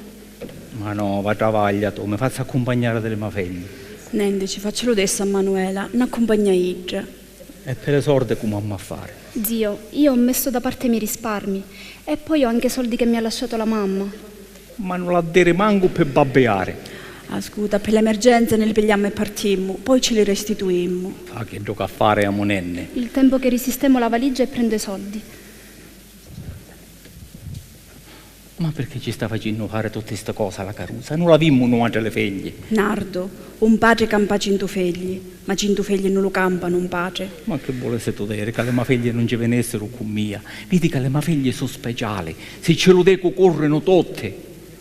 Ma no, va travaglia tu, mi fazzu accumpagnari di li ma fegli. Nenti, ci facciu lu dessu a Manuela, n'accumpagna idda. E pi li sordi comu ammu a fari? Zio, io ho messo da parte i miei risparmi e poi ho anche soldi che mi ha lasciato la mamma. Ma nun l'ha diri mancu pi babbiari. Ascuta, pi l'emergenza ni li pigliammu e partimmu, poi ci li restituimmu. Fa chiddu c'ha fari, amunenni. Il tempo che risistemo la valigia e prendo i soldi. Ma pirchì ci sta facennu fari tutti sti cosi a la carusa? Nun l'avimmu nuatri li fegli? Nardu, un patri campa cintu fegli, ma cintu fegli nun lu campanu un patri. Ma chi vulissitu diri, ca li ma fegli nun ci vinissiru cu mia? Vidi ca li ma fegli su speciali, si ci lu dicu currinu tutti.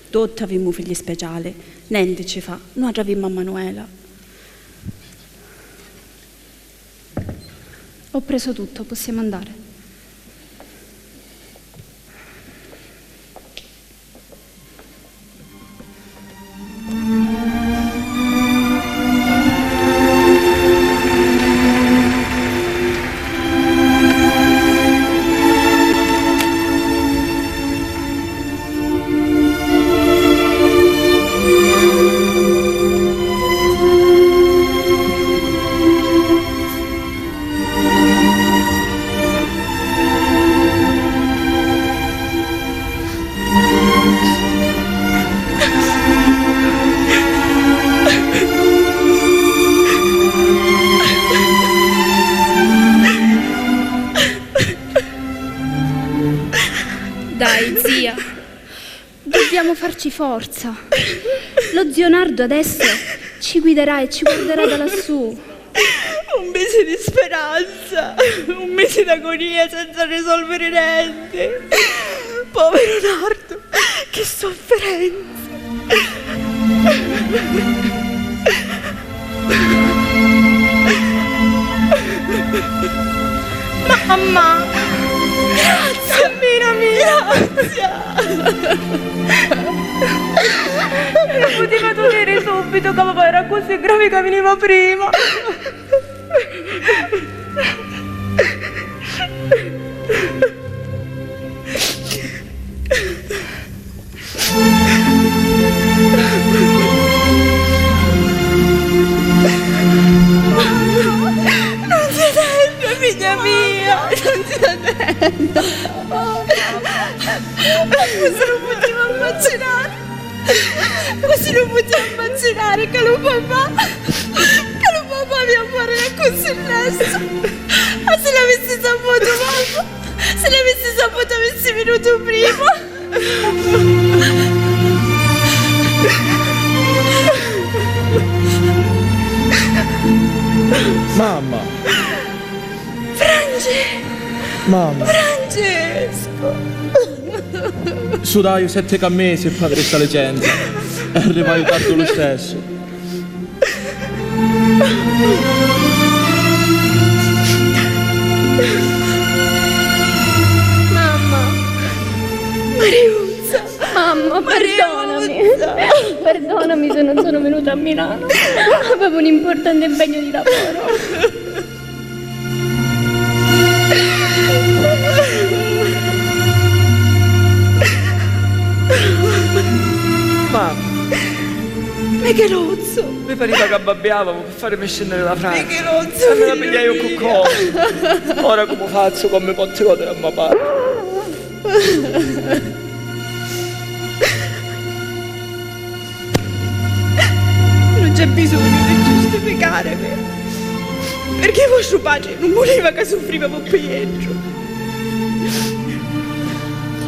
Tutti avimmu figli speciali, nenti ci fa, nuatri avimmu a Manuela. Ho preso tutto, possiamo andare. Dai, zia, dobbiamo farci forza. Lo zio Nardo adesso ci guiderà e ci guarderà da lassù. Un misi di speranza, un misi d'agonia senza risolviri nenti. Poviru Nardo, chi soffirenza! Mamma! Grazia! Mammina mia! Grazia! Nun putivatu diri subbitu ca papà era accussì gravi ca viniva prima. Non si sente, figlia mia, non si sente. Accussì nun putivemu immaginari. Accussì nun putivemu immaginari ca lu papà, ca lu papà avia a muriri accussì prestu. Ah, si l'avissi saputu, mamma, si l'avissi saputu, avissi vinutu prima. Mamma! Frangi! Mamma! Francesco! Sudaiu setti cammisi pi aviri sta licenza e arrivaiu tardu lu stessu. Mamma! Mariuzza! Mamma, perdonami! Mariuzza! a Milano. Avevo un importante impegno di lavoro. Mamma, Michelozzo! Mi pariva ca babbiavamu pi farimi scenniri la fragna. Michelozzo, e mi la pigghiai un cuccò. Ora comu fazzu? Comu mi pozzu godiri a me patri? Non c'è bisogno di giustificarmi, perché vostru patri non voleva che soffrivamu pi iddu.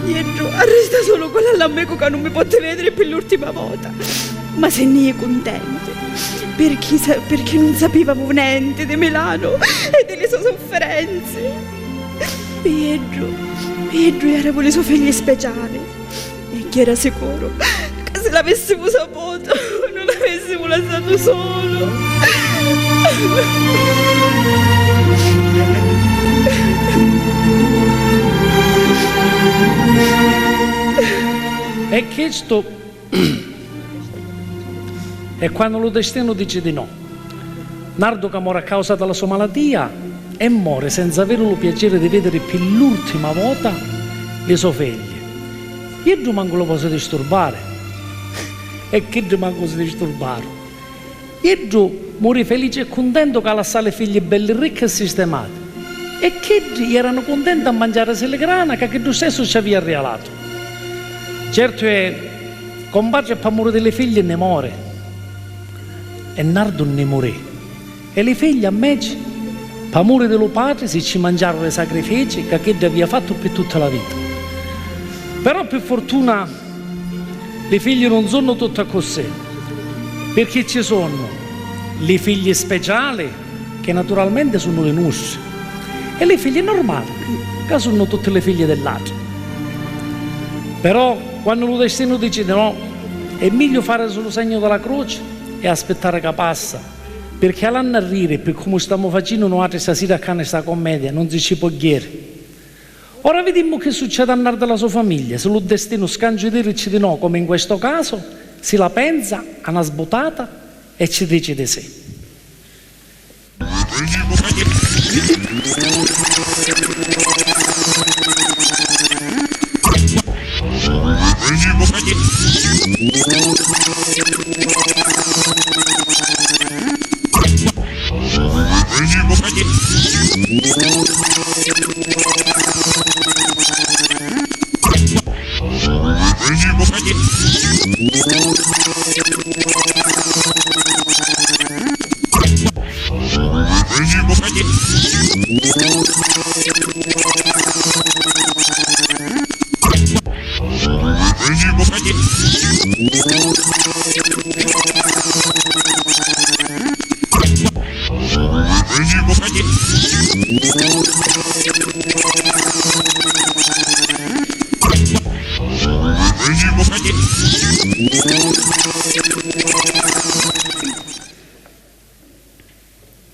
Iddu arresta solo quella all'ammeco che non mi potti vedere per l'ultima volta. Ma se ne è contenti, perché, sa- perché non sapevamo niente di Milano e delle sue sofferenze. Iddu, iddu era con le sue figlie speciali. E chi era sicuro ca si l'avessimu saputu, nun l'avessimu lassatu sulu. E chistu è quannu lu destinu dici di no. Nardu ca mori a causa di la so malatia e mori senza aviri lu piaciri di vidiri pi l'urtima vota li so figli. Iddu mancu lu posi disturbari. E chiddi mancu si disturbaru. Iddu muri felici e cuntentu ca lassa li figli belli ricchi e sistemati. E chiddi ieranu cuntenti a manciarisi li grana ca chiddu stessu ci avia rialatu. Certu è, compatri p'amuri di li figli nni mori. E Nardu nni murì. E li figli, ammeci, p'amuri di lu patri, si ci manciaru li sacrifici ca chiddu avia fattu pi tutta la vita. Però, pi furtuna, li figli nun sunnu tutti accussì, pirchì ci sunnu li figli speciali, che naturalmenti sunnu li nustri, e li figli nurmali, ca sunnu tutti li figli di l'atri. Però, quannu lu destinu dici di no, è migliu farisi lu segnu di la cruci e aspittari ca passa. Pirchì a l'annu a riri, pi comu stamu facennu nuatri stasira ccà nni sta commedia, nun si ci pò jiri. Ora vidimmu chi succedi a Nardu e la so famiglia, si lu destinu, scanci di dirici di no, comu in questo caso, si la pensa a na sbutata e ci dici di sì.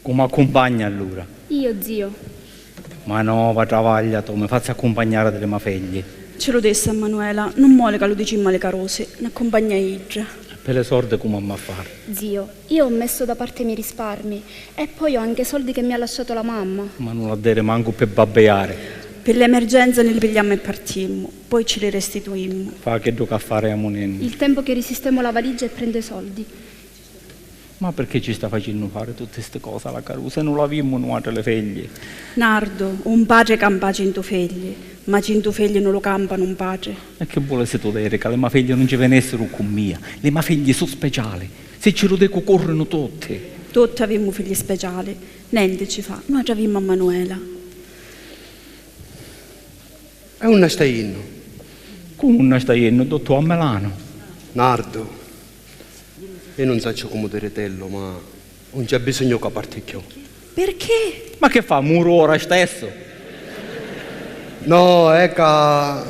Cu m'accumpagna allura? Io, zio. Ma no, va travaglia tu, mi fazzu accumpagnari di li ma figli. Ci lu dissi a Manuela, nun moli ca lu dicimmu a li carusi, n'accumpagna idda. E pi li sordi comu ammu a fari? Zio, io ho messo da parte i miei risparmi e poi ho anche i soldi che mi ha lasciato la mamma. Ma nun l'ha diri mancu pi babbiari. Pi l'emergenza ni li pigliammu e partimmu, poi ci li restituimmu. Fa chiddu c'ha fari amuninni. Il tempo che risistemo la valigia e prendo i soldi. Ma pirchì ci sta facennu fari tutti sti cosi a la carusa e nun l'avimmu nuatri li figli? Nardu, un patri campa a cintu figli, ma cintu figli nun lu campanu un patri. E chi vulisitu diri, ca li ma figli nun ci vinissiru cu mia? Li ma figli su speciali, si ci lu dicu currinu tutti. Tutti avimmu figli speciali, nenti ci fa, nuatri avimmu a Manuela. E unni sta jinnu? Comu unni sta jinnu? Dottu a Milanu. Nardu, io nun sacciu comu diritillu, ma nun c'è bisognu ca parti cchiù. Pirchì? Ma chi fa, muru ora stessu? No, è ca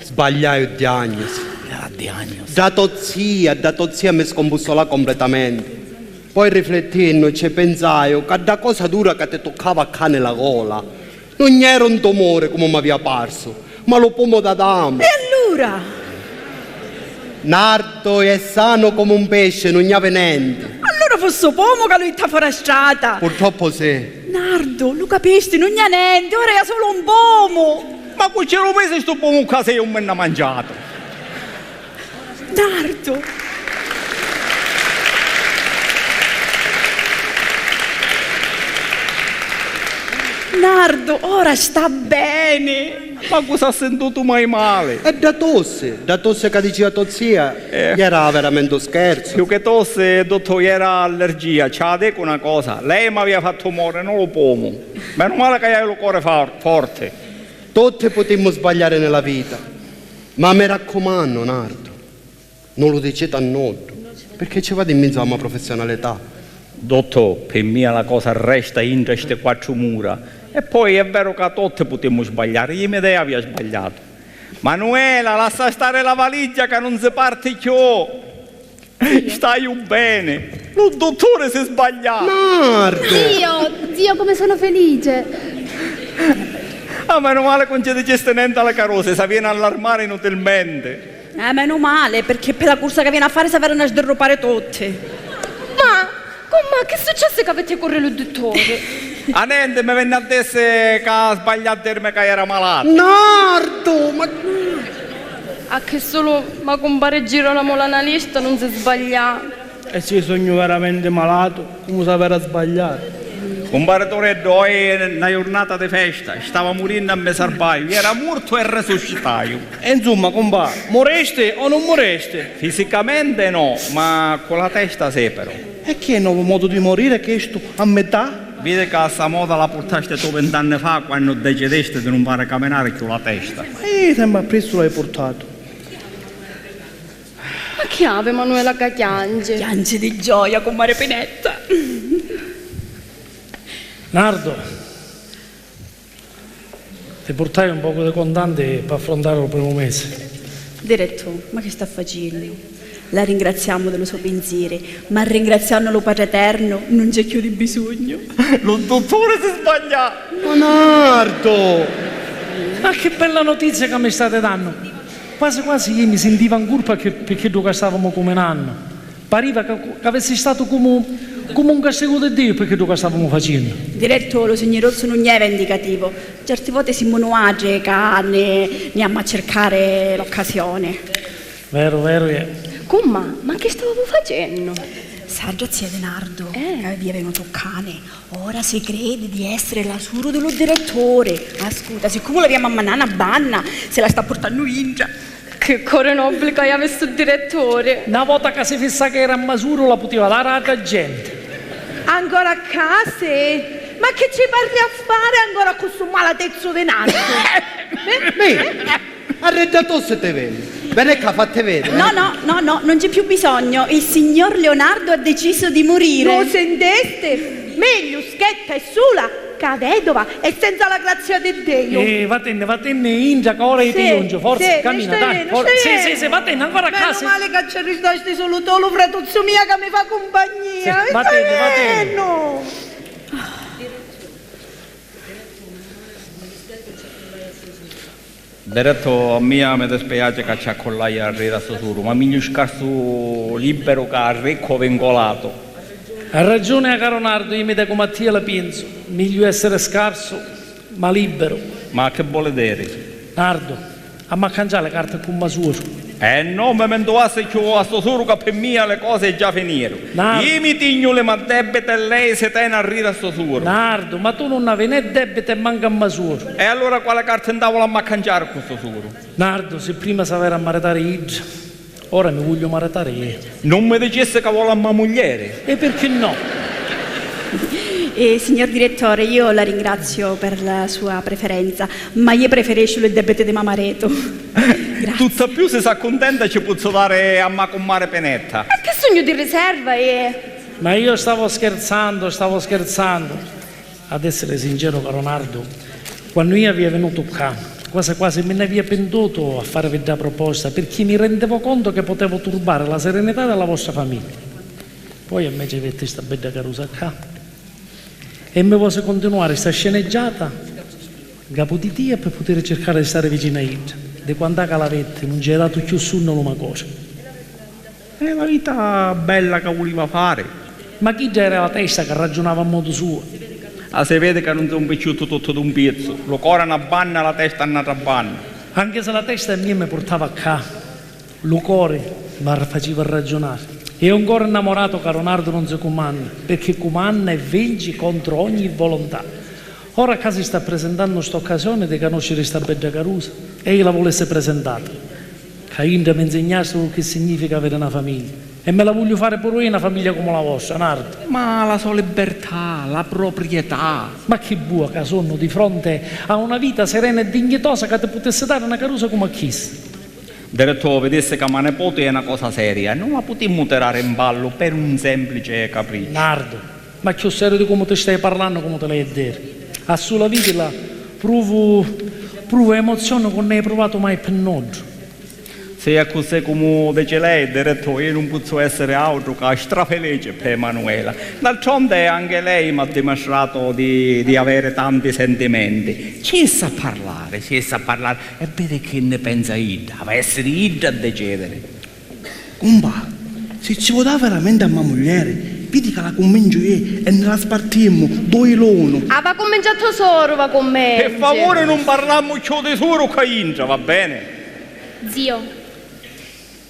sbagliaiu diagnosi. Ah, diagnosi. Dda to zia, dda to zia mi scombussolà completamenti. Poi riflettennu ci pensaiu ca dda cosa dura ca ti tuccava ccà ni la gola nun era un tumuri comu m'avia parsu, ma lu pumu d'Adamu. E allura? Nardo è sanu comu un pesci, nun havi nenti. Allura fussi u pomu ca lu jitta fora strata. Purtroppu sì. Nardo, lu capisti, nun ha nenti, ora ha sulu un pomu. Ma cu ci lu misi stu pomu ccà si iu mi nna mangiatu? Nardo. Nardo, ora sta beni. Ma cu s'ha sintutu mai mali? E dda tossi, dda tossi ca dicia to zia, eh, era veramenti un scherzu. Chiù che tossi, dottò, era allergia. Ci la dicu na cosa, lei m'avia fattu mori, no lu pomu. Menu mali ca haiu lu cori for-, forti. Tutti putimu sbagliari nni la vita, ma mi raccumannu, Nardo, non lu diciti a nuddu, pirchì ci vadi in menzu a ma professionalità. Dottò, pi mia la cosa resta intra sti quattru mura. E poi è veru ca tutti putimu sbagliari, iu mi avia sbagliatu. Manuela, lassa stari la valigia ca non si parti chiù. Staiu beni. Lu dutturi si sbaglià. Nardo! Zio, zio, come sono felice. Ah, menu mali ca non ci dicisti nenti a la carusi, s'avìa allarmari inutilmenti. Eh, menu mali, pirchì pi la cursa ca veni a fari s'averanu a sdirrupari tutti. Ma, commà, chi successi ca aviti curri lu dutturi? Ah, nenti, mi vinni a dissi ca sbaglià a dirmi ca era malatu. Nardo, ma... A chi sulu ma cumpari Girolamo l'analista non si sbaglià. E si sugnu veramenti malatu, comu s'avera sbagliari? Cumpari Tureddu, oji è na jurnata di festa, stava murinnu e mi sarvaiu, era murtu e risuscitaiu. E insumma, cumpari, muristi o non muristi? Fisicamenti no, ma cu la testa sì, però. E chi è novu modu di moriri chistu, a mità? Vidi ca sta moda la purtasti tu vint'anni fa, quannu decidisti di non fari caminari chiù la testa. E sempri appressu l'hai purtatu. Ma chi havi, Manuela, ca chiangi? Chiangi di gioia, cummari Pinetta. Nardo, ti purtai un pocu di contanti p'affruntari lu primu misi. Direttò, ma chi sta facennu? La ringraziamu di lu so pinsiri, ma ringraziannu lu Patreternu nun c'è chiù di bisugnu. Lu dutturi si sbaglià! Ma Nardo! Ma chi bella notizia ca mi stati dannu! Quasi quasi iu mi sintiva in curpa pi, pi chiddu ca stavamu cuminannu. Pariva ca, ca avissi statu comu, comu un castigu di Diu pi chiddu ca stavamu facennu. Direttu, lu signuruzzu nun jeva indicativu. Certi voti simu nuatri ca ni, ni ammu a circari l'occasioni. Veru, veru è. Cummà, ma chi stavavu facennu? Saggia zia di Nardu, eh, ca avia venutu u cani. Ora si credi di essiri la suru di lu diretturi. Ascuta, siccomu l'avìamu a mannà na banna, si la sta purtannu intra. Chi cori nobili ca havi stu diretturi! Na vota ca si fissa ca era masuru la putiva dari a dda genti. Ancora ccà si? Ma chi ci parri a fari ancora cu stu malatezzu di Nardu? Eh? Mi? Arredda tu si ti veni. Veni ccà, fatti viri. No, no, no, no, non c'è più bisogno. Il signor Leonardo ha deciso di morire. Lu sintesti? Megliu schetta e sula ca vedova e senza la grazia di Diu. Eh, vatinni, vatinni, intra ca ora iu ti jungiu, forza, camina, dai, forza. Sì, sì, sì, vatinni, ancora ccà, sì. Menu mali ca ci arristasti sulu tu, lu fratuzzu mia ca mi fa cumpagnia. Sì, vatinni, vatinni. Direttu, a mia mi dispiaci ca ci accullai a riri a so suru, ma migliu scarsu libberu ca riccu vinculatu. Ha ragiuni a caru Nardu, iu mi tecu ma tia la pinsu, migliu essiri scarsu ma libberu. Ma chi voli diri? Nardu, ammu a canciari li carti cu ma suru. Eh no, mi mi ntuassi chiù a so suru ca pi mia li cosi già finiru. Nardu. Iu mi tignu li ma debiti e lei si teni a riri a so suru. Nardu, ma tu nun havi né debiti e mancu a ma suru. E allura quali carti 'n tavula ammu a canciari cu so suru? Nardu, si prima s'avera a maritari idda, ora mi vugliu maritari iu. Nun mi dicissi ca voli a ma muglieri? E pirchì no? Eh, signor direttore, io la ringrazio per la sua preferenza, ma io preferisco il debito di ma marito. Grazie. Tutta più si s'accuntenta ci puzzu dari a ma cummari Pinetta. Ma che sugnu di riserva, eh? Ma io stavo scherzando, stavo scherzando. Ad essere sincero, caro Nardo, quannu io avia venuto ccà, quasi quasi mi n'avia pintuto a farvi dda proposta, pirchì mi rendevo conto che potevo turbare la serenità della vostra famiglia. Poi invece vetti sta bedda carusa ccà e mi vosi continuare sta sceneggiata ncapu di tia pi putiri circari di stari vicinu a idda. Di quant'à ca la vetti, nun ci hai datu cchiù sunnu a lu me cori. È la vita bella ca vuliva fari. Ma chidda era la testa ca raggiunava a modu suo. Ah, si vidi ca nun si un picciuttu tuttu d'un pizzu, lu cori a na banna e la testa a n'atra banna. Anche se la testa mia mi purtava ccà, lu cori mi faciva raggiunari. E un cori nnamuratu, caru Nardu, nun si cumanna, pirchì cumanna e vinci contru ogni volontà. Ora ccà si sta prisintannu st'occasioni di canusciri sta bedda carusa e io la vulissi prisintata. Ca intra mi nzignastivu chi significa aviri na famiglia. E mi la vugliu fari puru io na famiglia comu la vostra, Nardu. Ma la so libertà, la proprietà. Ma chi bua ca sunnu di fronti a una vita serena e dignitosa ca ti putissi dari na carusa comu a chista. Direttò, vidissi ca ma niputi è na cosa seria e nun la putimmu tirari in ballu per un semplice capricciu. Nardu, ma cchiù seriu di comu ti stai parlannu, comu ti l'haiu a diri? A sulu a vidila pruvu, pruvu emozioni ca nun haiu pruvatu mai pi nuddu. Si è accussì comu dici lei, direttò, io nun pozzu essiri autru ca strafelici pi Emanuela. D'altronde anche lei m'ha dimustratu di, di aviri tanti sentimenti. Ci issa a parlari, ci issa a parlari e vidi chi nni pensa idda, havi a essiri idda a decidiri. Cumpà, si ci vò dà veramenti a ma muglieri, vidi ca la cunvinciu io e nni la spartimmu dui l'unu. Ah, va cunvinci a to soru, va cunvinci. Pi favuri nun parlammu cchiù di suru ccà intra, va beni? Zio,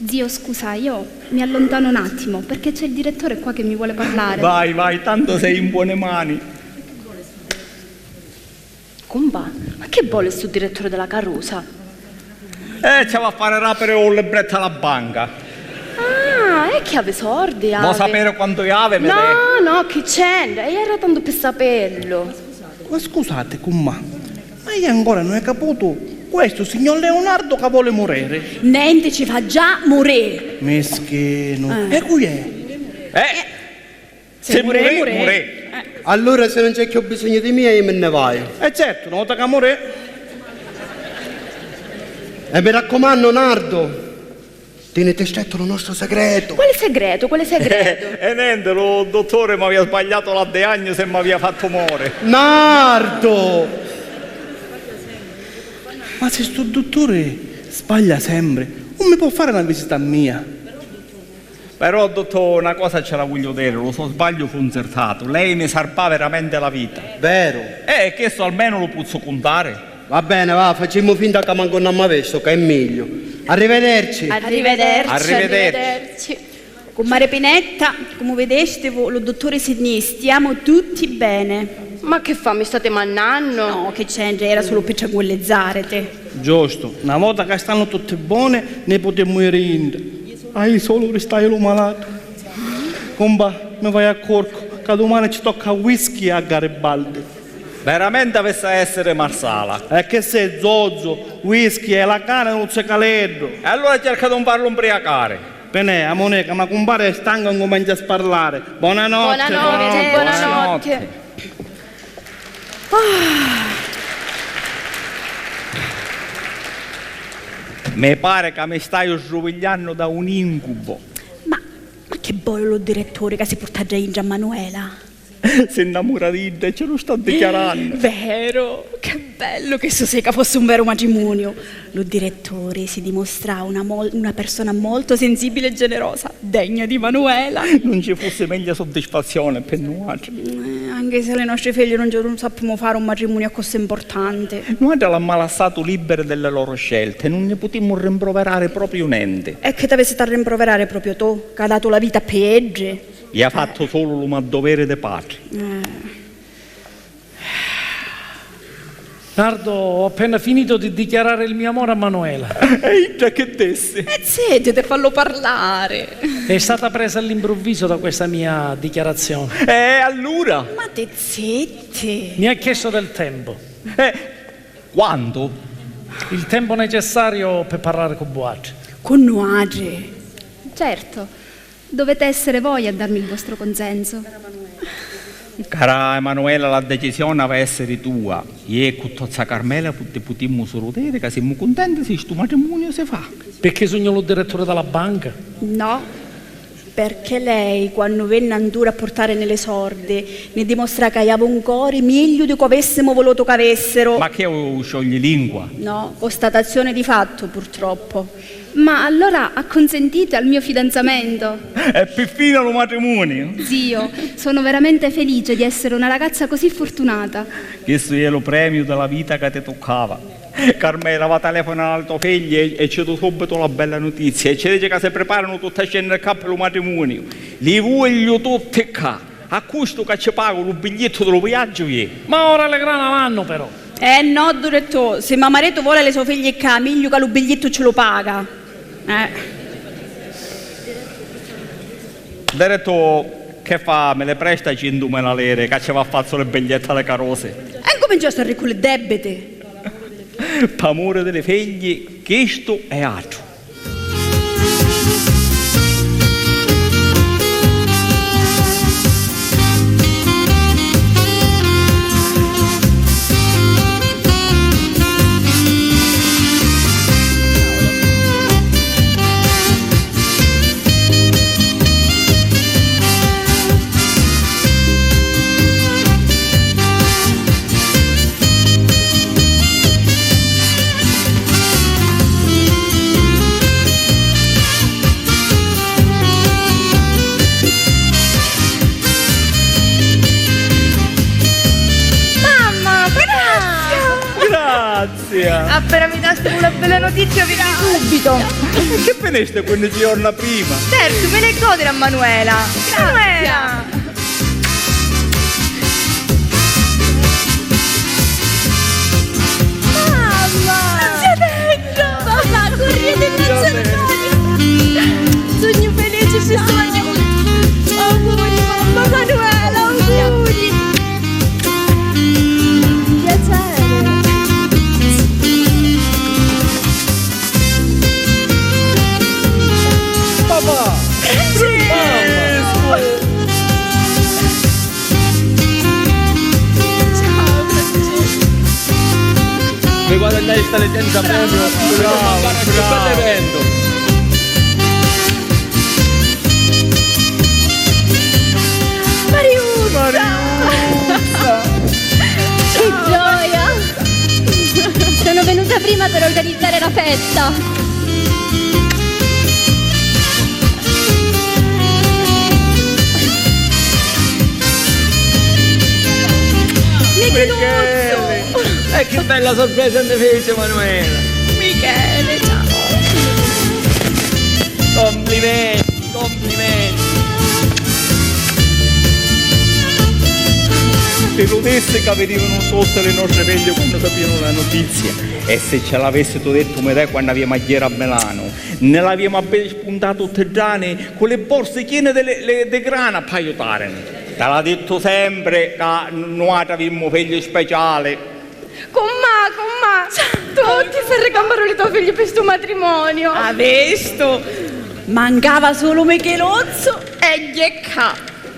zio, scusa, io mi allontano un attimo, perché c'è il direttore qua che mi vuole parlare. Vai, vai, tanto sei in buone mani. Cumpà, ma chi voli stu diretturi di la carusa? Eh, ci havi a fari rapiri un librettu a la banca. Ah, e chi havi sordi, havi? Vo sapiri quantu havi, mi... No, no, chi c'entra? E era tantu pi sapellu. Ma scusati, cummà, ma io ancora non ho caputu questo signor Leonardo ca voli muriri. Nenti, ci fa già muriri. Mischinu. Eh. E cu è? Eh. Se murè, murè. Allura, si non c'è cchiù bisognu di mia, io mi nni vaiu. E certu, na vota ca murè. E mi raccumannu, Nardo, tiniti strettu lu nostru segretu. Quali segretu? Quali segretu? E nenti, lu dutturi m'avia sbagliatu la diagnosi e m'avia fattu mori. Nardo! Ma si stu dutturi sbaglia sempri, un mi pò fari na visita a mia? Però, duttò, na cosa ci la vugliu diri, lu so sbagliu fu nzirtatu, lei mi sarbà veramenti la vita. Veru? Eh, chistu almenu lu puzzu cuntari. Va beni, va, facimmu finta ca mancu nn'amma vistu, ca è migliu. Arrivederci. Arrivederci. Arrivederci. Cummari Pinetta, comu videstivu, lu dutturi si nni... Stiamu tutti beni. Ma chi fa, mi stati mannannu? No, chi c'entra, era sulu pi tranquillizzariti. Giustu, na vota ca stannu tutti boni, ni putimmu iri intra. Ah, io sulu ristaiu lu malatu. Cumpà, mi vaiu a corcu, ca dumani ci tocca whisky a Garibaldi. Veramenti avissi a essiri Marsala. E chi sei, zozu? Whisky è la cana di un zicaleddu. E allura cerca di un farlu mpriacari. Pinè, amuneca, ma cumpari è stancu e ncumencia a sparlari. Bonanotti. Bonanotti. Bonanotti. Mi pari ca mi staiu sruvigliannu da un incubo. Ma, ma chi voli lu diretturi ca si purta dda intra a Manuela? Si nnamura d'idda e ci lu sta dichiarannu. Veru? Che bellu chi ssu sì ca fossi un veru matrimuniu. Lu diretturi si dimostrau una mol-, una persona molto sensibile e generosa, degna di Manuela. Nun ci fussi megghiu soddisfazioni pi nuatri. Eh, anche se li nostri figli nun ci, nun sappimu fari un matrimuniu accussì importanti. Nuatri l'amma lassatu liberi di li loro scelti e nun ni putimmu rimpruvirari propriu nenti. E chi t'avissiti a rimpruvirari propriu tu, ca ha datu la vita pi iddi? Ia fattu sulu lu ma doveri di patri. Eh. Nardo, ho appena finito di dichiarare il mio amore a Manuela. E idda chi dissi? E zittiti, fallu parlari. È stata presa all'improvviso da questa mia dichiarazione. E allura? Ma ti zitti. Mi ha chiesto del tempo. E quantu? Il tempo necessario per parlare con vuatri. Cu nuatri? Certo. Dovete essere voi a darmi il vostro consenso. Cara Emanuela, la decisione havi a essiri tua. Iè, cu to zza Carmela pu-, ti putimmu sulu diri ca simmu cuntenti si stu matrimuniu si fa. Pirchì sugnu lu diretturi di la banca? No, perché lei, quannu venni a 'ntura a purtarini li sordi, ni dimustrà ca havi un cori migliu di cu avissimu vulutu ca avissiru. Ma chi è u scioglilingua? No, costatazione di fatto, purtroppo. Ma allora acconsentite al mio fidanzamento? E pi fine lu matrimuniu? Zio, sono veramente felice di essere una ragazza così fortunata. Chistu è lu premiu di la vita ca ti tuccava. Carmela, va, telefona a la to figli e, e ci du subbitu la bella nutizia e ci dici ca si priparanu tutti a scenniri ccà pi lu matrimuniu. Li vugliu tutti ccà. A custu ca ci pagu lu bigliettu di lu viaggiu, iè. Ma ora li grana vannu, però. Eh no, direttò, si ma maritu voli li so figli ccà, migliu ca lu bigliettu ci lu paga. Eh. Direttò, che fa, mi li presta cintumila liri, ca ci va fazzu li biglietti a li carusi. E ncuminciasti a riccu li debiti. P'amuri di li figli, chistu e atru. Mamma, grazie! Grazie! Appena mi dasti una bella notizia, veni subito! Che finisti quindici giorni prima? Certo, me ne godere a Manuela! Grazie. Manuela! Mamma! Zia Teggio! Papà, correte in cerimonia! Sognu felice, ci sognu! Auguri, mamma Manuela, auguri! Piacere! Papà! Mamma! Mi guadagnai sta licenza premio, bravo, bravo. Mariuzza! Mariuzza! Che gioia! Sono venuta prima per organizzare la festa. Michele! E che bella sorpresa mi fece Manuela! Michele, ciao! Complimenti, complimenti! Ti lu dissi ca vidivanu tutti li nostri figli quannu sapianu la nutizia. E si ci l'avessitu dettu mi dai quannu avìamu a jiri a Milanu, ni l'avìamu a viri spuntatu tutti dda ani cu li borsi chini di, li- li- di grana p'aiutarini. Ti l'ha dittu sempri ca n- nuatri avimmu figli speciali. Cummà, cummà, tutti si ricamparu li to figli pi stu matrimoniu. Avistu? Mancava sulu Michelozzu e jè ccà.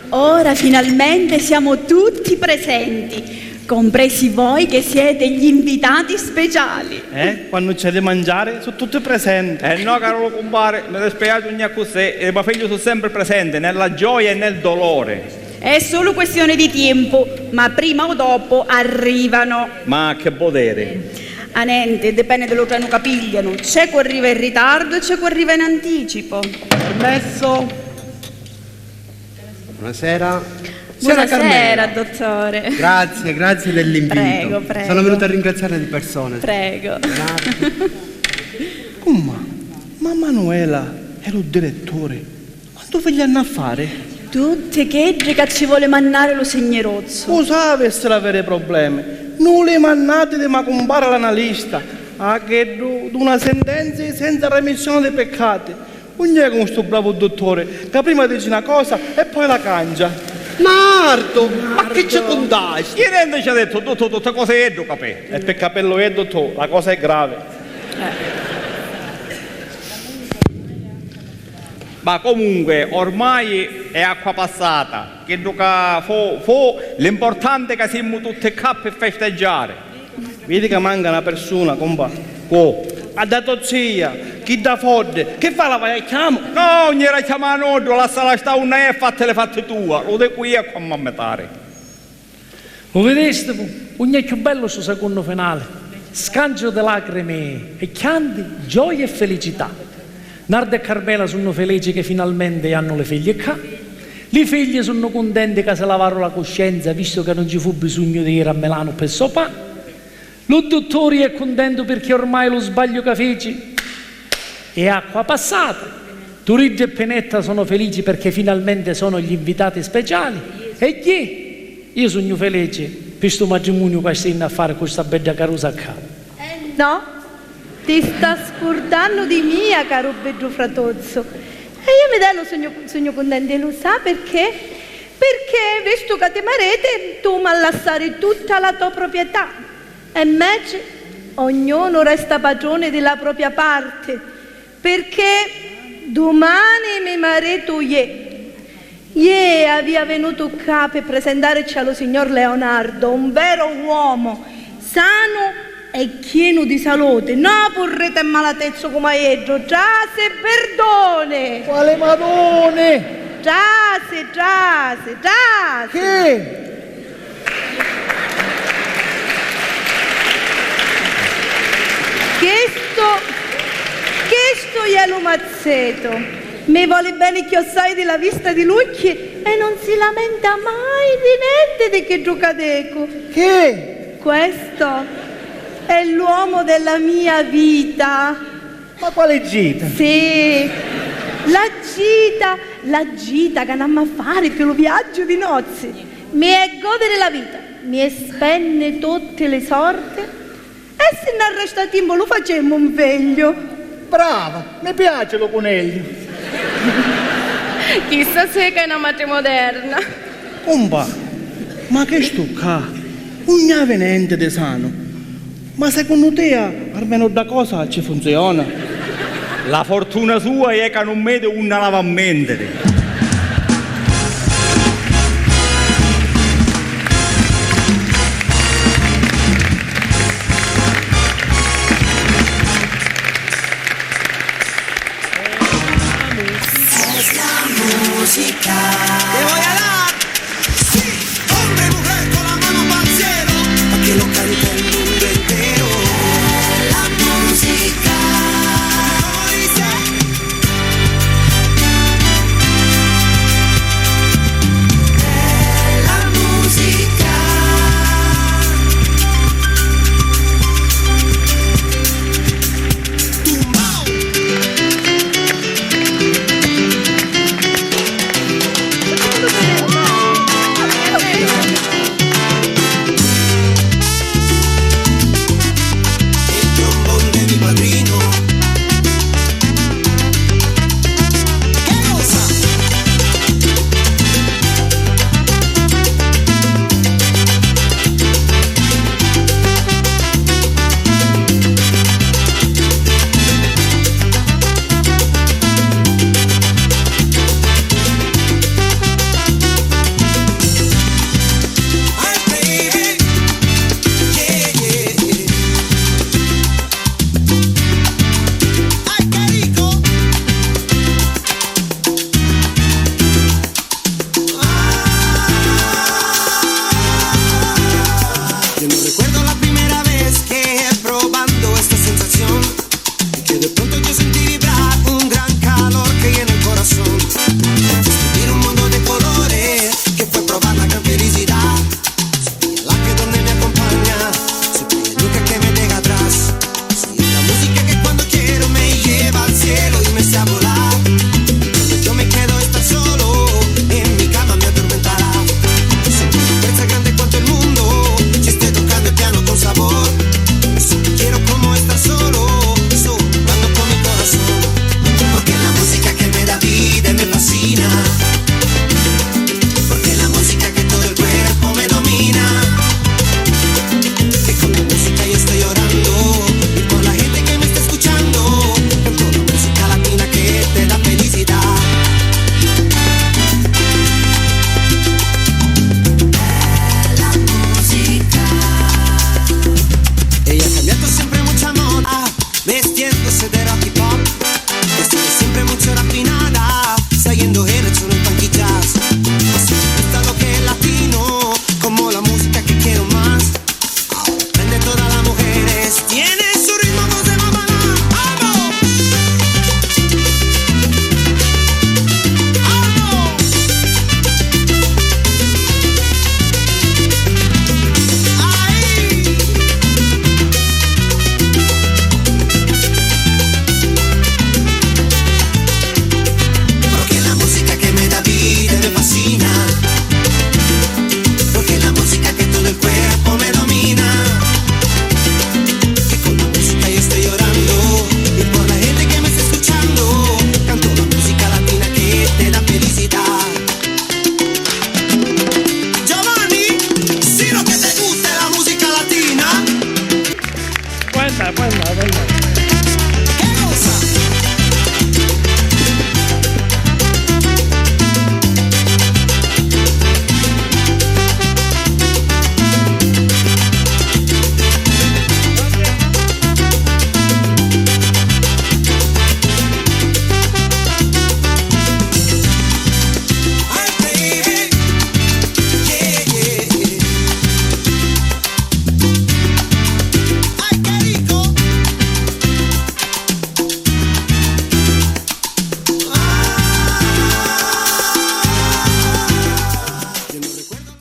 Ora finalmente siamo tutti presenti, compresi voi che siete gli invitati speciali. Eh? Quannu c'è di mangiare, su tutti presenti. Eh no, caru cumpari, mi dispiaci, ogni accussì, i mo figghiu su sempre presenti, nella gioia e nel dolore. È solo questione di tempo, ma prima o dopo arrivano. Ma che poderi? A nenti, dipende da lu trenu ca piglianu. C'è cu arriva in ritardu e c'è cu arriva in anticipu. Permesso? Buonasera. Signora Carmela. Buonasera, dottore. Grazie, grazie dell'invito. Prego, prego. Sono venuto a ringraziarla di persona. Prego. Grazie. Cummà, ma Manuela è lu direttore. Quantu figli hannu a fari? Tutti chiddi ca ci voli mannari lu signorozzu. U sapi si l'aviri problemi. Nu li mannati di ma cumpara l'analista. A chiddu duna sentenzi senza remissioni di piccati. Unn'è cu stu bravu duttori ca prima dici na cosa e poi la cancia? Nardu, ma chi ci cuntasti? Chi nenti ci ha dettu tuttu, tutti cosi iddu capì. E pi capillu iddu tu, la cosa è grave. Ma comunque ormai è acqua passata, chiddu ca fu, fu, l'importanti è ca simmu tutti ccà pi festeggiari. Vidi ca manca na persuna, compà. Cu? A dda to zia, chidda foddi, chi fa, la vai a chiama? No, 'un jiri a chiamà a nuddu, lassala stà unni è, fatti li fatti tua, lu dicu iu a commammitari. Lu vidisti, pu? Unn'è cchiù bellu stu secunnu finali, scanciu di lacrimi e chianti, gioia e felicità. Narda e Carmela sunnu felici ca finalmenti hannu li figli ccà. Li figli sunnu cuntenti ca si lavaru la cuscenza, vistu ca nun ci fu bisugnu di jiri a Milanu pi sopà. Lu duttori è cuntentu pirchì ormai lu sbagliu ca fici è acqua passata. Turiddu e Pinetta sono felici perché finalmente sono gli invitati speciali. E chi? Io sugnu felici pi stu matrimuniu ca stinnu a fari cu sta bedda carusa ccà. Eh no, ti sta scurdannu di mia, caru beddu fratozzu. E io mi dellu sugnu, sugnu cuntenta e lu sa perché? Perché, vistu ca ti mariti, tu m'ha lassari tutta la to proprietà. E mmeci ognunu resta patruni di la propria parti, pirchì dumani mi maritu ie. Ie avia venutu ccà pi presentarici a lu signor Leonardo, un veru uomo, sanu e chienu di saluti, no purrita e malatezzu comu a iddu, trasi e pirduni! Quali maduni? Trasi, trasi, trasi! Chi? Chistu, chistu è lu mazzetu. Mi voli beni chiossai di la vista di l'ucchi e non si lamenta mai di nenti di chiddu ca dicu. Chi? Questo è l'uomo della mia vita. Ma quali gita? Sì, la gita, la gita ca n'amma fari pi lu viaggiu di nozzi. Mi è godiri la vita, mi è spenni tutti li sordi e si nn'arresta timpu lu facemu un figliu. Brava, mi piaci lu cunigliu. Chissa sì ca è na matri moderna. Cumpà, ma chistu ccà nun havi nenti di sanu. Ma secunnu tia almenu dda cosa ci funziona? La fortuna sua è ca nun vedi unni la va a mentiri.